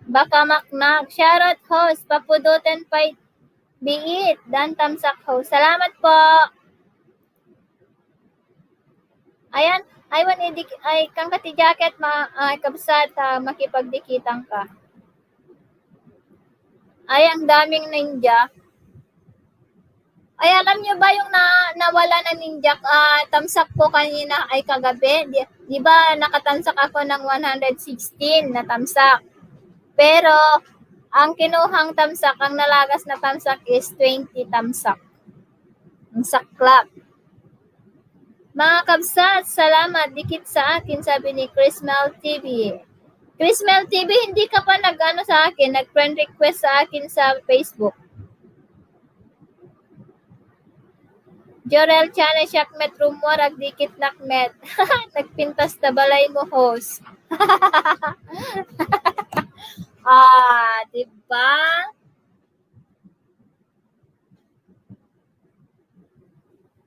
Baka maknak. Shoutout host. Papudutan pa biit. Dan tamsak host. Salamat po. Ayan. Ay kang kati jacket Kabsat makipagdikitan ka. Ay, ang daming ninja. Ay, alam niyo ba yung nawala na ninja? Tamsak ko kanina ay kagabi. Di ba nakatamsak ako ng 116 na tamsak. Pero, ang kinuhang tamsak, ang nalagas na tamsak is 20 tamsak. Ang saklap. Mga Kabsat, salamat. Dikit sa akin, sabi ni Chrismel TV. Chrismel TV, hindi ka pa sa akin, nag-friend request sa akin sa Facebook. Jorel Chana Shakmet Rumor, agdikit nakmet. Nagpintas na balay mo, host. Diba?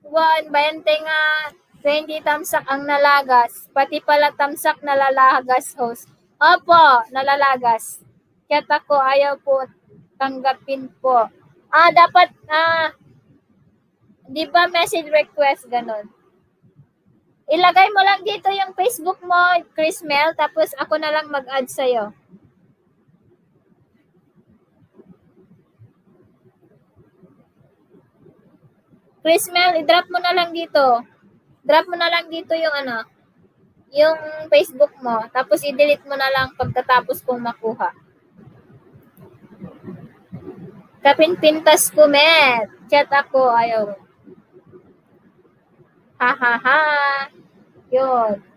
Buwan, 20 nga, 20 tamsak ang nalagas. Pati pala tamsak nalalagas, host. Opo, nalalagas. Kaya ko ayaw po tanggapin po. Dapat, Di ba message request, ganun. Ilagay mo lang dito yung Facebook mo, Chris Mel, tapos ako na lang mag-add sa'yo. Chris Mel, i-drop mo na lang dito. Drop mo na lang dito yung yung Facebook mo. Tapos i-delete mo na lang pagkatapos kong makuha. Kapinpintas ko, met. Chat ako, ayaw. Ha, ha, ha. Yun.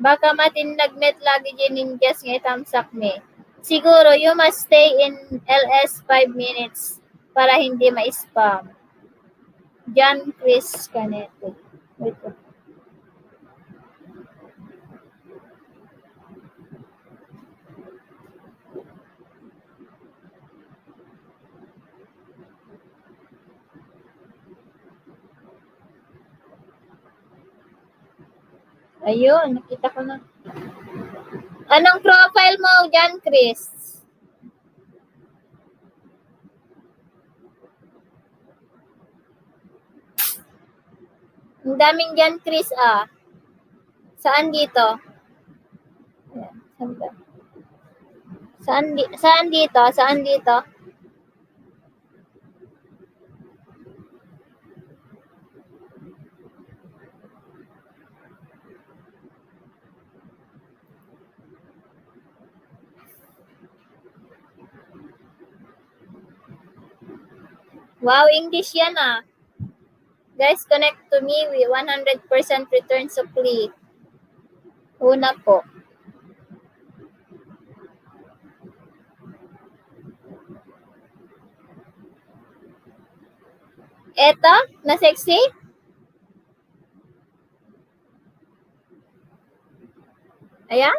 Baka matinagnet lagi din ninjas nga tamsak me. Siguro, you must stay in LS 5 minutes para hindi ma-spam. John Chris Canete. Wait. Ayun, nakita ko na. Anong profile mo, John Chris? Ang daming John Chris, ah. Saan dito? Saan dito? Saan dito? Wow, English yan ah. Guys, connect to me with 100% return supply. Una po. Eto, na sexy? Ayan?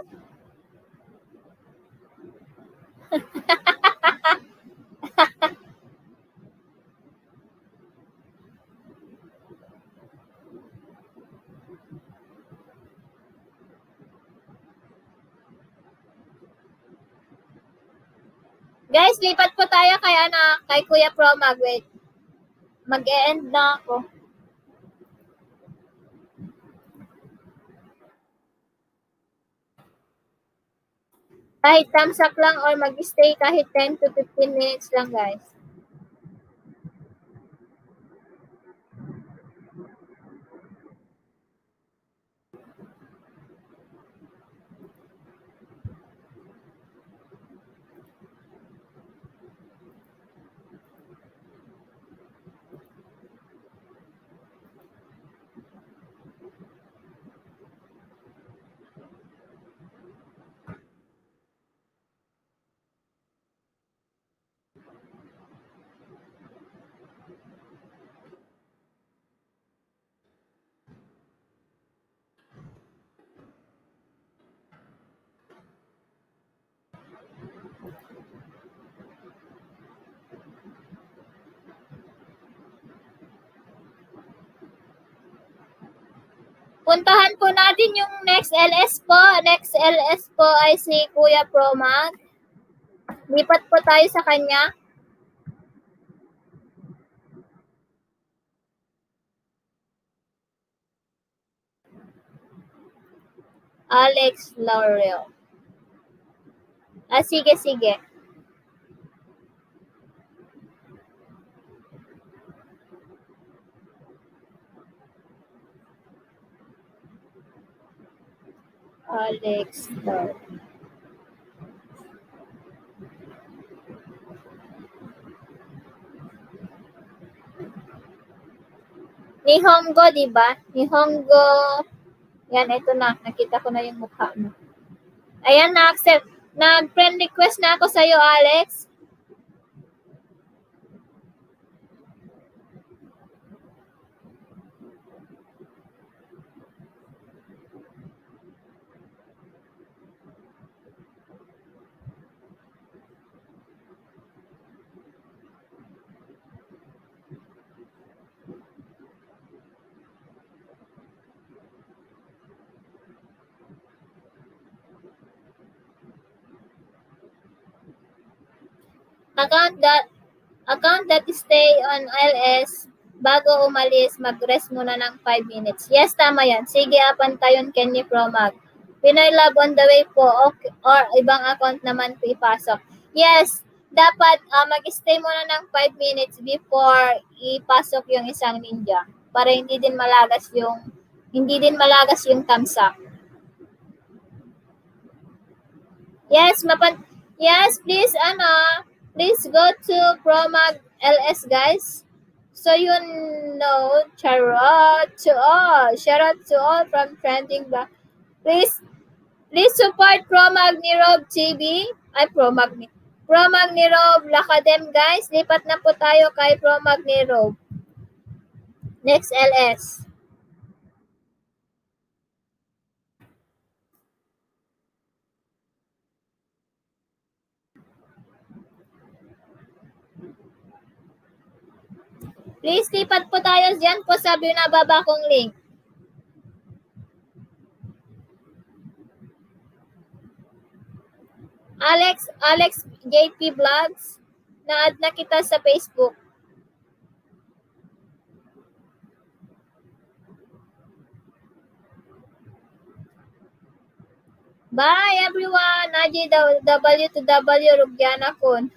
Guys, lipat po tayo kay Kuya Promag. Wait. Mag-e-end na ako. Kahit thumbs up lang or mag-stay kahit 10 to 15 minutes lang, guys. Puntahan po natin yung next LS po. Next LS po ay si Kuya Promag. Lipat po tayo sa kanya. Alex Laurel. Sige, sige. Alex Star. Nihongo, di ba? Nihongo. Yan, ito na. Nakita ko na yung mukha mo. Ayan, na-accept. Nag-friend request na ako sa'yo, Alex. Account that stay on LS bago umalis, mag-rest muna ng 5 minutes. Yes, tama yan. Sige, apantayon Kenny Promag. Pinoy Love on the way po, okay, or ibang account naman po ipasok. Yes, dapat mag-stay muna ng 5 minutes before ipasok yung isang ninja para hindi din malagas yung tamsak. Yes, please go to Promag LS, guys. So you know, shout out to all from Trending Blog. Please support Promag ni Rob TV. Promag ni Rob Lakadem, guys. Lipat na po tayo kay Promag ni Rob. Next LS. Please, lipat po tayo dyan po sa binababa kong link. Alex JP Vlogs, na-add na kita sa Facebook. Bye everyone! Naji W2W Rugyana Kun.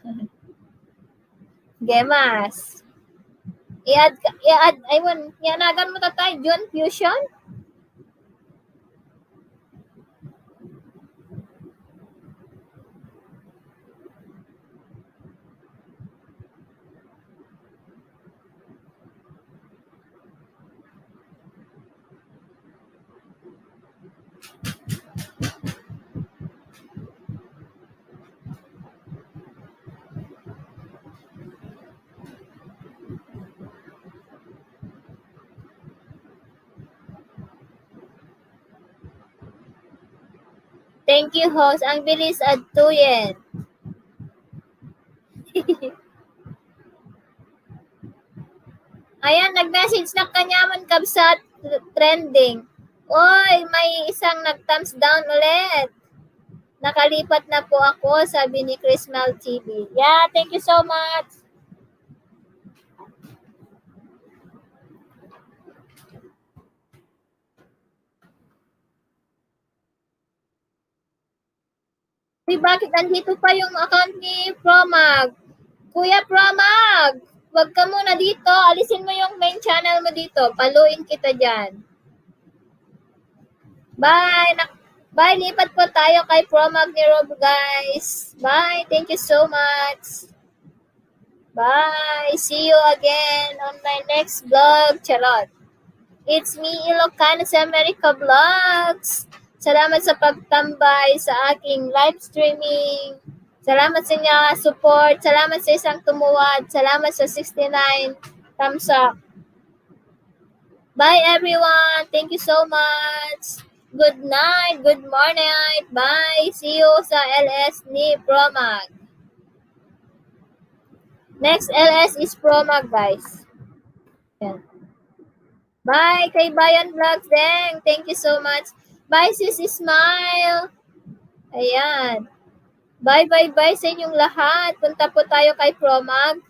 Gemas. I-add, ayun, yanagan mo tatay, June Fusion. Thank you, host. Ang bilis at tuyen. Ayan, nag-message na kanyaman kabsat trending. Oy, may isang nag-thumbs down ulit. Nakalipat na po ako, sabi ni Chris Mel TV. Yeah, thank you so much. Bakit andito pa yung account ni Promag? Kuya Promag, wag ka muna dito. Alisin mo yung main channel mo dito. Paluin kita dyan. Bye! Bye! Lipat po tayo kay Promag ni Rob, guys. Bye! Thank you so much. Bye! See you again on my next vlog. Charot. It's me, Ilocano sa America Vlogs. Salamat sa pagtambay sa aking live streaming. Salamat sa inyo support. Salamat sa isang tumuwad. Salamat sa 69 thumbs up. Bye everyone. Thank you so much. Good night. Good morning. Bye. See you sa LS ni Promag. Next LS is Promag, guys. Yan. Bye kay Bayan Vlogs, Deng. Thank you so much. Bye, sis Smile. Ayan. Bye sa inyong lahat. Punta po tayo kay Promag.